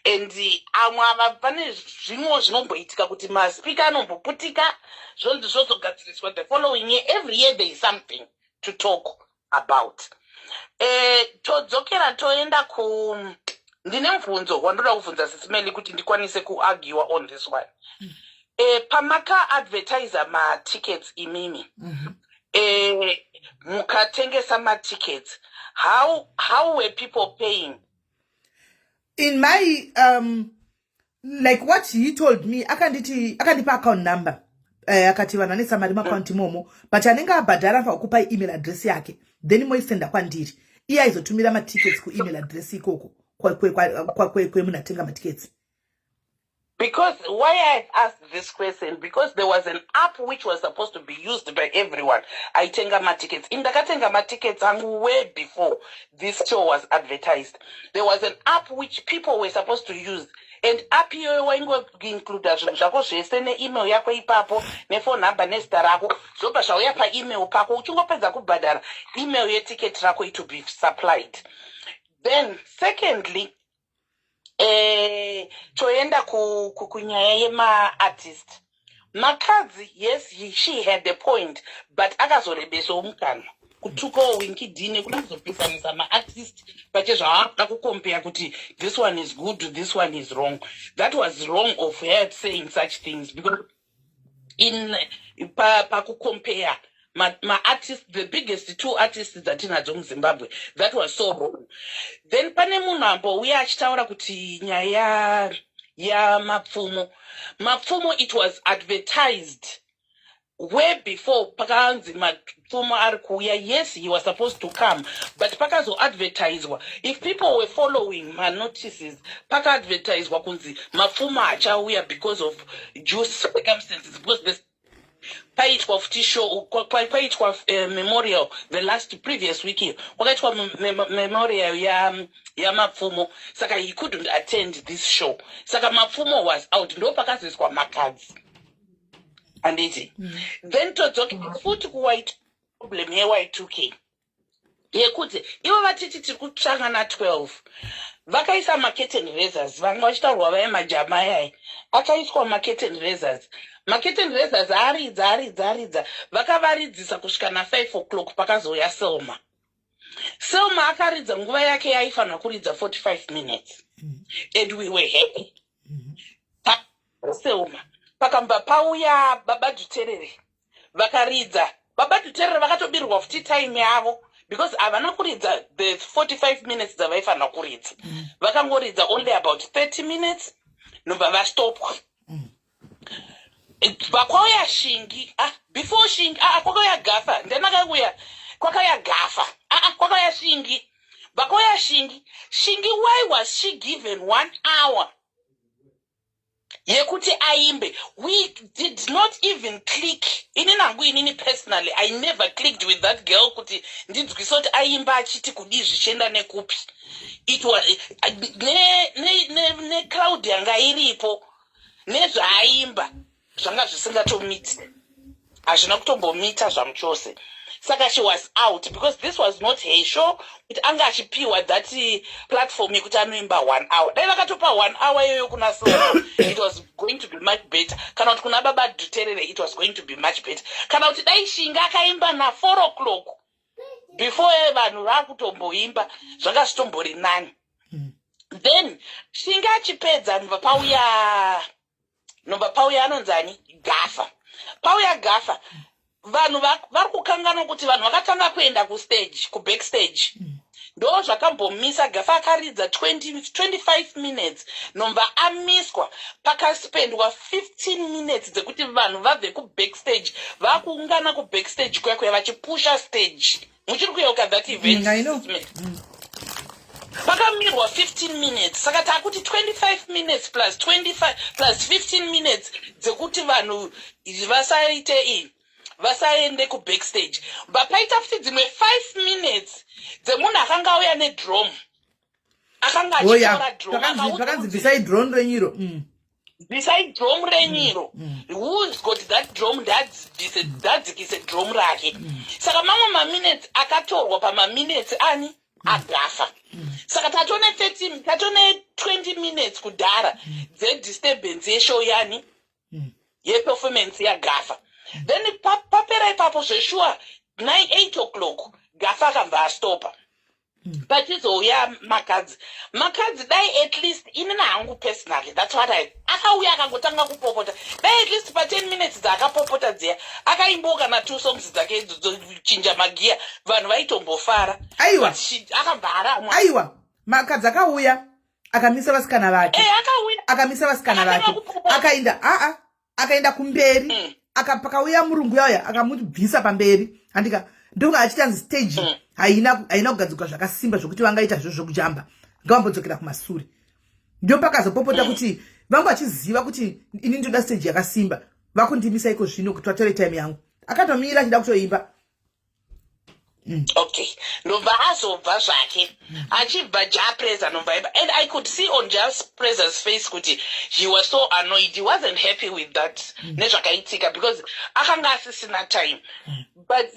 and amwe ava pane zvimwewo zvinomboitika kuti maspeaker anomboputika, zvonzi zvozogadziriswa the following year. Every year there is something to talk about. Todzokera toenda ku ndine mubvunzo wandoda kubvunza Sis Melly kuti ndikwanise kuargue on this one. Pamakaadvertisa matickets imimi, mukatengesa matickets, how were people paying? In my like what he told me, akanditi, akandipa account number, akati vanhu vanoisa mari muaccount imomo, but anenge abhadhara anofanira kupai email address yake, then moisenda kwandiri. Iye aizotumira matickets kuemail address ikoko kwemunhu atenga matickets. Because why I've asked this question, because there was an app which was supposed to be used by everyone. Aitenga matickets. Indakatenga matickets angu way before this show was advertised. There was an app which people were supposed to use. And app iyoyo waingoincluda zvinhu zvako zvese neemail yako ipapo, nephone number, nezita rako, zvobva zvauya paemail pako. Uchingopedza kubhadhara, email yeticket rako it will be supplied. Then secondly, toenda kunyaya yemaartist Makhadzi. Yes, she had the point, but akazorebesawo mukanwa. Kutukawo Winky D nekuda kuzopesanisa maartist pachezvavakuda kukompeya kuti this one is good, this one is wrong. That was wrong of her saying such things, because in pakukompeya maartist, the biggest two artists dzatinadzo muZimbabwe, that was so wrong. Then pane munhu ambouya achitaura kuti nyaya yaMapfumo, Mapfumo, it was advertised way before. Pakanzi Mapfumo ari kuuya, yes, he was supposed to come, but pakazoadvertiswa, if people were following manotices, pakaadvertiswa kunzi Mapfumo achauya because of due circumstances, because the paitwa futi show, kwaitwa memorial the last previous week iyo kwakaitwa memorial yaMapfumo, saka he couldn't attend this show, saka Mapfumo was out. Ndo pakazoiswa Makadzi, handiti? Then todzokera futi kuwhite problem ye-Y2K yekuti ivo vatiti tiri kutsvanga na12, vakaisa macurtain raisers. Vanga vachitaurwa vaye majama ayai akaiswa macurtain raisers. Macurtain raisers aridza, aridza, aridza, vakavaridzisa kusvika na5 o'clock. Pakazouya Selma. Selma akaridza nguva yake yaifanira kuridza, 45 minutes, and we were happy. Selma pakamba pauya Baba Dhuterere, vakaridza. Baba Dhuterere vakatobirwa futi time yavo because havana kuridza the 45 minutes dzavaifanira kuridza. Vakangoridza only about 30 minutes, nobva vastopwa. Vakwauya Shingi. Ah, before Shingi, ah, kwakauya Gafa. Ndanakauya, kwakauya Gafa. Ah, ah, kwakauya Shingi. Vakauya Shingi. Shingi, why was she given one hour yekuti aimbe? We did not even click. Ini nangu, inini personally, I never clicked with that girl kuti ndinzwise kuti aimba achiti kudii, zvichienda nekupi. It was necrowd yanga iripo nezvaaimba zvanga zvisingatomiti, hazvina kutombomita zvamuchose. Saka she was out because this was not her show kuti anga achipiwa that platform yekuti anoimba one hour. Dai vakatopa one hour iyoyo kuna Selma, it was going to be much better, kana kuti kuna Baba Dhuterere, it was going to be much better, kana kuti dai Shinga akaimba na4 o'clock before vanhu vakutomboimba, zvanga zvitombori nani. Then Shinga achipedza, nobva pauya, nobva pauya anonzani, Gafa. Pauya Gafa, vanhu vari kukanganwa kuti vanhu vakatanga kuenda kustage, kubackstage. Ndo zvakambomisa Gafa. Akaridza 20, 25 minutes, nobva amiswa. Pakaspendwa 15 minutes dzekuti vanhu vabve kubackstage, vakuungana kubackstage kuya kuya vachipusha stage. Muchiri kuyeuka that event? I know. Pakamirwa 15 minutes. Saka taakuti 25 minutes plus 25 plus 15 minutes dzekuti vanhu vasaite iyi, vasaende kubackstage. Vapaita futi dzimwe 5 minutes dzemunhu akanga auya nedrum, akanga achitora drum. Pakanzi bvisai drum renyiro. Bvisai drum renyiro. Who's got that drum ndadzibvise, ndadzikise drum rake. Saka mamwe maminutes akatorwa pamaminutes ani aGafa. Saka tatone 30, tatone 20 minutes kudhara dzedisturbance yeshow yani, yeperformance yaGafa. Then papera ipapo zveshuwa 9, 8 o'clock, Gafa akabva astopa. Pachizouya Makadzi. Makadzi, dai at least, inini hangu personally, that's what I, akauya akangotanga kupopota. Dai at least pa10 minutes dzaakapopota dziya akaimbawo kana two songs dzake idzodzo, chinja magiya, vanhu vaitombofara. Aiwa. But akabva aramwa. Aiwa, Makadzi akauya akamisa vasikana vake. Eh, akauya. Akamisa vasikana Akatanga vake. kupopota. Akaenda, aa, akaenda kumberi. Pakauya murungu yauya akamubvisa pamberi, handika? Ndokunga achiti anzi stage haina kugadzirwa zvakasimba zvokuti vangaita zviro zvokujamba, ngavambodzokera kumasure. Ndo pakazopopota kuti vangu vachiziva kuti ini ndoda stage yakasimba, vakundimisa iko zvino kuti vatore time yangu. Akatomira achida kutoimba. Okay, ndobva azobva zvake. Achibva, Jah Prayzah nobva imba, and I could see on Jah Prayzah's face kuti he was so annoyed. He wasn't happy with that nezvakaitika because akanga asisina time. But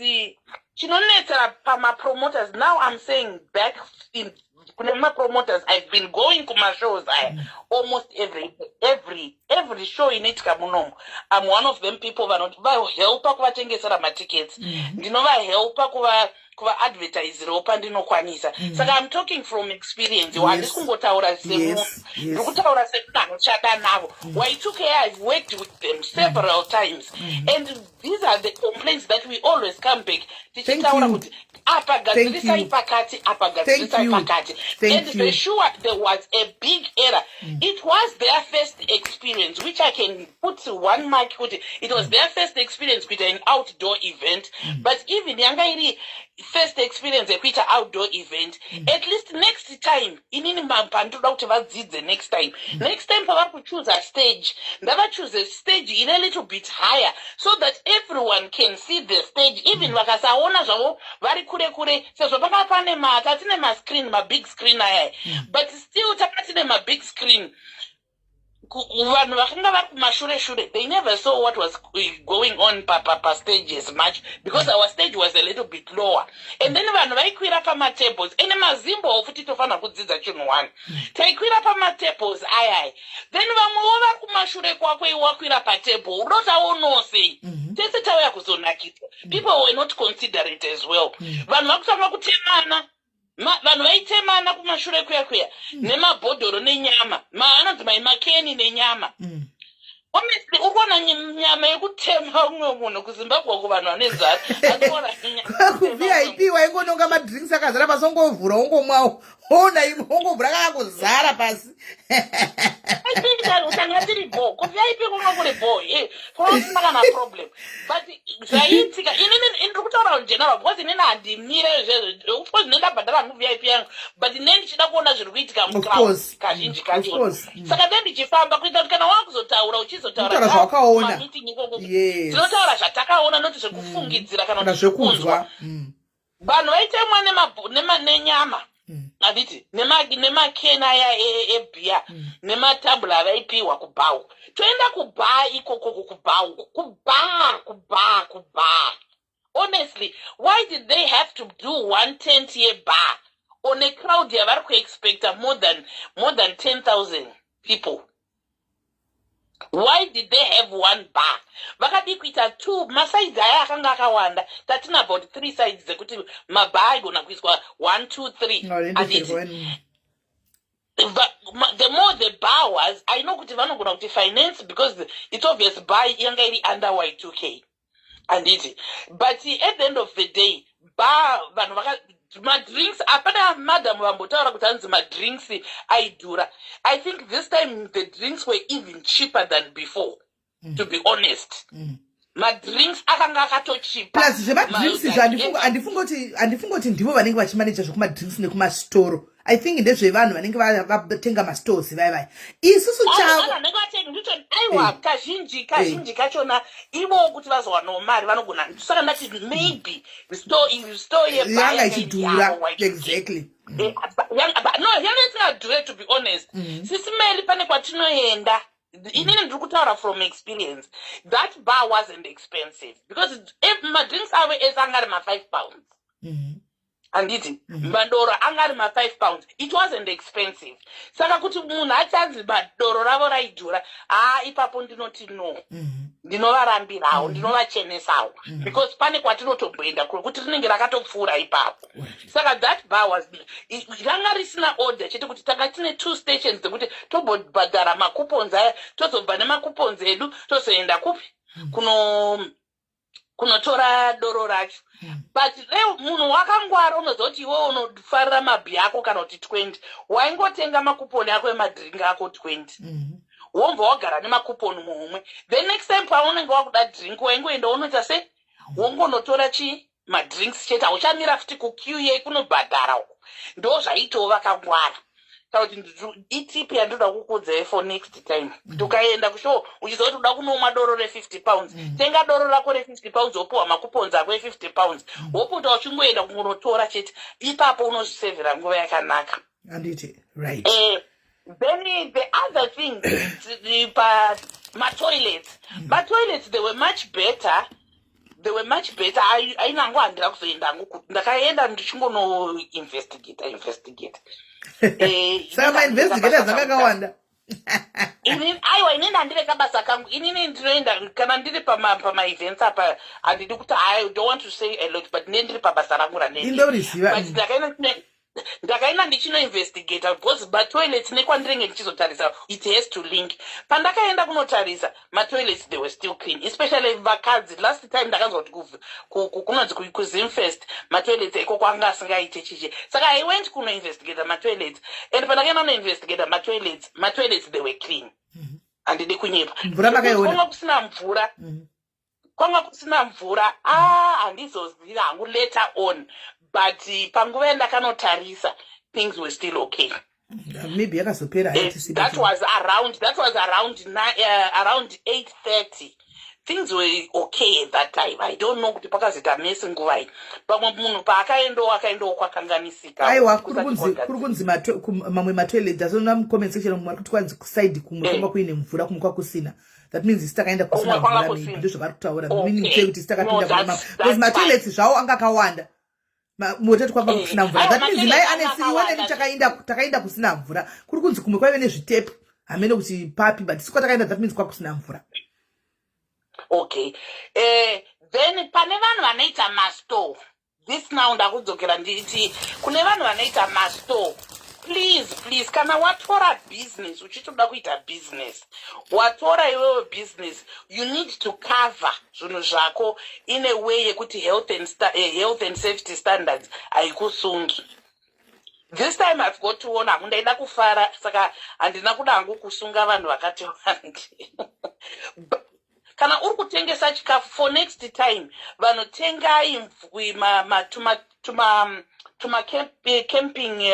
chinonetsera pamapromoters, now I'm saying back in kune mapromoters, I've been going kumashows aya almost every show inoitika munomu. I'm one of them people vanoti vahelpa kuvatengesera matickets, ndinovahelpa kuva. Kuvaadvertisirawo pandinokwanisa. Saka I'm talking from experience. Handisi kungotaura semunhu, ndiri kutaura semunhu anoshanda navo. Y2K, I've worked with them several times and these are the complaints that we always come back tichitaura kuti apa gadzirisai pakati, apa gadzirisai pakati. And for sure there was a big error. It was their first experience, which I can put one mark kuti it was their first experience kuita an outdoor event. But even yanga iri first experience yekuita outdoor event, at least next time, inini pandoda kuti vadzidze next time, next time pavari kuchoosa stage, ngavachoose stage ine a little bit higher so that everyone can see the stage, even vakasaona zvavo vari kure kure, sezvo panga pane tatine mascreen, mabig screen ayaya. But still tanga tine mabig screen. Vanhu vakanga vari kumashure shure, they never saw what was going on pastage as much because our stage was a little bit lower. And then vanhu vaikwira pamatables, ende mazimbowo futi tofanira kudzidza chinhu one. Taikwira pamatables ayaya, then vamwewo vari kumashure kwako, iwe wakwira patable, unotaonawo sei? Tese tauya kuzonakidza. People were not considerate as well. Vanhu vakutanga kutemana. Vanhu vaitemana kumashure kuya kuya nemabhodhoro nenyama, anonzi mai makeni nenyama. Honestly, uri kuona nyama yekutema umwe munhu kuZimbabwe uko, vanhu vane nzara atikuona. KuVIP waingononga madrinks akazara pasi, ongovhura, ongomwawo, ona imwe ongovhura kana kuzara pasi. I think tanga tiri bo kuVIP, kunga kuri bo, kunosina kana problem. But zvaiitika, inini ndiri kutaura in general because inini handimire zvezvo. Of course ndinendabhadhara hangu VIP yangu, but ne ndichida kuona zviri kuitika mucrowd kazhinji kacho. Saka then ndichifamba kuita kuti kana wakuzotaura, uchizotaura Kutaura zvawakaona. Kumameeting ikoko, tinotaura zvatakaona, noti zvekufungidzira kana kana kuti zvekunzwa. Zvekunzwa. Vanhu vaitemwa nenyama, handiti, nemakeni aya ebhiya nematambula avaipiwa kubhawu. Toenda kubhaa ikokoko, kubhawu, kubhaa, kubhaa, kubhaa. Honestly, why did they have to do one tent yebar on a crowd yavari kuexpecta more than 10,000 people? Why did they have one bar? Vakadii kuita two? Masides aya akanga akawanda. Tatina about three sides dzekuti mabhaa aigona kuiswa one, two, three, handiti? The more the bar was, I know kuti vanogona kuti finance, because it's obvious bar yanga iri under Y2K, handiti? But at the end of the day, bar, vanhu vaka madrinks, hapana madam vambotaura kuti hanzi madrinks aidhura. I think this time the drinks were even cheaper than before, to be honest. Madrinks akanga akatochipa. Plus zvemadrinks izvo, handifunga kuti ndivo vanenge vachimaneja zvekumadrinks nekumasitoro. I think ndezvevanhu vanenge vatenga mastores vai vai. Isusu chavo Vanenge vatenga ndito. Aiwa, kazhinji kachona ivowo kuti vazowanawo mari vanogona. Saka ndati maybe store yebar yanga yanga ichidhura. Yavo, Y2K. No, yanga isingadhure, to be honest. Sisi Meli, pane kwatinoenda, inini ndiri kutaura from experience, that bar wasn't expensive because if madrinks avo ese anga ari ma5 pounds, handiti? Madoro anga ari ma5 pounds. It wasn't expensive. Saka kuti munhu achanzi madoro ravo raidhura, haa, ipapo ndinoti no. Ndinovarambirawo, ndinovachenesawo because pane kwatinotomboenda kwekuti rinenge rakatopfuura ipapo. Saka that bar was ranga risina order chete, kuti tanga tine two stations dzekuti tombobhadhara macoupons aya, tozobva nemacoupons edu, tozoenda kupi kunotora doro racho. But munhu wakangwara unoziva kuti iwe unofarira mabhi ako kana kuti 20, waingotenga makuponi ako emadrink ako 20, wobva wagara nemakuponi muhomwe. Then next time paunenge wakuda drink, waingoenda, unoita se wongonotora chii, madrinks chete. Hauchamira futi kuqueue yekunobhadhara uko. Ndo zvaitawo vakangwara. Kana kuti itip yandoda kukuudzai for next time, kuti ukaenda kushow uchiziva kuti uda kunomwa doro re50 pounds, tenga doro rako re50 pounds, wopiwa macoupons ako e50 pounds, wopota uchingoenda kungonotora chete. Ipapo unozvisevhera nguva yakanaka. Handiti? Right. Then the other thing, pa matoilets, matoilets, they were much better, they were much better. Ainango handira kuzoenda hangu, ndakaenda ndichingono investigate investigate. Saka mainvestigators anga akawanda. Ini aiwa, inini handire kabasa kangu. Inini ndinoenda kana ndiri pamaevents apa, handidi kuti, I don't want to say a lot, but ndine ndiri pabasa rangu ranene. Indoriziva. But ndakaenda ndichinoinvestigata because matoilets nekwandinenge ndichizotarisa, it has to link. Pandakaenda kunotarisa matoilets, they were still clean, especially vakadzi. Last time ndakanzwa kuti kunonzi kuZimfest matoilets ikoko anga asingaite chichi, saka I went kunoinvestigata matoilets, and pandakaenda kunoinvestigata matoilets, they were clean. Handidi kunyepa. Mvura makaiona? Kwanga kusina mvura. Kwanga kusina mvura, ah, handizoziva hangu later on, but panguva yandakanotarisa, things were still okay. Maybe yakazopera. That was around 8:30. Things were okay at that time. I don't know kuti pakazoita mess nguvai. Pamwe munhu paakaendawo, akaendawo kwakanganisika. Aiwa, kuri kunzi mamwe matoilet asona mucomment section mumwe ari kuti kwanzi kuside kumwe kwanga kuine mvura, kumwe kwakusina. That means isi takaenda kusina mvura, maybe ndozvavari kutaura, meaning sei kuti isi takapinda kuna, because matoilets zvawo anga akawanda, motati kwanga kusina mvura. That means mai anesiiweneni takaenda kusina mvura. Kuri kunzi kumwe kwaive nezvitepu, hamene kuti papi, but isi kwatakaenda, that means kwakusina mvura. Okay, then pane vanhu vanoita mastore. This now ndakudzokera nditi kune vanhu vanoita mastore, please, please, kana watora business, uchitoda kuita business, watora iwewe business, you need to cover zvinhu zvako in a way yekuti health and safety standards haikusungi. This time I've got to ona hangu, ndaida kufara, saka handina kuda hangu kusunga vanhu vakati wandi. Kana uri kutengesa chikafu, for next time, vanhu tengai tuma camping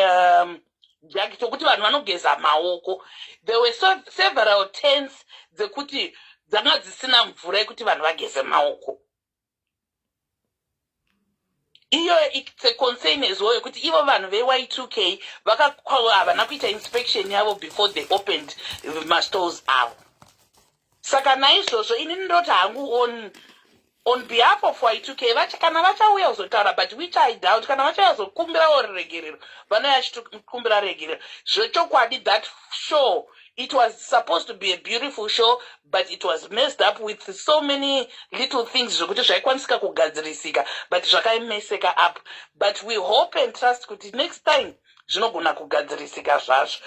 jug tokuti vanhu vanogeza maoko. There were several tents dzekuti dzanga dzisina mvura yekuti vanhu vageze maoko. Iyo it's a concern as well, yekuti ivo vanhu veY2K havana kuita inspection yavo before they opened mastores avo. Saka naizvozvo inini ndoti hangu on behalf of Y2K, kana vachauya kuzotaura, but which I doubt, kana vachauya kuzokumbirawo ruregerero, vanouya vachikumbira ruregerero zvechokwadi. That show, it was supposed to be a beautiful show, but it was messed up with so many little things zvekuti zvaikwanisika kugadzirisika, but zvakaimeseka up. But we hope and trust kuti next time zvinogona kugadzirisika zvazvo.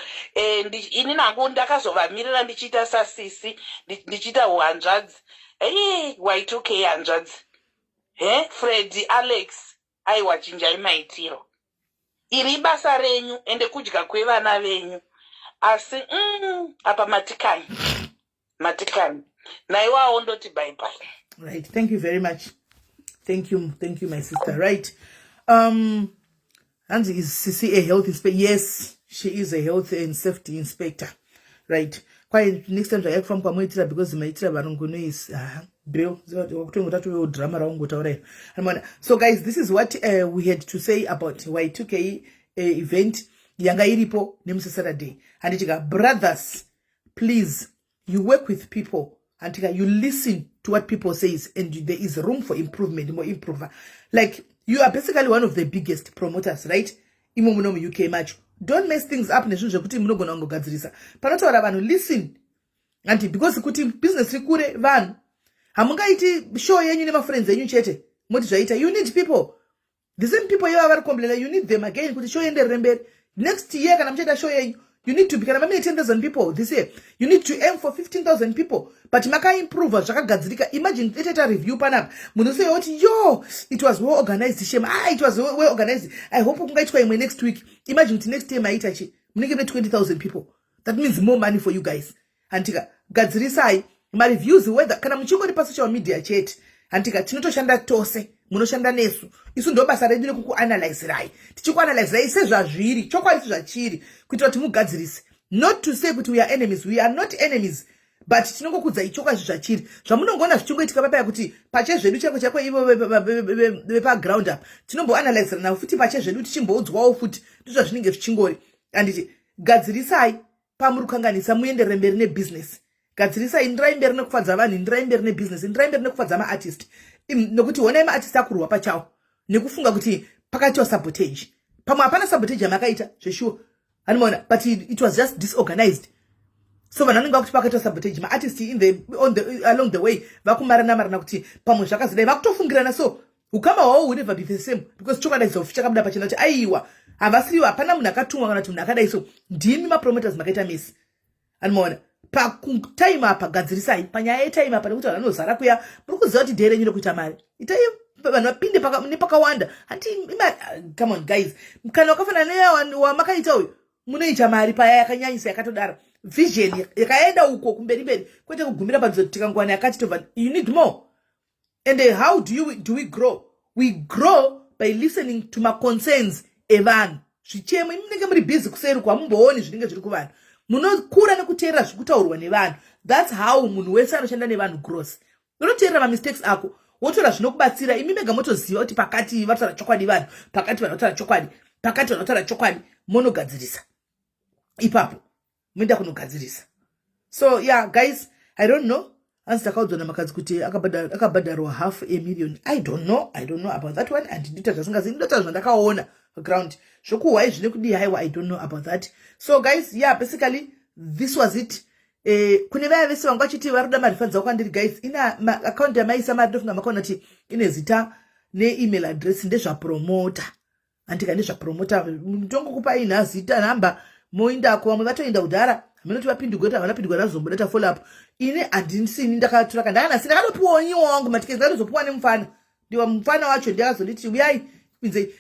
Ini nangu ndakazovamirira ndichiita sasisi, ndichiita uhanzvadzi. Ei, Y2K hanzvadzi, he Freddy, Alex, aiwa, chinjai maitiro. Iri ibasa renyu, ende kudya kwevana venyu, asi apa matikani, matikani naiwawo. Ndoti bye bye. Right, thank you very much. Thank you, thank you, my sister. Right, hanzi, is CC a health inspector? Yes, she is a health and safety inspector. Right, kwai next time zvakaya kufamba kwamuitira, because maitira varungu noise bill kutongotatovewo drama raungotaura iro anoona. So guys, this is what we had to say about Y2K event yanga iripo nemusi Saturday, handitika? Brothers, please, you work with people, handitika? You listen to what people says, and there is room for improvement, more improver. Like, you are basically one of the biggest promoters, right, imo muno muUK macho. Don't mess things up nezvinhu zvekuti munogona kungogadzirisa. Panotaura vanhu, listen, anti, because kuti business rikure, vanhu hamungaiti show yenyu nemafriends enyu chete moti zvaita. You need people, the same people ivava vari complaina, you need them again kuti show ienderere mberi next year. Kana muchaita show yenyu, you need to be, kana mamine 10,000 people this year, you need to aim for 15,000 people. But makaimprova, zvakagadzirika. Imagine etaita review panapa, munhu useyoti, "Yo, it was well organized, shame. Ah, it was well organized. I hope kungaitwa imwe next week." Imagine kuti next year maita chi munenge mune 20,000 people. That means more money for you guys, hantika? Gadzirisai mareviews, whether kana muchingori pasocial media chete, hantika? Tinotoshanda tose, munoshanda nesu. Isu ndo basa redu rekukuanalyzirai, tichikuanalyzirai sezvazviri, chokwadi sezvachiri, kuitira kuti mugadzirise. Not to say kuti we are enemies. We are not enemies, but tinongokudzai chokwadi zvachiri, zvamunongoona zvichingoitika papaya, kuti pachezvedu chaiko chaiko, ivo vepaground up, tinomboanalyzira navo futi pachezvedu, tichimboudzwawo futi ndozvazvinenge zvichingori, handiti? Gadzirisai pamuri kukanganisa, muenderere mberi nebhizinesi. Gadzirisai, enderai mberi nekufadza vanhu, enderai mberi nebhizinesi, enderai mberi nekufadza maartist, nokuti honai maartist akurwa pachawo nekufunga kuti pakaitiwa sabotage. Pamwe hapana sabotage yamakaita zveshuwa, anomaona, but it was just disorganized. So vanhu vanenge vakuti pakaitwa sabotage, maartist in the, on the, along the way vakumarana marana kuti pamwe zvakazodai, vakutofungirana. So ukama hwavo will never be the same because chokwadi zofu chakabuda pachena kuti aiwa, havasiriwo, hapana munhu akatumwa kana kuti munhu akadai. So ndimi mapromoters makaita misi, anomaona pakutime apa. Gadzirisai panyaya yetime apa, nekuti vanhu vanozara kuya. Muri kuziva kuti day renyu rekuita mari, itai vanhu vapinde nepakawanda. Handi, come on guys, kana wakafanana newamakaita uyu, munoita mari paya yakanyanyisa yakatodaro. Vision yakaenda uko kumberi mberi, kwete kugumira panzvimbo. Tikangwana yakati tobva, you need more. And how do we grow? We grow by listening to maconcerns evanhu, zvichemo. Munenge muri busy kuseri kwamumbooni zvinenge zviri kuvanhu. Munokura nekuteerera zviri kutaurwa nevanhu. That's how munhu wese anoshanda nevanhu grows. Unoteerera mamistakes ako, wotora zvinokubatsira. Imi mega motoziva kuti pakati vataura chokwadi vanhu, pakati vanhu vataura chokwadi, pakati vanhu vataura chokwadi, monogadzirisa ipapo, moenda kunogadzirisa. So yeah guys, I don't know. Hanzi takaudzwa namakadzi kuti akabhadharwa half a million. I don't know, I don't know about that one. Handindiita zvasingazivi, ndinotaura zvandakaona paground. Zvokuhwai zvine kudii, haiwa, I don't know about that. So guys, yeah, basically this was it. Kune vaya vese vanga vachiti vari kuda marefund dzavo kwandiri, guys, ina akaunti yamaisa mari, ndofunga makaona kuti ine zita neemail address, ndezvapromoter. Andika ndezvapromoter, tongokupai nhazita, nhamba, moindako. Vamwe vatoenda kudhara, hamunoti vapindugwa kuti havana pindugwa, ndazomboda follow up. Ini handisini ndakatora kandakanasi, ndakatopiwawo nyiwa wangu matiketi, ndakatozopiwa nemufana. Ndiwa mufana wacho ndiakazonditi uyai pinzei,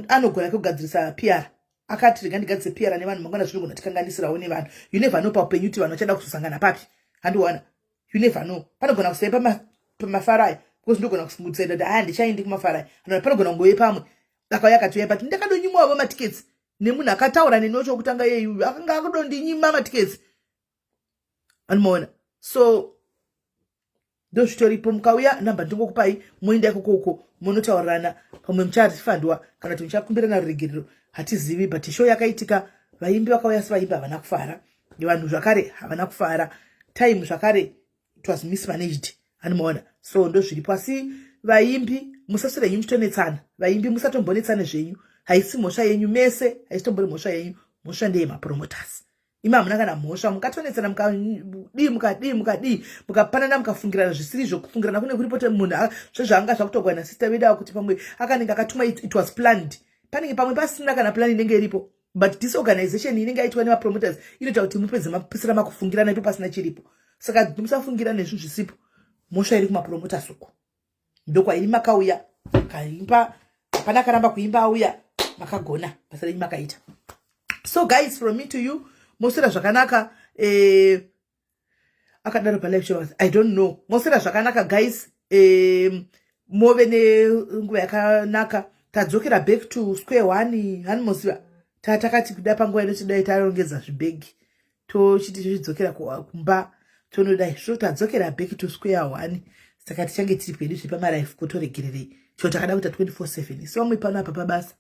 anogona kugadzirisa PR. Akati rega ndigadzise PR nevanhu, mangwana zvinogona tikanganisirawo nevanhu. You never know paupenyu kuti vanhu vachada kuzosangana papi, handiwana. You never know, panogona kusai pamafaro aya, because ndogona kusimudzira kuti aya ndichaendi kumafaro aya. Panogona kungove pamwe akauya akati uyai, but ndakadonyimwavo matiketsi nemunhu akataura neni wacho wekutanga yeyu, akanga akudondinyima matiketsi, anomaona. So ndozvitoripo. Mukauya, namba ndingokupai, moenda ikoko uko munotaurirana. Pamwe mucharifandwa kana kuti muchakumbirana ruregerero, hatizivi. But show yakaitika, vaimbi vakauya sevaimbi havana kufara, vanhu zvakare havana kufara. Time zvakare, it was mismanaged, anomaona. So ndozviripo. Asi vaimbi, musaswera henyu muchitonetsana. Vaimbi, musatombonetsane zvenyu, haisi mhosva yenyu mese, haisitombori mhosva yenyu. Mhosva ndeyemapromoters. Imi hamuna kana mhosva. Mukatonetsana, mukadii, mukadii, mukadii, mukapanana, mukafungirana zvisiri izvo, kufungirana kune kuripo. Munhu zvezvaanga zvakutogwa nasista vedu ava kuti pamwe akanenge akatumwa, it was planned. Panenge pamwe pasina kana plan inenge iripo, but disorganization inenge yaitwa nemapromoters inoita kuti mupedze mapisira makufungirana ipo pasina chiripo. Saka musafungira nezvinhu zvisipo. Mhosva iri kumapromoters uko, ndokwairi. Makauya kaimba, hapana akaramba kuimba, auya, makagona basa renyu makaita. So guys, from me to you, moswera zvakanaka. Akadaro palive show, I don't know. Moswera zvakanaka guys, move nenguva yakanaka. Tadzokera back to square one. Hani moziva tatakati kuda panguva ino tidai tarongedza zvibhegi, tochiti tochidzokera kumba, tonodai. So tadzokera back to square one. Saka tichange tiri pedu zviri pamalive, kutoregererei chio takada kuita 24/7. So vamwe pano apa pabasa,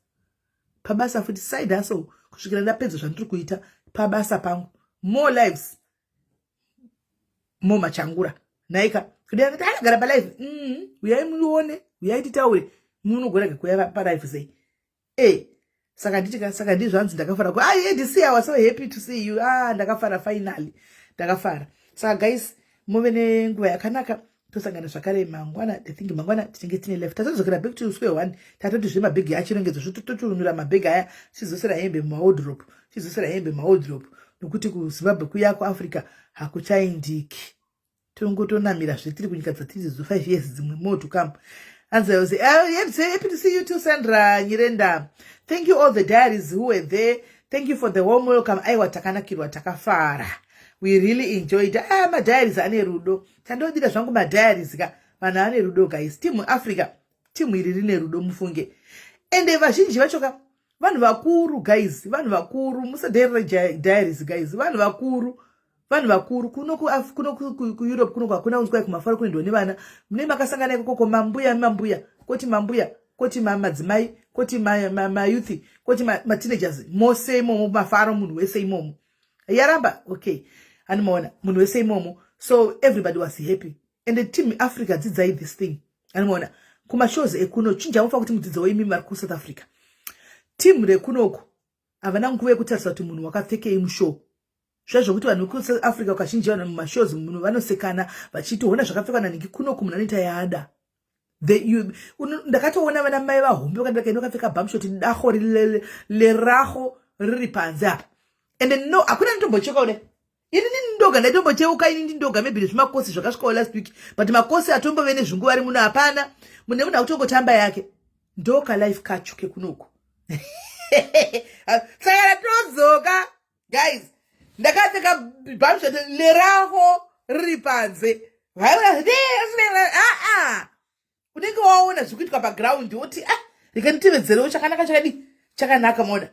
pabasa futi, side hustle, kusvikira ndapedza zvandiri kuita pabasa pangu. More lives, more machangura. Naika kudai akati anogara palive, uyai muone, uyai titaure. Munogona kuuya palive sei? E, saka nditi, saka ndizvanzi ndakafara ku, ah, ndc, I was so happy to see you. Ah, ndakafara, finally ndakafara. Saka guys, muve nenguva yakanaka. Tosangana zvakare mangwana. I think mangwana tinenge tine live. Tatodzokera back to square one. Tatoti zvemabhegi achirongedzwa, zvotototurunura mabhegi aya, tichidzosera hembe mumawardrobe, tichidzosera hembe mumawardrobe, nokuti kuZimbabwe kuya, kuAfrica hakuchaindiki. Tongotonamira zvetiri kunyika dzatiri dzo 5 years dzimwe more to come. And I was happy to see you too, Sandra Nyirenda. Thank you all the diaries who were there. Thank you for the warm welcome. Aiwa, takanakirwa, takafara. We really enjoyed. Ah, madiaries ane rudo. Tandodira zvangu madiaries ka. Vanhu ane rudo guys. Team Africa, team iri rine rudo mufunge. Ende vazhinji vacho ka vanhu vakuru guys, vanhu vakuru, musadherere diaries guys, vanhu vakuru, vanhu vakuru. Kuno kuno kuEurope kuno hakuna unzwai kumafaro kunoendwa nevana. Mune makasangana ikokoko, mambuya mambuya, koti mambuya, koti madzimai, koti mayouth, koti mateenagers, mose imomo mafaro, munhu wese imomo. Yaramba, okay, anomaona munhu wese imomo. So everybody was happy. And the team Africa, dzidzai this thing, anomaona kumashows ekuno. Chinja mufa kuti mudzidzewo imi vari kuSouth Africa. Team rekunoku havana nguva yekutarisa kuti munhu wakapfekei mushow. Zviya zvokuti vanhu vekuSouth Africa kazhinji vanhu mumashows munhu vanosekana vachiti hona zvakapfekwa nanhingi kunoku munhu anoita yaada. Ndakatoona vana mai vahombe vakadakaenda vakapfeka bamshot daho leraho riri panze apa. And no, hakuna anotombocheka kudai. Ini ndini ndoga ndaitombocheuka, ini ndini ndoga, maybe nezvimakosi zvakasvikawo last week, but makosi atombove nezvinguva ari muno hapana. Mune munhu akutongotamba yake. Ndoka life kacho kekunoku. Saka todzoka guys, ndakapfeka bamshot leraho riri panze. Aa, unenge waona zviri kuitwa paground woti, ah, rega nditevedzerewo. Chakanaka chakadii? Chakanaka. Maona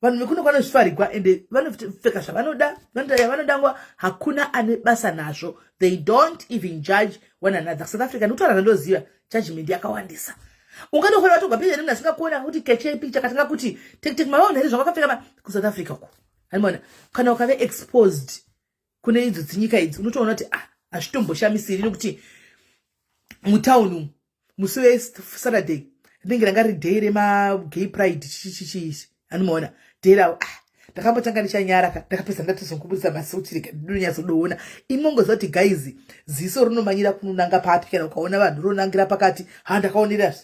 vanhu vekuno vanozvifarigwa ende vanopfeka zvavanoda, vanoita yavanoda nguva, hakuna ane basa nazvo. They don't even judge one another. South Africa, ndikutaura zvandoziva, judgment yakawandisa. Ungatofanira watogwa picha nemunhu asingakuona kuti keche picha katanga kuti tek mavaona here zvavakapfeka kuSouth Africa uko? Hanimona kana ukave exposed kune idzo dzinyika idzi, unotoona kuti ah, hazvitomboshamisiri nekuti mutauni umu musi weSaturday rinenge ranga riri day remagay pride chichichichi. Anomaona day ravo. Ah, ndakambotanga ndichanyara ka, ndakapedza ndatozongobudisa masuti rega ndinonyatsodoona. Imongoziva kuti guys, ziso rinomanyira kunonanga papi kana ukaona vanhu ronangira pakati. Ha, ndakaonerera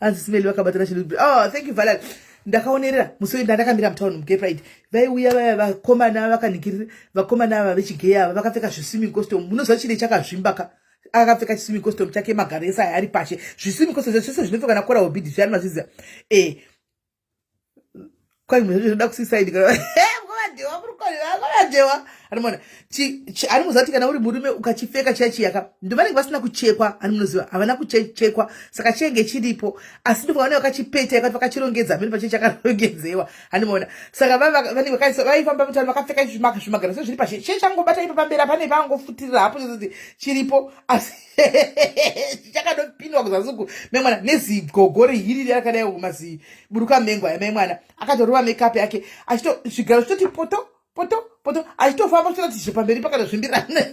hanzi simeli vakabatana chinhu. Oh, thank you, Valerie. Ndakaonerera musi wenda ndakamira mutauni mugay pride, vaiuya vaya vakomana vakaningirira, vakomana ava vechigay ava vakapfeka zviswimming costume. Munoziva chine chakazvimba ka, akapfeka chiswimming costume chake, magaro ese aya ari pashe, zviswimming costume zvese zvinopfekwa nakora obidi zviyani, mazviziva e kwai zvoda kusuicide kovadewa, kovadewa. Anomuona ari muziva kuti kana uri murume ukachipfeka chiya chiyaka, ndo vanenge vasina kuchekwa. Ani munoziva havana kuchekwa, saka chinenge chiripo, asi ndo vanenge vakachipeta yakati vakachirongedza mene pache chakarongedzewa. Handimaona saka vanenge vaifamba mutano vakapfeka zvimagaro sezviri pashe, che changobata ipo pamberi apane pangofutirira hapo kuti chiripo, asi chakadopindwa kuzasi uku memwana nezigogo rehiriri rakadai uku, maziburuka mengo aya. Mai mwana akatorova makeup yake achito zvigaro zvitoti poto poto poto, achitofamba chitoti zvepamberi pakatozvimbirana.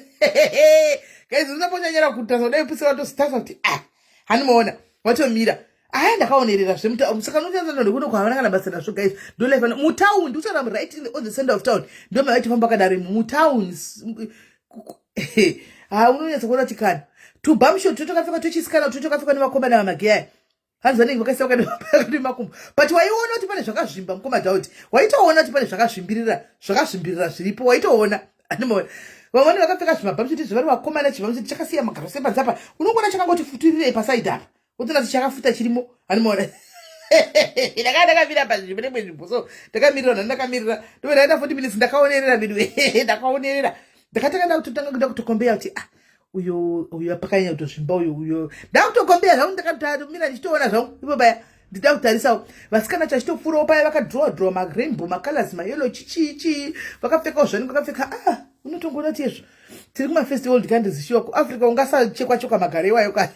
Guys, unoponyanyira kutarisa kudai pusira watozitasa kuti ah, handimaona watomira aya. Ndakaonerera zvemuta, saka unotanzanekuno kwavana kana basa nazvo guys. Ndo life mutaundi uchara right on the center of town, ndo mavaitofamba kadaro mutauni. Ha, unonyatsa kuona kuti kana tubamshot totokapfeka tochisikana totokapfeka nevakomana vamagay aya, hanzi vanenge vakaisa vakati makumbo, but waiona kuti pane zvakazvimba. Mukoma Daudi, waitoona kuti pane zvakazvimbirira, zvakazvimbirira zviripo, waitoona. Andimaona vamweni vakapfeka zvimabhamshoti zvevari vakomana, chibhamshoti chakasiya magaro sepanze apa, unongoona chakangoti futurirei pasaidi apa, wotoona kuti chakafuta chirimo. Andimaona ndakanga ndakamira pazvimbo nemwe nzvimbo, so ndakamirira nhani, ndakamirira ndove ndaita 40 minutes ndakaonerera midwe, ndakaonerera. Ndakatanga ndakutotanga kuda kutokombeya kuti ah, uyo uyo pakanyanya kutozvimba uyo uyo, ndakutokombeya zvangu, ndakatamira ndichitoona zvangu ipo paya, ndida kutarisawo vasikana chachitopfuurawo paya, vakadrowa drowa marainbow, macolors, mayellow, chichii chii, vakapfekawo zvanenge vakapfeka. Ah, unotongoona kuti izvo tiri kumafirst world countries shuwa. KuAfrica ungasachekwa chekwa magaro iwayo ka,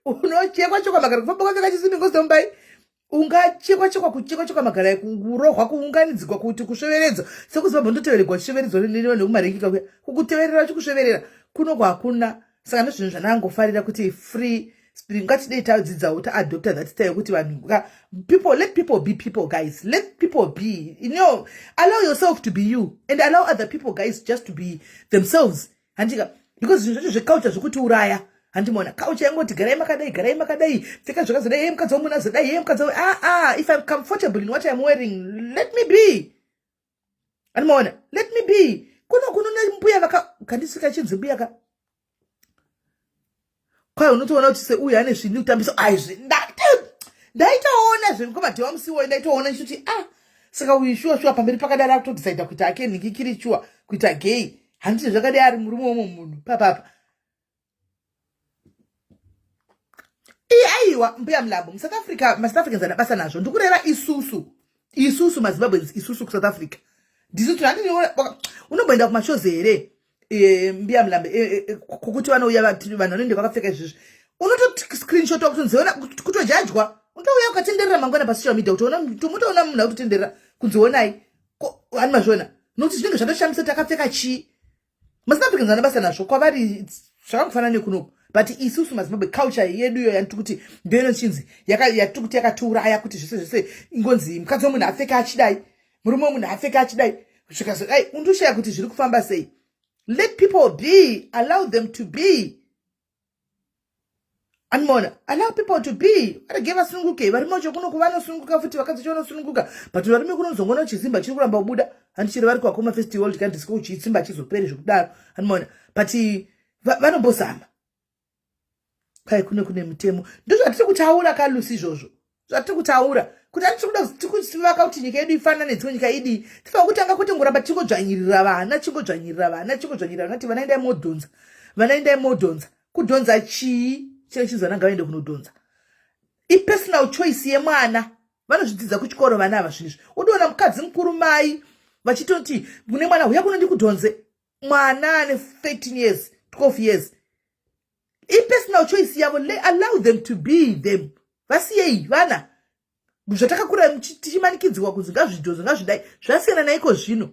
unochekwa chekwa magaro kufamba kwapfeka chiswimming costume bai, ungachekwa chekwa, kuchekwa chekwa magara kurohwa, kuunganidzwa, kuti kusveveredzwa sekuZimbabwe ndoteveregwa, chisveveredzwa nevanhu vekumarengi kuya, kukuteverera vachikusveverera. Kunoko hakuna. Saka ndozvinhu zvandangofarira kuti free spirit. Ngatidei tadzidzawo taadopta that style yekuti vanhu people, let people be people guys, let people be. Allow yourself to be you and allow other people, guys, just to be themselves, handika? Because zvinhu zvacho zveculture zvekutiuraya, handimona culture yangoti garai makadai, garai makadai, pfeka zvakazodai, ye mukadzi wamunhu azodai, ye mukadzi. Ah ah, if I'm comfortable in what I'm wearing, let me be. Andimaona, let me be. Kuno kunona mbuya vaka kandisvika chinzi mbuya ka kwai, unotoona kuti seuyu ane zvinhu kutambisa aizvi. Ndaitoona zvemukomadhewa musiwo, ndaitoona ndichiti ah, saka uyu shuwa shuwa pamberi pakadari akutodhisaida kuita ake nhingikiri, shuwa kuita gay, handiti? Zvakadai ari murume womwe munhu papapa. Iye aiwa, mbuya Mulambo, muSouth Africa maSouth Africans ana basa nazvo. Ndikureva isusu, isusu maZimbabweans, isusu kuSouth Africa ndisu. Handini unomboenda kumashows here, mbuya Mulambo, kokuti vanouya vanhu vanoende vakapfeka izvizvi, unotoscreenshotwa kutonziona, kutojajwa, unotouya ukatenderera mangwana pasocial media kutoona, tomutoona munhu akutotenderera kunzi onai ani mazviona, nokuti zvinenge zvatoshamisa kuti akapfeka chii. MaSouth Africans vana basa nazvo, kwavari zvakangofanana nekunoku, but isusu maZimbabwe culture yedu iyo yandiri kuti ndo inochinzi yatiri kuti yakatiuraya, kuti zvese zvese ingonzi mukadzi wemunhu apfeka achidai, murume wemunhu apfeka achidai. Zvikazodai undoshaya kuti zviri kufamba sei. Let people be, allow them to be. Animoona, allow people to be, varege vasununguke. Varume vacho kuno kuvanosununguka futi, vakadzi vacho vanosununguka, but varume kunozongoona chizimba chiri kuramba kubuda. Handichiri vari kuakoma festival tikandisiko chisimba chizopere zvekudaro. Animoona, but vanombozama kwai kune kune mutemo. Ndozvatiri kutaura kalusi izvozvo zvatiri kutaura kuti atiri kuda tikuvaka kuti nyika yedu ifanane dzimwe nyika idii. Tifanira kutanga kwete ngoramba tichingodzvanyirira vana, chingodzvanyirira vana, chingodzvanyirira vana, ti vana endai modhonza, vana endai modhonza. Kudhonza chii? Chine chinzi vana ngavaende kunodhonza. Ipersonal choice yemwana, vanozvidzidza kuchikoro vana ava zvinhu izvi. Unoona mukadzi mukuru mai vachitoti kune mwana, huya kuno ndikudhonze. Mwana ane 13 years, 12 years, ipersonal choice yavo. Allow them to be them. Vasiyei vana. Zvatakakura tichimanikidzwa kunzi ngazvidhonzo ngazvidai zvasiyana naiko zvino.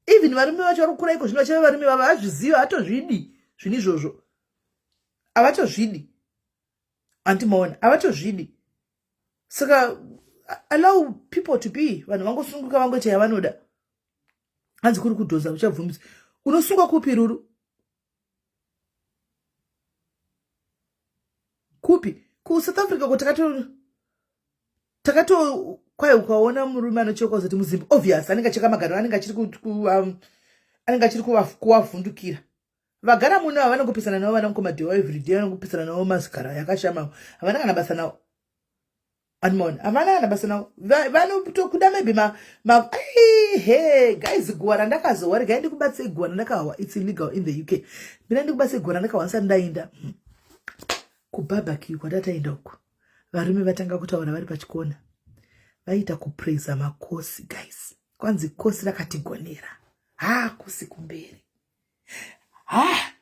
Even varume vacho vari kukura iko zvino vachave varume vava vazviziva, hatozvidi zvinhu izvozvo, havatozvidi. Andimaona, havatozvidi. Saka allow people to be, vanhu vangosununguka, vangoita yavanoda. Hanzi kuri kudhonza uchabvumidza unosungwa kupi ruru kupi kuSouth Africa ko takato takato kwai ukaona murume anocheka uzoti muzimba, obvious anenge acheka magaro, anenge achiri anenge achiri kuwavhundukira. Vagara muno ava vanongopesana navo vana mukomadhewa everyday, vanongopesana navo mazigara yakashama, havana kana basa navo. Animaona, havana kana basa navo. Vanotokuda maybe ma, ma he guys, guwa randakazowa, regai ndikubatsei guwa randakawa. It's illegal in the UK. Mina ndikubatsei guwa randakawa ndisati ndaenda kubarbecue kwatataenda uku. Varume vatanga kutaura vari pachikona, vaita kupraiza makosi guys. Kwanzi kosi rakatigonera, ha kosi kumberi, ha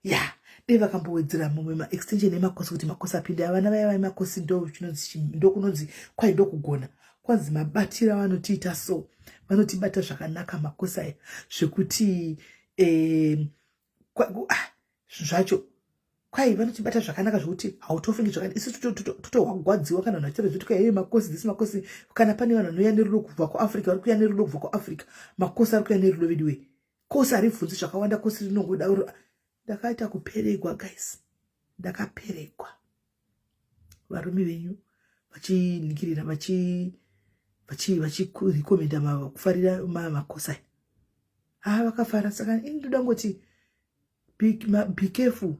ya dei vakambowedzera mumwe maextension emakosi kuti makosi apinde. Avana vaya vemakosi ndo chinonzi ndo kunonzi kwai ndokugona. Kwanzi mabatiro avanotiita so, vanotibata zvakanaka makosi aya zvekuti eh, ah, zvacho kwai vanotibata zvakanaka zvekuti hautofungi zvakati isu totohwagwadziwa kana vanhu vachitaura zvekuti kwai makosi this makosi. Kana pane vanhu vanouya nerudo kubva kuAfrica, vari kuuya nerudo kubva kuAfrica. Makosi ari kuuya nerudo veduwei. Kosi haribvunzi zvakawanda, kosi rinongoda. Ndakaita kuperegwa guys, ndakaperegwa. Varume venyu vachinikirira, vachirekomenda kufarira makosi aya, ha vakafara. Saka ini ndoda ngoti be careful.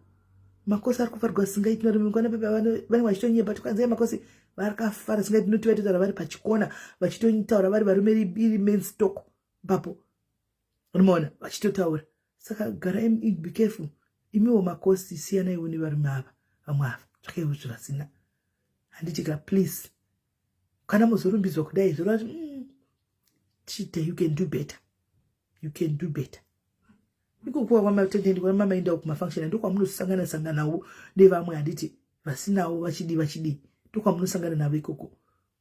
Makosi ari kufarigwa singaiti. Varume vanenge vachitonyeba tikanzai makosi vakafara singaiti, noti vaitotaura vari pachikona, vachitotaura vari varume iri main stock papo, unomaona vachitotaura. Saka garai, be careful imiwo makosi, siyanaiwo nevarume ava. Vamwe ava tsvakaiwo zvavasina, handitika? Please, kana muzorumbidzwa kudai zvoreva kuti chite, you can do better, you can do better. Ikokuwa kwamatendi kwamamaendawo kumafunction, ndokwamunosangana sanganawo nevamwe, handiti? Vasinawo vachidii vachidii, ndokwamunosangana navo ikoko.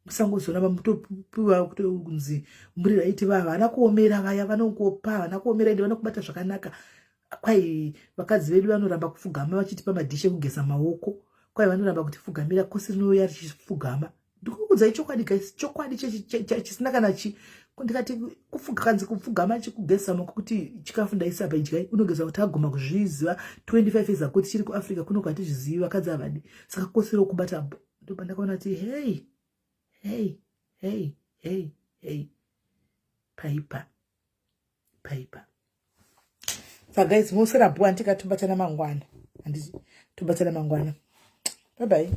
Musangozoramba mutopiwa kunzi muri raiti. Vava havana kuomera vaya, vanongopa, havana kuomera ende vanokubata zvakanaka. Kwai vakadzi vedu vanoramba kupfugama vachitipa madhishi ekugeza maoko, kwai vanoramba kutifughamira. Kosi rinouya richipfugama. Ndikukuudzai chokwadi guys, chokwadi chisina kana chi. Ndikati kupfuga, kanzi kupfugama chikugeza maoko kuti chikafu ndaisa apa, idyai. Unogeza kuti aguma kuzviziva 25 years ago. Tichiri kuAfrica kuno kwatizvizivi, vakadzi havadi. Saka kosi rokubata, ndopandakaona kuti hey hey hey hey hey, paipa paipa. Saka guys, musera bhuwa, ndikatobatana mangwana, handiti? Tobatana mangwana. Bye bye.